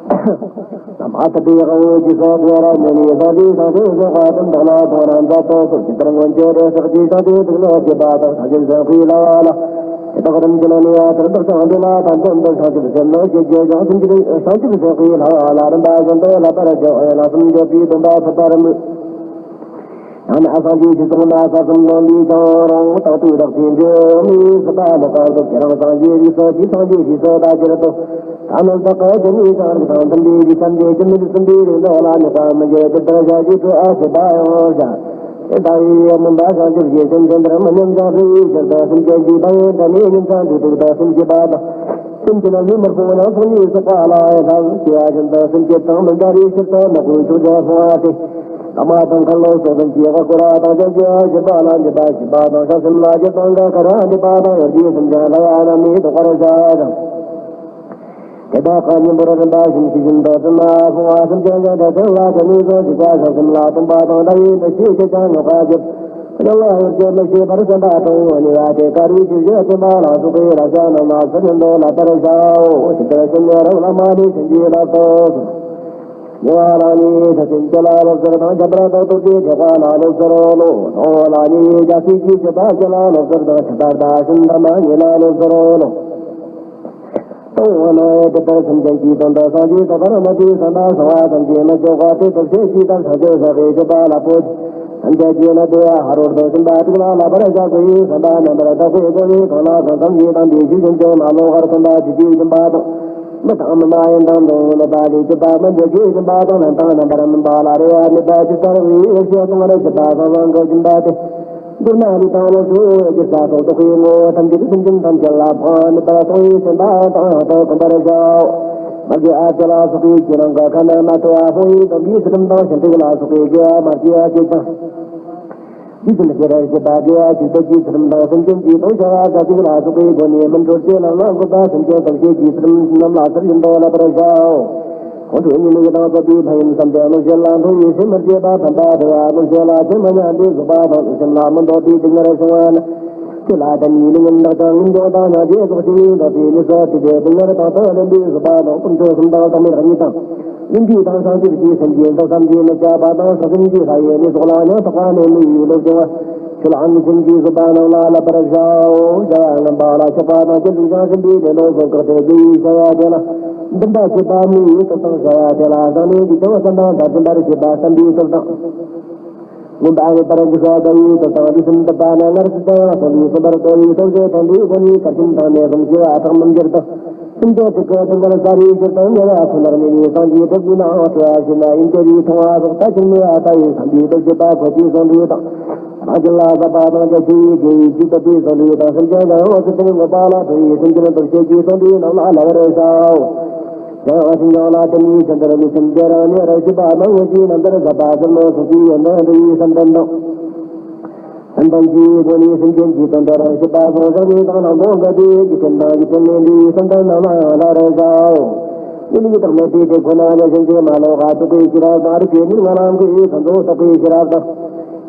ཨ་ཐ་པའི་དབང་གིས་སོགས་དེ་ར་ཉོན་ནས་སངས་རྒྱས་སངས་རྒྱས་སོགས་པ་དང་བདག་ལ་མཐོང་རྣམ་ས་ཏོ་སོགས་ཇི་ལྟར་མངོན་གྱུར་རེ་ཟག་གི་སངས་རྒྱས་དུག་ལོག་བྱེད་པ་དང་ཐམས་ཅད་སེལ་བའི་ལྷ་བ་ལ། དེ་དག་རིམ་གྱིས་ནི་ཡང་དེར་བདག་ཀྱང་འདི་ལ་ཕན་ཚུན་དུ་བྱང་ཆུབ་སེམས་ནི་བསྐྱེད་རྒྱུ་ཀྱང་སེམས་ཀྱི་བྱང་ཆུབ་སེལ་བའི་ལྷ་བ་ལ་རིམ་པ་བཞིན་དུ་བསླབ་པར་བྱའོ། ཡང་ན་སུམ་བརྗོད་པའི་སྡོམ་པ་ཕུལ་བར་མོས། ཡང་ན་སངས་རྒྱས་ཀྱི་གསུང་ན་ས་གསུམ་ལོན་པའི་ཀྱང་རུང་། དང་དུ་བདག་གིས་འབྲེལ་མི་སྲིད་པ་ནི་གང་དུ་ཁྱེད་རང་སངས་རྒྱས་རིགས་སུ་ཇི་སངས་རྒྱས་རིགས་སུ་ད་ཁྱེད་དུ། ད་ནི་བདག་གི་སྒྱུ་མའི་སངས་རྒྱས་དང་མཐུན་པའི་རིགས་ཐམས་ཅད་སྒྱུ་མའི་གསུམ་པའི་རིགས་འདི་ལ་ནི་ས་མི་འགྱུར་ཇི་ལྟར་བྱ་ཞིག་སྤྲོ་བ་བྱེད་པ་ཡང་བྱ། དེ་ལྟ་བུའི་སྨོན་པ་བྱང་ཆུབ་ཀྱི་སེམས་ཅན་འདིར་མི་ཉམས་ཀྱང་སྲིད་པའི་ཕྱིར་དུ་སེམས་ཅན་གྱི་ཕན་ཡོན་དྲན་ནས་ཉིན་མཚན་དུས་དྲུག་ཏུ་སེམས་བསྐྱེད་པ་དང་། སེམས་ཀྱི་རྣམ་སྨིན་མི་སྤོང་ཡང་སོགས་ནི་བསགས་པ་ལ་ཡང་ལྷག་སྐྱེ་བ་བཞིན་དུ་སེམས་བསྐྱེད་དང་མི་འབྲལ་བའི་ཕྱིར་དུ་ནག་པོའི་ཕྱོགས་ཀྱང་སོང་བ་སྟེ། ལྷག་མ་དང་མཁའ་སློབ་སོགས་སེམས་ཀྱི་དབང་བསྐུར་བ་དང་བྱང་ཆུབ་སྤྱོད་པ་ལ་འཇུག་པ་བྱེད་པ་དང་བྱང་སེམས་ལ་སྤྱོད་པ་འགའ་ཁ་ར་འདེབས་པ་དང་ཡོན་ཏན་སེམས་ཅན་ལ་ཡང་རྣམ་སྨིན་ལྡོག་པར་བྱ་ཞིང་། དེ་དག་གི་གཉེན་པོར་རིམ་པ་བཞིན་ཤེས་བཞིན་དུ་བརྩོན་ལ་སོང་བ་སེམས་ཅན་གྱི་འབྲས་བུ་ལ་དེ་ནས་བཟུང་ཞིག་པ་བྱང་སེམས་ལ་སྟོང་པ་དང་ལྟ་བའི་འདུ་ཤེས་ཅི་ཀྱང་ཉོག་པ་བརྗོད། ཡང་ལ་ཡོད་ཀྱང་མི་ཤེས་པར་བསམ་པ་དང་ནུས་པ་དེ་ཀ་རུ་ཅི་བཞིན་བསྟན་པ་ལ་སོགས་པའི་རབ་བྱ་རྣམས་ལ་ཚུལ་བཞིན་དུ་བསླབ་པར་བྱའོ། ཇི་ལྟར་ཞིག་ཉེ་རབས་བླ་མ་ལས་བྱིན་གྱིས་བརླབ་ཏུ་གསོལ། ཉེ་བ་ལ་ནི་ཆ་ཤས་ཅི་ལ་ལོ་ཟེར་དང་། ཁྱད་པར་དུ་རྟོག་པའི་ཐེག་པ་ལ་ལོ་ཟེར་ལོ། དང་པོ་ལ་ནི་རྒྱལ་སྲས་ཀྱི་སྤྱོད་པ་ཅི་ལ་ལོ་ཟེར་དང་། ཁྱད་པར་དུ་ཤིང་ཐ་མ་ཉིད་ལ་ལོ་ཟེར་ལོ། དང་པོ་ནི་དེ་ལྟར་སེམས་ཅན་གྱི་དོན་དུ་སངས་རྒྱས་དང་པར་མ་དེ་བསམ་པ་བྱང་བ་ཐམས་ཅད་མི་སྐྱོ་བ་དེ་ཐོབ་བྱེད་ཀྱི་དང་སངས་རྒྱས་ས་གའི་སྤྱོད་པ་ལ་པོ། སངས་རྒྱས་ཀྱི་ན་དེ་ཧ་རོར་དུ་སེམས་པ་ཐུགས་ལ་ལགས་པར་བཞག་གོ་ཡི་བསམ་པ་རྣམ་པར་དག་པའི་སྒོ་ནས་གང་ལ་གང་འཚམ་ཞིག་དང་དེ་ཤུགས་ཅན་ཅན་མ་ལོག་པར་སྟོན་པ་ཆོས་ཀྱི་སྦྱིན་པ་དང་། མི་དང་མི་མ་ཡིན་དང་དོན་ལ་པ་ལས་སྤྱོད་པ་མི་འདོད་ཀྱི་སྦྱིན་པ་དང་། ལན་དང་རྣམ་པར་སྨིན་པ་ལ་རེ་བ་མེད་པ་ཇི་ལྟར་བའི་ཡེ་ཤེས་གཏོང་བར་བྱེད་པ་གང་ཟག་གི་སྦྱིན་པ་སྟེ། མདོར་ན་ལུས་དང་ལོངས་སྤྱོད་རྒྱུ་ས་སོགས་རྟོག་པའི་ངོ་བོ་ཐམས་ཅད་སེམས་ཅན་ཐམས་ཅད་ལ་ཕངས་མེད་པར་གཏོང་བའི་སེམས་དཔའ་དང་དུ་གོམས་པར་བྱའོ། མ་གི་ཨ་ཙི་ལ་སོགས་པའི་ཕྱི་ནང་གི་ཁ་ན་མ་ཐོ་ཨ་ཕོ་ཡི་དམ་པའི་ཚུལ་ཁྲིམས་དང་ཞིང་ཏིག་ལ་སོགས་པའི་དགེ་བ་མ་སྐྱེ་བ་སྐྱེ་ཅིང་། དེ་བཞིན་ཤེས་རབ་ཀྱི་བདག་གི་ཨ་ཅིག་ཏུ་ཀྱི་ཚུལ་ཁྲིམས་དང་སེམས་ཅན་གྱི་དོན་བྱ་བ་ག་ཅིག་ལ་སོགས་པའི་སྒོ་ནས་མི་འགྲོ་ཅེས་ལམ་ལ་འགོད་པ་སེམས་ཅན་ཐམས་ཅད་ཀྱི་ཚུལ་ཁྲིམས་རྣམས་ལ་ཚུལ་བཞིན་དུ་བསླབ་པར་བྱའོ། ཁོང་ཁྲོ་གཉིད་ལུགས་དང་བཅས་པའི་ཕན་ཡོན་བསམ་སྟེ་བློ་སྐྱེད་ལ་མཐོང་བའི་སེམས་མི་བརྗེད་པ་དམ་པ་དེ་བ་བློ་སྐྱེད་ལ་ཆོས་མ་ཉམས་པའི་རྫོགས་པ་དང་སེམས་ལ་མི་ལྡོག་པའི་སྡུག་བསྔལ་བྱུང་བ་ནི། དེ་ལ་དེ་ནས་ལུས་ངན་དག་ཅིང་ངན་སྐྱོང་དང་སྙིང་རྗེ་སོགས་ཤིང་ལྡོག་པའི་ནི་སོགས་དེ་དེ་སྡུག་བསྔལ་དང་དུ་ལེན་པའི་རྫོགས་པ་དང་ཀུན་འཕྲོད་གསུམ་དང་ལྡོག་མེད་གཉིས་དང་། ལུས་འདི་དང་བྱང་ཆུབ་ཀྱི་སེམས་ཀྱི་མཐོ་ཙམ་གྱིས་མི་ཁྱབ་པ་དང་སྲོག་ཟིན་གྱི་ལྷ་ཡི་གནས་སོགས་ལ་ཡང་དག་པ་ནས་མི་ཡི་བློ་སྦྱོང་བ། ཆོས་ལ་ངེས་ཤེས་ཀྱིས་བཟོད་པ་རྣམས་ལ་བསླབ་པར་བྱའོ། བྱ་བ་ངན་པ་ལ་ཆགས་པ་དང་ཅི་ལུགས་ཀྱང་སྲིད་པའི་ལས་ལོག་སོགས་བཀག་སྟེ་དགེ་བའི་བྱ་བ་དེ་ལ་འདུན་པ་བྱེད་པ་མི་ཡི་སྟོབས་དང་བྱ་བ་དེ་ལ་བཟང་ནས་འཇིག་ཀྱང་བསམ་པ་མཐར་ཕྱིན་པར་བྱེད་པ་བསམ་པའི་སྟོབས་དང་། མངོན་པ་ངེས་པར་འཇིག་པ་དགའ་བའི་སྟོབས་དང་ལུས་སེམས་དག་པ་ན་སྔར་སྲིད་དུ་ཡང་སོང་བའི་སོན་པར་དོ་བའི་སྟོབས་བཅས་ཐོན་པའི་སྒོ་ནས་གར་ཆེན་དང་ནད་གསུམ་ཤི་བ་ཁྲག་མུན་འགྱུར་དང་། སེམས་ཅན་དྲུག་གི་སྡུག་བསྔལ་ས་རིས་སྤྱིར་དང་ཉེ་བ་ཁོ་ནར་གནས་ནས་སངས་རྒྱས་གྲུབ་པའི་ནང་འཁྲུལ་བ་ཞི་ན་ཡིན་གྱི་རིགས་མཐོང་བ་སོགས་ལྟ་ཅི་སྨྲས་པ་ལྟ་བུའི་བསམ་པའི་སྟོབས་བྱེད་པ་གོ་ཆའི་ཟུང་འབྲེལ་དང་། རང་ཅི་ལ་བཟོད་པ་དང་རྒྱ་ཆེ་བའི་དགེ་བའི་ཆོས་སྟོབས་པའི་ཟུང་འབྲེལ་དང་། སེམས་ཅན་གཞན་ཡང་ཚུལ་མཐུན་འགོད་པ་ལ་མཐོ་བའི་སེམས་ཅན་སྟོབས་བྱེད་ཀྱི་ཟུང་འབྲེལ་རྣམས་ལ་བསླབ་པར་བྱའོ། ཡང་སེམས་ཅན་ལ་དེ་ནས་ཅི་ལྟར་ལུས་སེམས་ཀྱི་རང་ཉིད་རང་ཤེས་པ་རྣམས་དངོས་ཀྱི་རྣམ་ཐར་ཟབ་པ་ཟབ་མོ་གསུངས་པའི་ཡོན་ཏན་འདུལ་བའི་བསམ་གཏན་དང་། བསམ་གཏན་གྱི་སྒོ་ནས་སེམས་ཅན་གྱི་དོན་དུ་རང་ཤེས་པ་སོགས་བཞག་ནས་དང་ནང་དོན་འགལ་བའི་རྒྱུ་རྐྱེན་དང་རྒྱུ་རྐྱེན་ལས་འདས་པའི་བསམ་གཏན་རྣམས་ལ་ཡང་བསླབ་པར་བྱའོ། ཉིད་ལུགས་དང་མེད་པའི་དེ་ཁོ་ན་ལས་གཞན་གྱི་མ་ལོག་པ་རྟོགས་པའི་ཤེས་རབ་དང་། རིག་པའི་གཉུག་མ་ལ་མགོའི་ཁམས་ཚོགས་རྟོགས་པའི་ཤེས་རབ་དང་།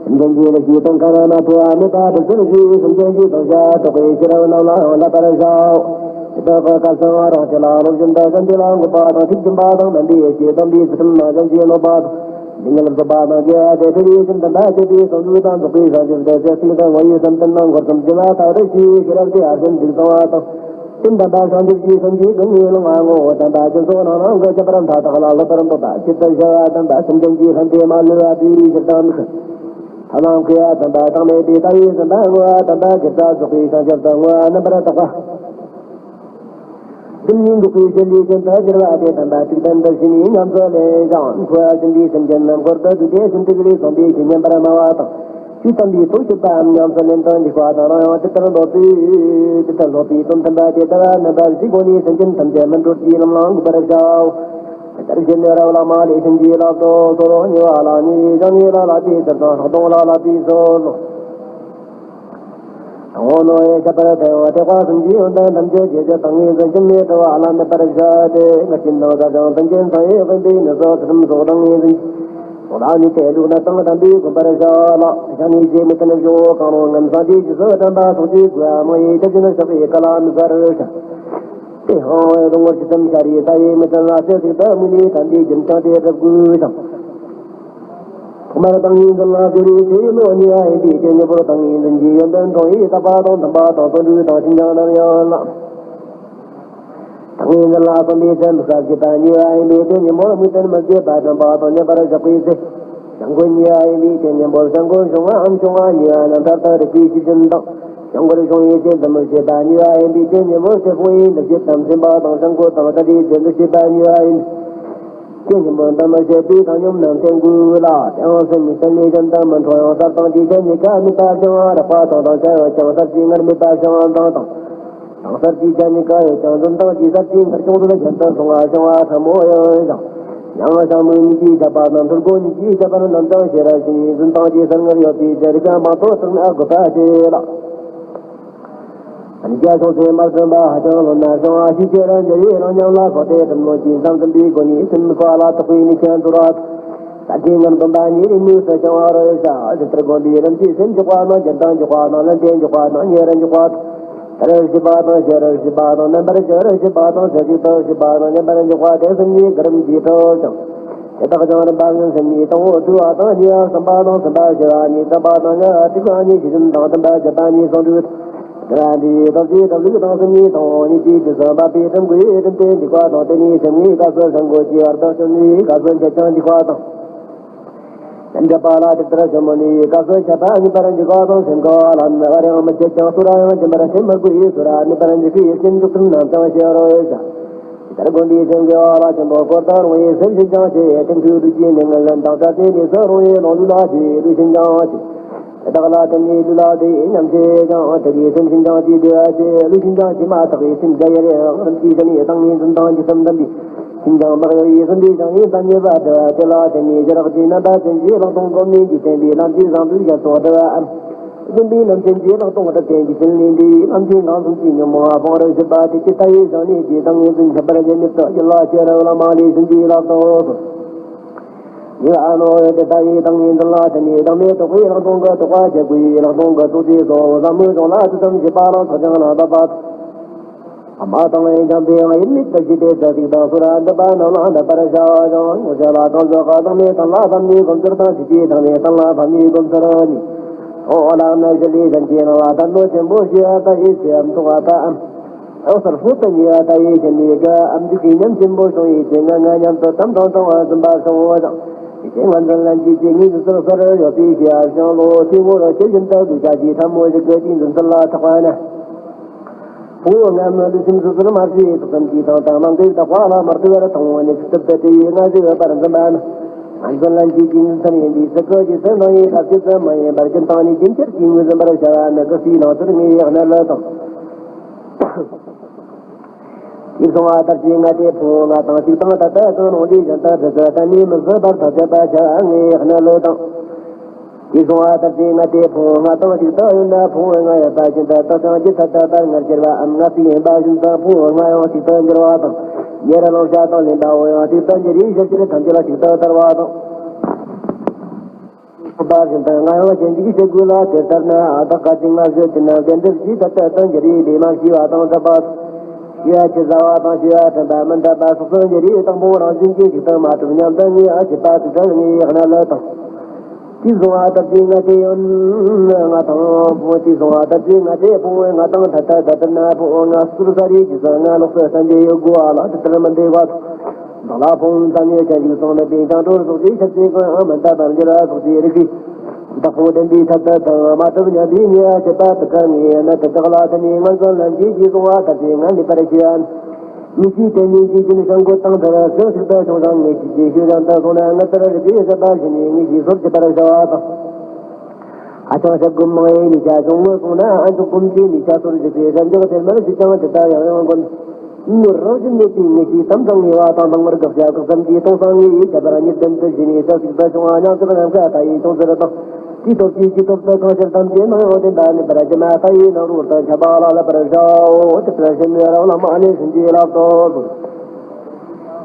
སེམས་ཅན་གྱི་ལུས་ཀྱི་དོན་ཁ་ན་མ་ཐོ་བ་མེད་པ་དྲུག་ཙམ་ཞིག་སེམས་ཅན་གྱི་དོན་བྱ་རྟོགས་པའི་ཤེས་རབ་རྣམས་ལའང་བསླབ་པར་བྱའོ། དེ་དག་གི་སྐབས་སུའང་རང་ཆོས་ལ་སློབ་བཞིན་དུ་བྱམས་པའི་ལམ་འགོད་པ་དང་ཐུགས་མཐུན་པ་དང་དམན་པའི་ཡེ་ཤེས་དམ་པའི་ཚུལ་ཁྲིམས་ལ་བྱམས་བརྩེ་གནོད་པ་དང་། སྡུག་བསྔལ་རྫོགས་པ་དང་དགེ་བ་དེ་འཕེལ་བའི་ཕྱིར་འདུན་པ་བྱེད་པའི་བསམ་བློ་དང་རྫོགས་པའི་བྱང་ཆུབ་ཏུ་བྱེད་ཚུལ་དང་ངོ་བོའི་བསམ་གཏན་དང་འཁོར་གསུམ་སྦྱིན་པ་དག་སྒྲུབ་ཀྱི་ཤེས་རབ་དེ་ཨ་ཤིན་ཏུ་གཙང་བ་དང་། དོན་དམ་པ་བྱང་ཆུབ་ཀྱི་སེམས་ཀྱི་སྒོ་ནས་ལུང་ལ་ངོ་བོ་དམ་པ་སྤྱི་ཚོགས་རང་རང་གི་ཁྱད་པར་མཐའ་དག་ལ་སློབ་པར་འདོད་པ་ཇི་ལྟར་བྱ་བ་དམ་པ་སེམས་ཅན་གྱི་ལྷན་སྐྱེས་མ་ལུས་པ་དེའི་ཕྱིར་དང་མིག་ཐ་ན་མཁས་པ་དམ་པ་གྲངས་མེད་པའི་ལྟ་བའི་ཟིན་པ་བསྔོ་བ་དམ་པ་དགེ་རྩ་རྫོགས་པའི་བྱང་ཆུབ་ཏུ་བསྔོ་བ་རྣམ་པར་དག་པ། སེམས་ཉིད་འགོག་པའི་ཕྱིར་ལས་ཅན་དུ་གྱུར་པ་དེ་དམ་པ་ཐུགས་དམ་དུ་བྱས་ནས་ཉམས་སུ་ལེན་ཞིང་། འཁོར་བ་འཇིག་པའི་སེམས་ཅན་རྣམས་འཁོར་དུ་བསྡུས་ཏེ་སེམས་ཐུགས་ལས་བསམ་པའི་ཆོས་ཉན་པར་སྨྲ་བ་དང་། ཆོས་དམ་པའི་ཐོག་གཅོད་པའམ་ཉམས་སུ་ལེན་དང་འཇུག་པ་དང་། རང་ཡང་ཇི་ལྟར་སློབ་པའི་ཇི་ལྟར་སློབ་པའི་དོན་མཐུན་པ་དེ་ལྟ་བུ་རྣམ་པ་བཞིའི་སྒོ་ནས་སེམས་ཅན་ཐམས་ཅད་སྨིན་གྲོལ་གྱི་ལམ་ལ་འགོད་པར་བྱའོ། དེ་ལྟར་ཤེས་ནས་རབ་བླ་མ་ལས་བྱིན་གྱིས་བརླབ་ཏུ་གསོལ་ལོ། ཉེ་བ་ལ་ཉེ་བའི་བྱང་ཉེས་ལ་བསླབ་པའི་ཚུལ་དང་། ལྷག་མཐོང་ལ་བསླབ་པའི་ཚུལ། དང་པོ་ནི་ཁྱད་པར་དུ་ཐེག་པ་གསུམ་གྱི་ཡོན་ཏན་ཐམས་ཅད་རྗེས་སུ་དང་ངེས་འཛིན་ཅིང་མི་འཁྲུལ་བ་ལ་གནས་པར་བྱ་སྟེ། ང་རྒྱལ་དང་ཟག་བཅས་ཐམས་ཅད་མཚང་ཡི་དབེན་པའི་གནས་སུ་ཚུལ་ཁྲིམས་སོགས་དང་ངེས་འཛིན་གྱི་ཚོགས་ལ་ནི་དེ་ལུགས་ནི་དང་ལྡན་པས་བསྒོམ་པར་བྱ་ལ། ཞག་གཉིས་ཀྱི་མི་མཐུན་ཕྱོགས་གང་རུང་ངམ་སངས་རྒྱས་རྗེས་སུ་དྲན་པ་སོགས་ཀྱི་དགེ་བ་མང་ཡི་ཁྱབ་ཅན་བཤགས་པའི་བཀའ་ལ་དམིགས་པར་བྱ། དེ་ཡང་སྡོང་བོར་ཇི་ཙམ་ཤར་བའི་ས་ཡི་མི་མཐུན་ལ་རྩེ་གཅིག་ཏུ་དམིགས་ནས་དམ་པའི་རྒྱུན་བསྐྱངས་ཏེ་སྒྲུབ་དགོས་ཤིང་། ཐོག་མར་ཏིང་ངེ་འཛིན་ལ་སྦྱོར་བའི་ཚེ་ཡི་ནོ། ཉེ་བ་ཡིན་པའི་དེ་ཉིན་མོར་ཏིང་ངེ་འཛིན་གྱི་ཡོན་ཏན་མཐོང་བས་དག་པ་དང་མཐུན་པ་དང་བརྩོན་འགྲུས་དང་ཞེན་སྦྱངས་རྣམས་ཡང་ལ། ཏིང་ངེ་འཛིན་ལ་བསམ་པའི་ཚེ་འདུ་ཤེས་བསྐྱེད་པ། ཉེ་བ་ཡིན་པའི་དེ་ཉིན་མོར་དམིགས་རྟེན་མི་བརྗེད་པ་དྲན་པ་དང་མཉམ་པར་བཞག་པའི་ཚེ། བྱང་སྒོ་ཉེ་བ་ཡིན་པའི་དེ་ཉིན་མོར་བྱང་སྒོར་བྱུང་བའམ་བྱུང་བ་ཉེ་བ་རྣམས་མཐར་ཐུག་རིག་པའི་ཤེས་བཞིན་དང་། བྱང་སྒོར་བྱུང་བའི་ཚེ་འདུ་མི་བྱེད་པ། ཉེ་བ་ཡིན་པའི་དེ་ཉིན་མོར་ཚེ་སྤོང་བའི་འདུ་བྱེད་དམ་སེམས་པ་དང་། བྱང་སྒོ་དང་བྲལ་བའི་ཚེ་འདུ་བྱེད་པ་ཉེ་བ་ཡིན། དེ་ཉིན་མོར་འདུ་མི་བྱེད་པའི་བཏང་སྙོམས་རྣམས་བསྟེན་དགོས་ལ། དེའང་སེམས་ཉིད་དུ་ནི་གཞན་དུ་མི་འཕྲོ་ཡང་གསལ་དྭངས་ཀྱི་ཆ་གཉིས་ཀ་མེད་པ་ཞིང་། རེག་པ་དང་དང་ཆ་ཡོད་ཀྱང་གསལ་གྱི་ངར་མེད་པ་ཞིང་། དྭངས་དང་། དྭངས་གསལ་གྱི་ཆ་གཉིས་ཀ་ཡོད་ཀྱང་འཛིན་སྟངས་ཀྱིས་གསལ་གྱི་ངར་ཅུང་ཟད་གཞན་དུ་སོང་བ་ཞིང་བ་ཕྲ་མོ་ཡང་ཞིང་། ཡང་ཞིང་མིག་གཉིས་ཀྱིས་ཁྱབ་པ་རྣམས་ཐུར་རྒོད་གཉིས་ཀྱིས་ཁྱབ་པ་རྣམས་ཀྱང་ཤེས་རབ་ཀྱི་འཛིན་སྟངས་ཀྱིས་གསལ་ངར་ཡོད་པའི་ཚེ་རིག་པ་མང་དུ་བཏང་ན་དགོས་པ་སྟེ་ལ། རྒྱ་ཆུང་ཚེ་མ་བྱོན་པ་ཧ་ཅང་ལོ་ན་བྱུང་བ་ཞིག་ཁྱེད་རང་འཇལ་བའི་རང་ཉམས་ལ་སོགས་ཏེ་ཐུན་མོང་གི་མཚམས་ཟིན་པའི་སྒོ་ནས་སེམས་འཁོར་བ་ལ་བརྟག་པའི་ནུས་ཅན་འདོར་བ། ད་ཅི་ངར་འདོན་པ་ཉིད་རིང་མོས་སུ་བྱང་བར་བྱ། ཇི་ལྟར་བསྒོམས་པའི་རིམ་གྱིས་སེམས་འཇོག་པ་དང་རྒྱུན་དུ་འཇོག་པ་དང་ལན་ཏེ་འཇོག་པ་དང་ཉེ་བར་འཇོག་པ་དང་། དལ་བར་བྱེད་པ་དང་ཞི་བར་བྱེད་པ་དང་མནན་པར་བྱ་བར་བྱེད་པ་དང་ཚེ་གཅིག་ཏུ་བྱེད་པ་དང་མཉམ་པར་འཇོག་པ་དེ་གསུམ་གྱིས་གི་རིམ་གྱིས་གྲོལ་ཅིང་། དེ་དག་ཀྱང་རིམ་པ་ངན་སེམས་གཉིས་དང་པོ་དྲུལ་བ་དང་། གཉིས་པ་བསམ་པ་དང་། གསུམ་པ་ཤེས་པ་གཉིས། བརྒྱད་པ་དང་ལྔ་པ་དྲུག་པ་གཉིས། བཞི་བཅུ་དང་བདུན་པ་བརྒྱད་པ་གཉིས་སོགས་དྲུག་དང་། དེ་ལ་འདི་ཡི་ཐབས་ཀྱི་ཐབས་ལུགས་དང་། སེམས་ཉིད་དང་པོ་ཉིད་ཀྱི་རྒྱུ་སུ་འབབ་པའི་སྒྲུབ་བགོས་སྒྲུབ་པའི་འཇུག་པ་དང་། དེ་ནས་སེམས་ངེས་སྐབས་སུ་སེམས་གོས་ཀྱི་བར་དུ་སེམས་ཉིད་སྐབས་སུ་འཆད་ཀྱང་འཇུག་པ་དང་། དེ་འདྲ་པ་ལ་དེ་ལྟར་ཆེན་པོ་ནི་སྐབས་སུ་འཆད་པ་ཉིད་པར་འཇུག་པ་དང་། སེམས་གོས་ལ་ནི་བར་ཡང་མི་འཆད་ཀྱང་། སོར་ཡང་འབྱིན་པར་སེམས་མི་དགོས་པས། སོར་ཉིད་པར་འཇུག་པའི་རྐྱེན་འཇུག་ཚུལ་རྣམས་ཀྱང་ཤེས་རོགས་བྱ། དེ་ལྟར་བསྒོམས་པའི་སེམས་ཀྱི་འོག་ལ་ཆེན་པོ་འཁོར་དང་རུང་བའི་སེམས་ཤིན་སྦྱངས་བྱེད། དེ་མཐུས་ལུས་ཀྱི་ནད་ངན་ལན་དང་བྲལ་ཏེ། ནད་སོགས་རུང་བའི་ལོག་ལུས་ལ་བརྟེན་ལུས་ཤིན་སྦྱངས་བྱེད། དེ་དག་ལ་བརྟེན་ནས་ལུས་ལ་དེ་ཉམས་བྱེད་ཀྱང་། དེ་ལས་སེམས་ཤིན་སྦྱངས་བྱེད་འདོད་བྱེད། ལུས་ཤིན་སྦྱངས་བྱེད་མ་ཐག་པའི་སེམས་རྒྱ་ཡེ་རེ་རང་རིམ་གྱིས་ཞི་ནས་ཏིང་ངེ་འཛིན་དང་ཇི་ཙམ་ལྡན་པའི་ཤིན་སྦྱངས་མ་གཡོ་བའི་སེམས་དེ་བྱང་ནས་ཟབ་ཉེ་བ་བྲལ་བ་དེ་ལ་བརྟེན་ནས་ཞི་རགས་ཀྱི་རྣམ་པ་ཅན་གྱི་ལྷག་མཐོང་སྒོམ་ནས་འཇིག་རྟེན་པའི་ལམ་གྱི་བཟང་པོའི་རྒྱ་མཚོ་བྲི་བའམ། སྦྱིན་པའི་རྣམ་མཁྱེན་གྱི་ལྷག་མཐོང་རབ་བརྟན་གྱི་བྱིན་ལེན་འདིས་ལམ་གྱི་ངང་ཚུལ་གྱི་ཉོན་མོངས་སྤང་བར་བྱེད་པ་དེ་ཇི་ལྟ་བའི་བྱང་ནས་ཀྱི་ཏིང་ངེ་འཛིན་ཁྱད་པར་ཅན་ཉིད་དུ་ཡིད་ལ་བྱེད་རབ་བླ་མ་ལས་བྱིན་གྱིས་བརླབ་ཏོ། ཡིད་ཨ་ནོ་དེ་ལྟ་བའི་ཏིང་ངེ་འཛིན་ལ་བརྟེན་ནས་བདག་མེད་རྟོགས་པའི་ལྷག་མཐོང་གི་རྟོགས་པ་ཆེ་དགུའི་ལྷག་མཐོང་གི་རྟོགས་ཚུལ་སོགས་ཟབ་མོའི་གཞུང་ལ་ཇི་ཙམ་བྱེད་པ་ལ་ཐོགས་ཀྱང་ན་བབ་པ། ཨ་མ་དང་ཡིན་ཀྱང་དེ་ཡང་ཡིད་མེད་དུ་ཤེས་ཏེ་ཚེ་གཅིག་དང་སོར་འདི་པ་རྣམས་ལ་འདི་པར་བྱ་བ་ཡང་ངོ་ཤེས་ལ་གང་ཟག་གི་བདག་མེད་གཏན་ལ་ཕབ་ནས་སྒོམ་ཚུལ་དང་། ཤེས་བྱའི་བདག་མེད་གཏན་ལ་ཕབ་ནས་སྒོམ་ཚུལ་གཉིས། འོ་ལ་ན་གཞི་ལས་གཞན་གྱི་སྣང་བ་ལྟར་སྣང་ཆེན་པོ་ཞེས་པ་ལྟ་བུའི་ཆོས་ཨམ་ཐོགས་པ་དང་། འོ་སར་ཧུ་ཏུ་ཉེ་བ་ལྟ་བུའི་ཞི་གནས་ཀྱི་ཨམ་འཇུག་གི་ཉམས་ཆེན་པོ་བྱུང་བའི་ཚེ་ང་ང་སྙམ་དུ་དམ་དང་དྲང་བ་འཛིན་པ་བྱུང་བ་དང་། དེ་ཚེ་ང་འཛིན་ལན་གྱི་ཆོས་ཉིད་འཛིན་ས་གསར་ཡོད་པའི་ཞེས་པ་བྱུང་ལོ། དེ་ངོར་ཆོས་བཞིན་དུ་གདུལ་བྱ་ཀྱི་ཕྲ་མོ་ཞིག་གི་དེའི་འཛིན་ཚུལ་ལ་ཐག་པ་ན། ཕུང་པོ་ལྔ་མི་ལུས་སེམས་སོ་སོར་མ་ཕྱེ་ཐུགས་བསམ་གྱིས་དང་དང་མ་འགལ་དག་པ་ལ་མ་ལྟོས་པར་དང་པོ་ནས་ཇི་ལྟར་དུ་དེ་ཡི་ང་ཟེར་བའི་བར་འཛིན་པ་ན། ང་འཛིན་ལན་གྱི་དེའི་འཛིན་ཚུལ་ཡིན་པའི་ཚིག་གི་རྗེས་སུ་འབྲང་བའི་སྐབས་ཅི་ཙམ་མ་ཡིན་པར་རྒྱུན་བཏང་ནས་རྒྱུན་ཁྱེར་གྱིས་ངོས་འཛིན་པར་བྱ་བ་ནི་གི་སའི་ནང་ཚུར་ངེས་ཡག་ནི་ལུ་དང་། དེ་སོང་བ་ལྟར་གྱི་ང་དེ་ཕུང་པོ་ལྔ་དང་གཅིག་དང་ཐ་དད་ཀྱང་རུང་དེ་བཞིན་དུ་ཕྲི་ཚུལ་གཏན་ནས་མི་བཟོད་པར་ཐག་ཆོད་པ་ཆ་ངེས་ཡག་ནི་ལུ་དང་། དེ་སོང་བ་ལྟར་གྱི་ང་དེ་ཕུང་པོ་ལྔ་དང་གཅིག་ཏུ་ཡོད་ན་ཕུང་པོ་ལྔ་ཡོད་པ་བཞིན་དུ་བཏགས་ཀྱང་རྒྱུད་ཐ་དད་པར་ངར་གྱུར་པའམ་ང་སུ་ཡིན་པ་བཞིན་དུ་ཕུང་པོ་ལྔ་ཡང་གཅིག་ཏུ་འགྱུར་བ་དང་། ཉེ་རབས་བླང་བྱ་དང་ལེན་པའོ་ཡང་གཅིག་ཏུ་འགྱུར་བའི་ཕྱིར་ཕྱིར་ཐམས་ཅད་ལ་གཅིག་ཏུ་དར་བ་དང་། ཐོབ་པ་བཞིན་དུ་ང་ཡང་གཞན་གཅིག་བྱེད་དགོས་ལ། དེ་ལྟར་ན་བདག་ག་ཅི་སྔར་བརྗོད་ཀྱི་ནང་བདེན་གྲུབ་ཀྱི་ཐ་དད་དུ་འགྱུར་བའི་ལས་མ་ཤེས་པ་དང་འདྲ་བ། ཤེས་པ་ཇི་ཟ་བ་དང་ཤེས་པ་དྲན་པ་མི་འདྲ་བ་སོགས་སུ་འགྱུར་བའི་དང་པོ་རང་བཞིན་གྱིས་གཅིག་ཏུ་མ་གྲུབ་སྙམ་དུ་ངེས་པ་བྱེད་པ་དེ་ལྟར་ངེས་ཡག་ནི་ལུ་དང་། དེ་སོང་བ་ལྟར་གྱི་ང་དེ་ཡོད་ན་ང་དང་ཕུང་པོ། དེ་སོང་བ་ལྟར་གྱི་ང་དེ་ཕུང་པོ་ལྔ་དང་ཐ་དད་ད་ལྟར་ན་ཕུང་པོ་ལྔ་སོ་སོར་ས་རིས་ཀྱི་སོ་ལྔ་ལོགས་སུ་བསྟན་གྱི་ཡོད་དགོས་པ་ལ་དེ་ལྟར་མི་འདོད་པ་དང་། བདག་ལ་ཕུང་པོ་ཙམ་ཉིད་ཅན་ཞིག་གསུངས་ནས་པའི་བྱང་གྲོལ་སོགས་ཀྱི་ཆབ་ཅིག་གང་ཡང་མི་འདའ་བར་འགྱུར་བ་སོགས་ཀྱི་རིགས་ཀྱི་བདག་ཕུང་བདེན་པའི་ཐ་དད་དང་མ་གྲུབ་སྙམ་པའི་ཉེས་པ་བྱེད་པ་དེ་ཀ་ངེས་ཡོད་ན། དེ་དག་ལ་བརྟེན་ནས་ང་ཚོ་ལན་གཅིག་གིས་གསུངས་པ་ལྟར་གྱི་ང་ལུས་པར་ཤེས་པ་ནི། མིག་ཤེས་དེ་ཉིད་ཀྱི་རྒྱུན་བྱང་སྒོ་དང་མཐར་ཟིན་ཞིག་ཏུ་བྱུང་ཞིང་། ངེས་ཤེས་ཀྱི་ཤུལ་བཞིན་དུ་སོང་ན་ང་ལྟར་རིག་པའི་ཟད་པ་ཞི་ནས་ངེས་ཤེས་སོར་ཆད་པར་བྱ་བ་དང་། ཧ་ཅང་ཞིབ་སྒོམ་མང་བའི་ནུས་ཤ་ཆུང་ངུ་སོང་ན་ཨ་མཆོག་སྒོམ་གྱི་ནུས་ཤ་སོར་ཞིག་པའི་ཟད་འཇོག་དེར་མར་ཞིག་ཀྱང་ཇི་ལྟར་ཡང་ཡང་སྒོམ། ངོར་རང་བཞིན་མེད་པའི་ངེས་ཤེས་དམ་དང་ངེས་པ་དང་། དང་པོར་དགག་བྱ་དགག་ཙམ་གྱིས་སྟོང་སང་ངེས་ཡིན་ཁྱད་པར་གཉིས་ལྡན་དུ་ཞི་ནས་ས་ཞིག་ཏུ་བྱུང་བ་ཉག་གཅིག་ནམ་མཁའ་ལྟ་བུའི་ཆུང་ཟད་དང་། དེའི་སྟོབས་ཀྱིས་ཀྱི་སྟོབས་དུ་གང་ཕྱིར་ཐམས་ཅད་སྣང་ཡང་བདེན་པ་མེད་པར་སྒྱུ་མ་ལྟ་བུའི་སྣང་རུང་དུ་ཁྱབ་པ་ལ་བསླབ་པར་བྱའོ། དེ་ལྟར་ཤེས་ནུས་རབ་བླ་མ་ནས་བྱིན་གྱིས་བརླབ་ཏོ།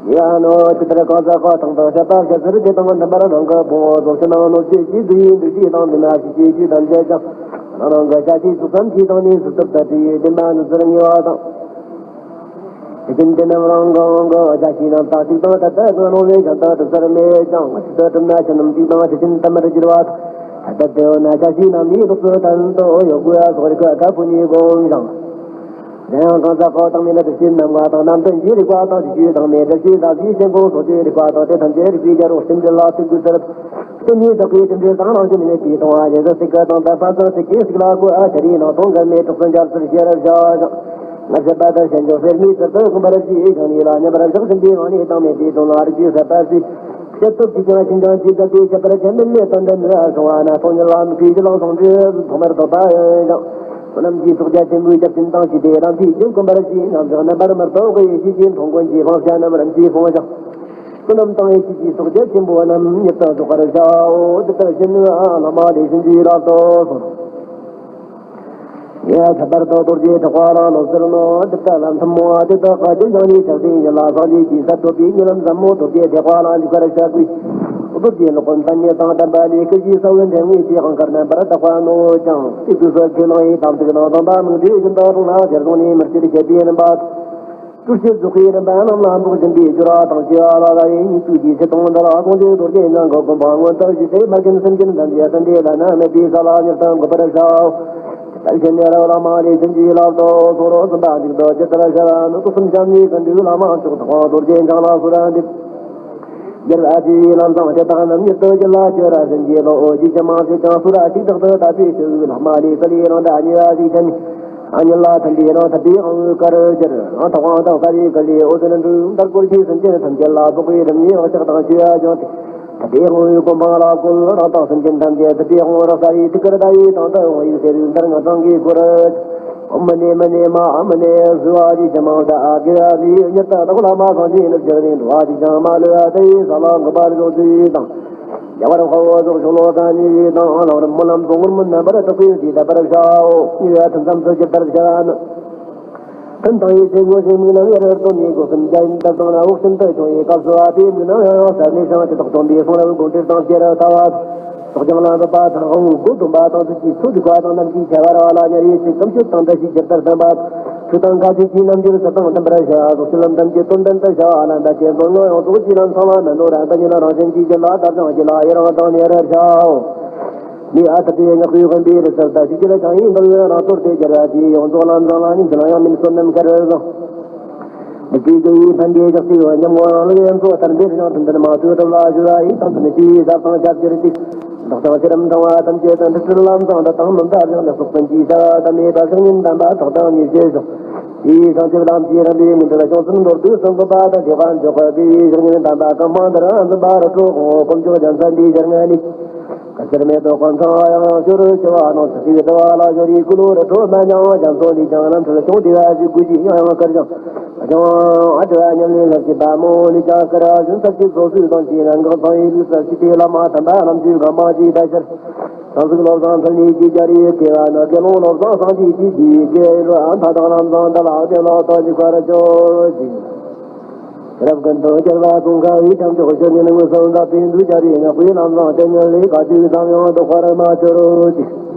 ཡ་ནོ་ཇི་ལྟར་གང་ཟག་གི་དང་དུ་བཤད་པ་བཤད་ཚུལ་དེ་དང་མཐུན་པར་རང་གི་ཕུང་པོ་ཚོགས་ཆེན་ནང་གནོད་བྱེད་ཀྱི་བསྡུ་བའི་འདུ་ཤེས་དང་འདུས་མ་བྱས་ཀྱི་རྒྱུ་ཐམས་ཅད་ཀྱང་རང་རང་གི་བྱ་བྱེད་ཚུལ་ཙམ་གྱིས་དང་ནི་སུ་ཐུབ་ལྟར་བྲི་ཡི་བདེན་པ་ནི་ཚུར་ངེས་པ་དང་། དེ་བཞིན་དེ་རྣམས་རང་གི་རང་གི་བྱ་བྱེད་རྣམས་དང་གཅིག་དང་ཐ་དད་ཀྱང་རང་བཞིན་ཀྱང་དུ་གྲུབ་པར་མེད་ཀྱང་གཅིག་ཏུ་གྲུབ་ན་ཆོས་རྣམས་གཅིག་དང་ཆོས་ཅན་ཐ་མར་འགྱུར་བ་དང་། ཐ་དད་དེ་ཡོད་ན་བྱ་བྱེད་རྣམས་ནི་ལོགས་སུ་བསྟན་དུ་ཡོད་དགོས་པ་སོགས་རིགས་ཁ་ཁ་ཕུ་ནས་དགོངས་ཤིང་། དེ་ཡང་གང་ཟག་གོ་དང་མི་ལ་དེ་བཞིན་ནམ་མཁའ་དང་རྣམ་ལྡན་གྱི་རིག་པ་དང་། དེ་བཞིན་དང་མི་དེ་བཞིན་ཟབ་ཞིའི་སེམས་ཁོང་སོགས་ཀྱི་རིག་པ་དང་། དེ་ཐམས་ཅད་རིག་པའི་རྒྱལ་པོ་སེམས་ཅན་ལ་བརྩི་དགོས་ཟེར། དེ་ནི་བདག་གིས་དེ་འདྲའི་བཟང་རང་བཞིན་མེད་པའི་མཐོང་བ་ཉེ་ཟུར་ཚིག་གི་དང་དད་པ་ཟུར་ཚིག་གི་ཚིག་ལ་གོ་ཨ་ཤ་རིའི་ནང་དོན་འགལ་མེད་གྲོགས་སུ་འབྱར་ཚུལ་ཤེས་རབ་བྱ་ཞིང་། ང་ཞེས་པ་དང་ཤེས་འཇོག་སེར་སྨྲིག་ཚུལ་དུ་གོམས་པར་བྱས་ཤིང་ནི་ལ་ཉེ་བར་བཞག་ཟིན་པའི་ངང་ནས་དང་མེད་པའི་དོན་ལ་རིག་པའི་ཟད་པ་སྲིད། བྱེད་སྟོབས་ཀྱིས་ཀྱང་ཤིན་སྦྱངས་ཀྱི་གལ་ཏེ་ཁྱད་པར་ཅན་མིན་མེད་དོན་འདི་ནི་གསུང་བ་ན་སྟོང་ཉིད་ལ་མི་མཁས་ཀྱི་ལང་ཚོང་འདི་ཐོག་མར་ཐོབ་པ་ཡིན་ཀྱང་། བསོད་ནམས་ཀྱི་ཚོགས་རྒྱ་ཆེན་པོའི་རྒྱབ་ཆེན་དང་བཅས་ཏེ་རང་ཚིག་རྒྱུན་གོམས་པར་བྱས་རྣམས་ཀྱང་རྣམ་པར་མི་རྟོག་པའི་ཡེ་ཤེས་ཀྱི་མཐོང་ཀུན་གྱི་ཕོངས་བྱ་རྣམས་རིམ་གྱིས་ཕོངས་ཤིང་། བསོད་ནམས་དང་ཡེ་ཤེས་ཀྱི་ཚོགས་རྒྱ་ཆེན་པོ་རྣམས་ཉིད་དུ་རྫོགས་པར་བྱའོ། འདི་ལྟར་ཤེས་ནུས་ཨ་བླ་མ་ལས་བྱིན་གྱིས་བརླབ་ཏུ་གསོལ། ཡ་ཁྱད་པར་དུ་རྡོ་རྗེ་ཐེག་པ་ལ་ནོར་ཟེར་ནོ། འདི་ལྟར་ལམ་ཐུན་མོང་བ་དེ་དག་ག་རྒྱུན་བྱང་ནས་ཕྱག་འཚལ་ཡིན་ལ། སངས་རྒྱས་ཀྱི་སར་ཐོབ་པའི་ཉེ་ལམ་ཟབ་མོ་རྡོ་རྗེ་ཐེག་པ་ལ་འཇུག་པར་བྱ་དགོས། རྡོ་རྗེ་སློབ་དཔོན་ཐ་སྙད་དང་ལྡན་པ་ལས་སྐུ་བཞིའི་ས་བོན་ཕྲེང་བའི་དེའི་དབང་བསྐུར་རྣམ་པར་དག་པ་ནོ་ཀྱང་། དེ་དུས་སུ་ཁས་བླངས་ཡི་དམ་ཚིག་དང་སྡོམ་པ་མིག་འདྲའི་བཞིན་དུ་དྲུང་ན་གཞིར་བཟུང་ནས་མི་སྐྱོར་བྱེད་པའི་རྣམ་པ། ཏུ་ཕྱིར་རྫོགས་པའི་རིམ་པ་རྣམས་ལ་འབོག་བཞིན་པའི་སྦྱོར་བ་དང་བཅས་པ་ལ་ལ་ཡིན། ཉིད་དུ་ཀྱི་ཚེ་དང་འདི་ལ་དགོངས་ཏེ་རྡོ་རྗེ་འཆང་གི་དགོངས་པ་མངོན་དུ་བྱས་ཏེ། མ་རྒན་སེམས་ཅན་ཐམས་ཅད་ཟིན་པའི་ལ་ན་མེད་པའི་ས་ལ་མྱུར་དུ་འགོད་པར་བྱའོ། ཇི་ལྟར་བཤད་ནས་རབ་བླ་མ་ལས་བྱིན་གྱིས་བརླབ་ཏུ་གསུང་རབ་གསུམ་པ་མཇུག་ཏུ་ཇི་ལྟར་བྱ་བ་ནི། དུས་གསུམ་སྐྱབས་གནས་ཀུན་འདུས་བླ་མ་མཆོག་དང་རྡོ་རྗེ་འཆང་ལ་གསོལ་བ་འདེབས། རྒྱལ་བ་སྤྱི་བོའི་ལམ་བཟང་སྤྱི་དང་རྣམ་གཉེར་དུ་རྒྱུད་ལ་སྐྱོར་ར་ཟིན་གྱི་ལོ། རྗེ་ཅན་མ་ཞིག་ཀྱང་སུ་ར་ཞིག་བདག་ཏུ་ལྟ་བུའི་ཆོས་ལྷག་མ་ལས་གསལ་ལས་རང་འདྲ་ཉེ་བ་ཞིག་ཐན། ཨ་ཉིད་ལ་ཐིམ་པའི་རང་ཐིམ་པའི་དབང་བོའི་དཀར་གྱུར། རང་ཐག་དབང་དང་ས་ཡི་དཀར་ལས་འོད་ཟེར་འབྲུ་འདར་བཀོད་ཀྱིས་སེམས་ཅན་ཐམས་ཅད་ལ་ཕོག་པའི་རིམ་གཉིས་བག་ཆགས་དང་བཅས་པ་སྦྱངས་ཏེ། ཐིམ་པའི་དབང་བོའི་གོ་འཕང་ལ་བཀོད། རང་དང་སེམས་ཅན་ཐམས་ཅད་ཐིམ་པའི་དབང་བོ་རང་ས་ཡི་ཐུགས་ཀར་ཟླ་བའི་སྟེང་དུ་འོང་བའི་ཟེར་བའི་འདར་ངག་དང་གི་སྐོར། ཨོཾ་མ་ཎི་མ་ཎི་མ་ཨ་མ་ཎི་སྭཱ་ཧཱ། ཞེས་བྱ་མང་དུ་ཨ་དགེ་བ་འདིས་མྱུར་དུ་བདག་བླ་མ་སངས་རྒྱས་ནུབ་ཀྱག་ནས་འགྲོ་བ་གཅིག་ཀྱང་མ་ལུས་པ་དེ་ཡི་ས་ལ་འགོད་པར་ཤོག་ཅེས་དང་། རྒྱལ་བ་རབ་དཀར་འོད་ཟེར་ཤོ་ལོ་ཀ་གཉིས་ཀྱིས་དང་། ལམ་རིམ་སྨོན་ལམ་གསུང་མགུར་མུན་རྣམ་པར་དག་པའི་དུས་བསྡད་པར་བྱའོ། གཉིས་པ་ཐུན་མཚམས་སུ་ཇི་ལྟར་བྱ་བ་ནི། ཐུན་དང་ཡིད་བྱེད་དངོས་བྱེད་མིག་ལམ་ཡ་རབས་སྟོན་ནས་སྒོ་གསུམ་རྒྱ་ཡན་དུ་བཏང་ན་འོག་གསུམ་དུ་སྐྱོང་བའི་སྐབས་སུ་ཨ་པའི་མིག་ནང་ཡང་ཡང་གསལ་ནས་བྱང་ཆུབ་ཏོག་སྟོན་པའི་གསུང་རབ་དགོངས་འགྲེལ་དང་བཅས་རབ་ལྟ་བ། སོགས་ཀྱང་ལམ་རིམ་པ་དང་དབང་བོའི་སྒོ་སྡོམ་པ་དང་ཚིག་གི་ཚུལ་འཇུག་པ་དང་རྣམ་བསྒྱིངས་ཁྱད་པར་བ་ལ་ཉེ་བའི་ཚིག་གམ་ཆོས་དང་བཀྲ་ཤིས་ཇི་ལྟར་བསྟན་པ། ཆོས་དང་བཀའ་བརྒྱུད་ཀྱི་རྣལ་འབྱོར་ཚུལ་དང་ལྡན་པར་བྱ་བ་སོགས་ཀྱི་ལམ་ཐམས་ཅད་དོན་ལྡན་དུ་བྱ་བ་ལ་འདའ་ཅན་དོན་ལྔ་ཡོངས་རྫོགས་ཀྱི་ལམ་ཚང་བ་ན་ནོ་ར་ད་ཉིད་ལ་རང་བཞིན་གྱིས་ཀྱི་ལ་དར་ཞིང་གྱི་ལ་ཡི་རང་དང་ཉེ་རར་བྱའོ། ནི་ཨ་ཐ་དེ་ཉག་གི་དབེན་པའི་རི་སར་ད་ཞིག་གི་ལ་ཀྱང་ཡིན་འདུལ་བའི་རང་གཏོར་དེ་སྦྱར་བ་དེའི་ཡོངས་རྫོགས་ལམ་བཟང་ལ་ཉིན་དུ་ལ་ཡང་མིན་བསོད་ནམས་ཁར་བཟང་། མི་དགེ་དགེ་ཡི་ཕན་བདེ་ཕྱག་ཚིག་ཉམས་མགོ་རང་ལུགས་ཡན་ཚོ་ལྟར་འདིར་ཡང་མཐུན་ལྡན་མ་ཐུག་ཐབས་ལ་བཞུ་བ་ཡི་དང་དུ་ནི་ཅི་ཡི་ཟབ་དང་ཁྱབ་གྱུར་ཅིག་བདག་དང་ཕྱི་རིམ་དང་བ་ཐམས་ཅད་དུ་འདི་ཕྲུལ་ལམ་བཟང་དུ་དང་མི་འདའ་ཞིང་ལེགས་སོགས་ཀུན་གྱི་བྱ་བ་དམ་མེད་པ་བཤགས་ཉིན་དམ་པ་ཐོག་དང་ཉིད་ཤེས་ཤོག་དེའི་བྱང་ཆུབ་ལམ་གྱི་རིམ་པའི་མི་འབྲལ་བྱང་སེམས་མདོར་བསྡུས་སུ་འགོད་པ་དང་བདེ་བ་འཇོག་པ་དེའི་བཤགས་ཉིན་དམ་པ་གང་མང་དུ་རང་འཛིན་པ་རུ་ཁྲོ་ཁོང་དཀོན་མཆོག་རྒྱལ་མཚན་འདིའི་ཞལ་སྔ་ནས། བཀའ་གསར་མེ་ཏོག་ཁང་ཚང་ཡང་ཡང་ཤོར་ཆེ་བ་ནང་ཚུད་པའི་དུ་བ་ལ་ཤོར་བའི་ཀུ་ལུ་རི་ཁྲོད་ན་ཀྱང་རྒྱ་མཚོ་འདི་ཀྱང་རྣམ་འཕྲུལ་ཆུང་དེ་བ་ཞིག་དགུ་ཞིག་ཡང་ཡང་དཀར་ཞིང་ཨ་ཅང་ཨ་དེ་བ་ཉམས་ལེན་ལྷར་བྱེད་པ་མོ་ནི་ཀྱང་དཀར་ཞིང་ཚར་གཅིག་སོ་སོའི་དང་གཅིག་རང་གང་ཚང་ཡིན་ལུགས་སར་ཞི་བདེ་བླ་མ་དམ་པ་རྣམས་ཀྱི་གང་མང་གཅིག་ད་ཤར་དང་གཟུགས་བློ་བཟང་ཐོན་ནས་ཀྱི་རྒྱ་རིའི་དགེ་བ་ནི་དགེ་སློང་བློ་བཟང་སངས་རྒྱས་ཀྱི་རྒྱུད་དགེ་རུ་ཨ་མཐའ་དང་རྣམ་བཟང་འདི་ལ་དེ་ལོག་ཏུ་འཇུག་པར་གྱུར་ཅིག་རབ་ཀུན་ཏུ་རྒྱལ་བ་ཙོང་ཁ་བའི་ཁྱབ་འཇུག་ཤོད་ཉིན་མངོན་སུམ་འགག་པའི་འདུས་བྱ་རེ་ནག་པོའི་ལམ་བཟང་དེ་ཉིད་ལས་བཀའ་བརྒྱུད་ཙམ་ཡང་ལྡོག་པར་མ་གྱུར་ཅིག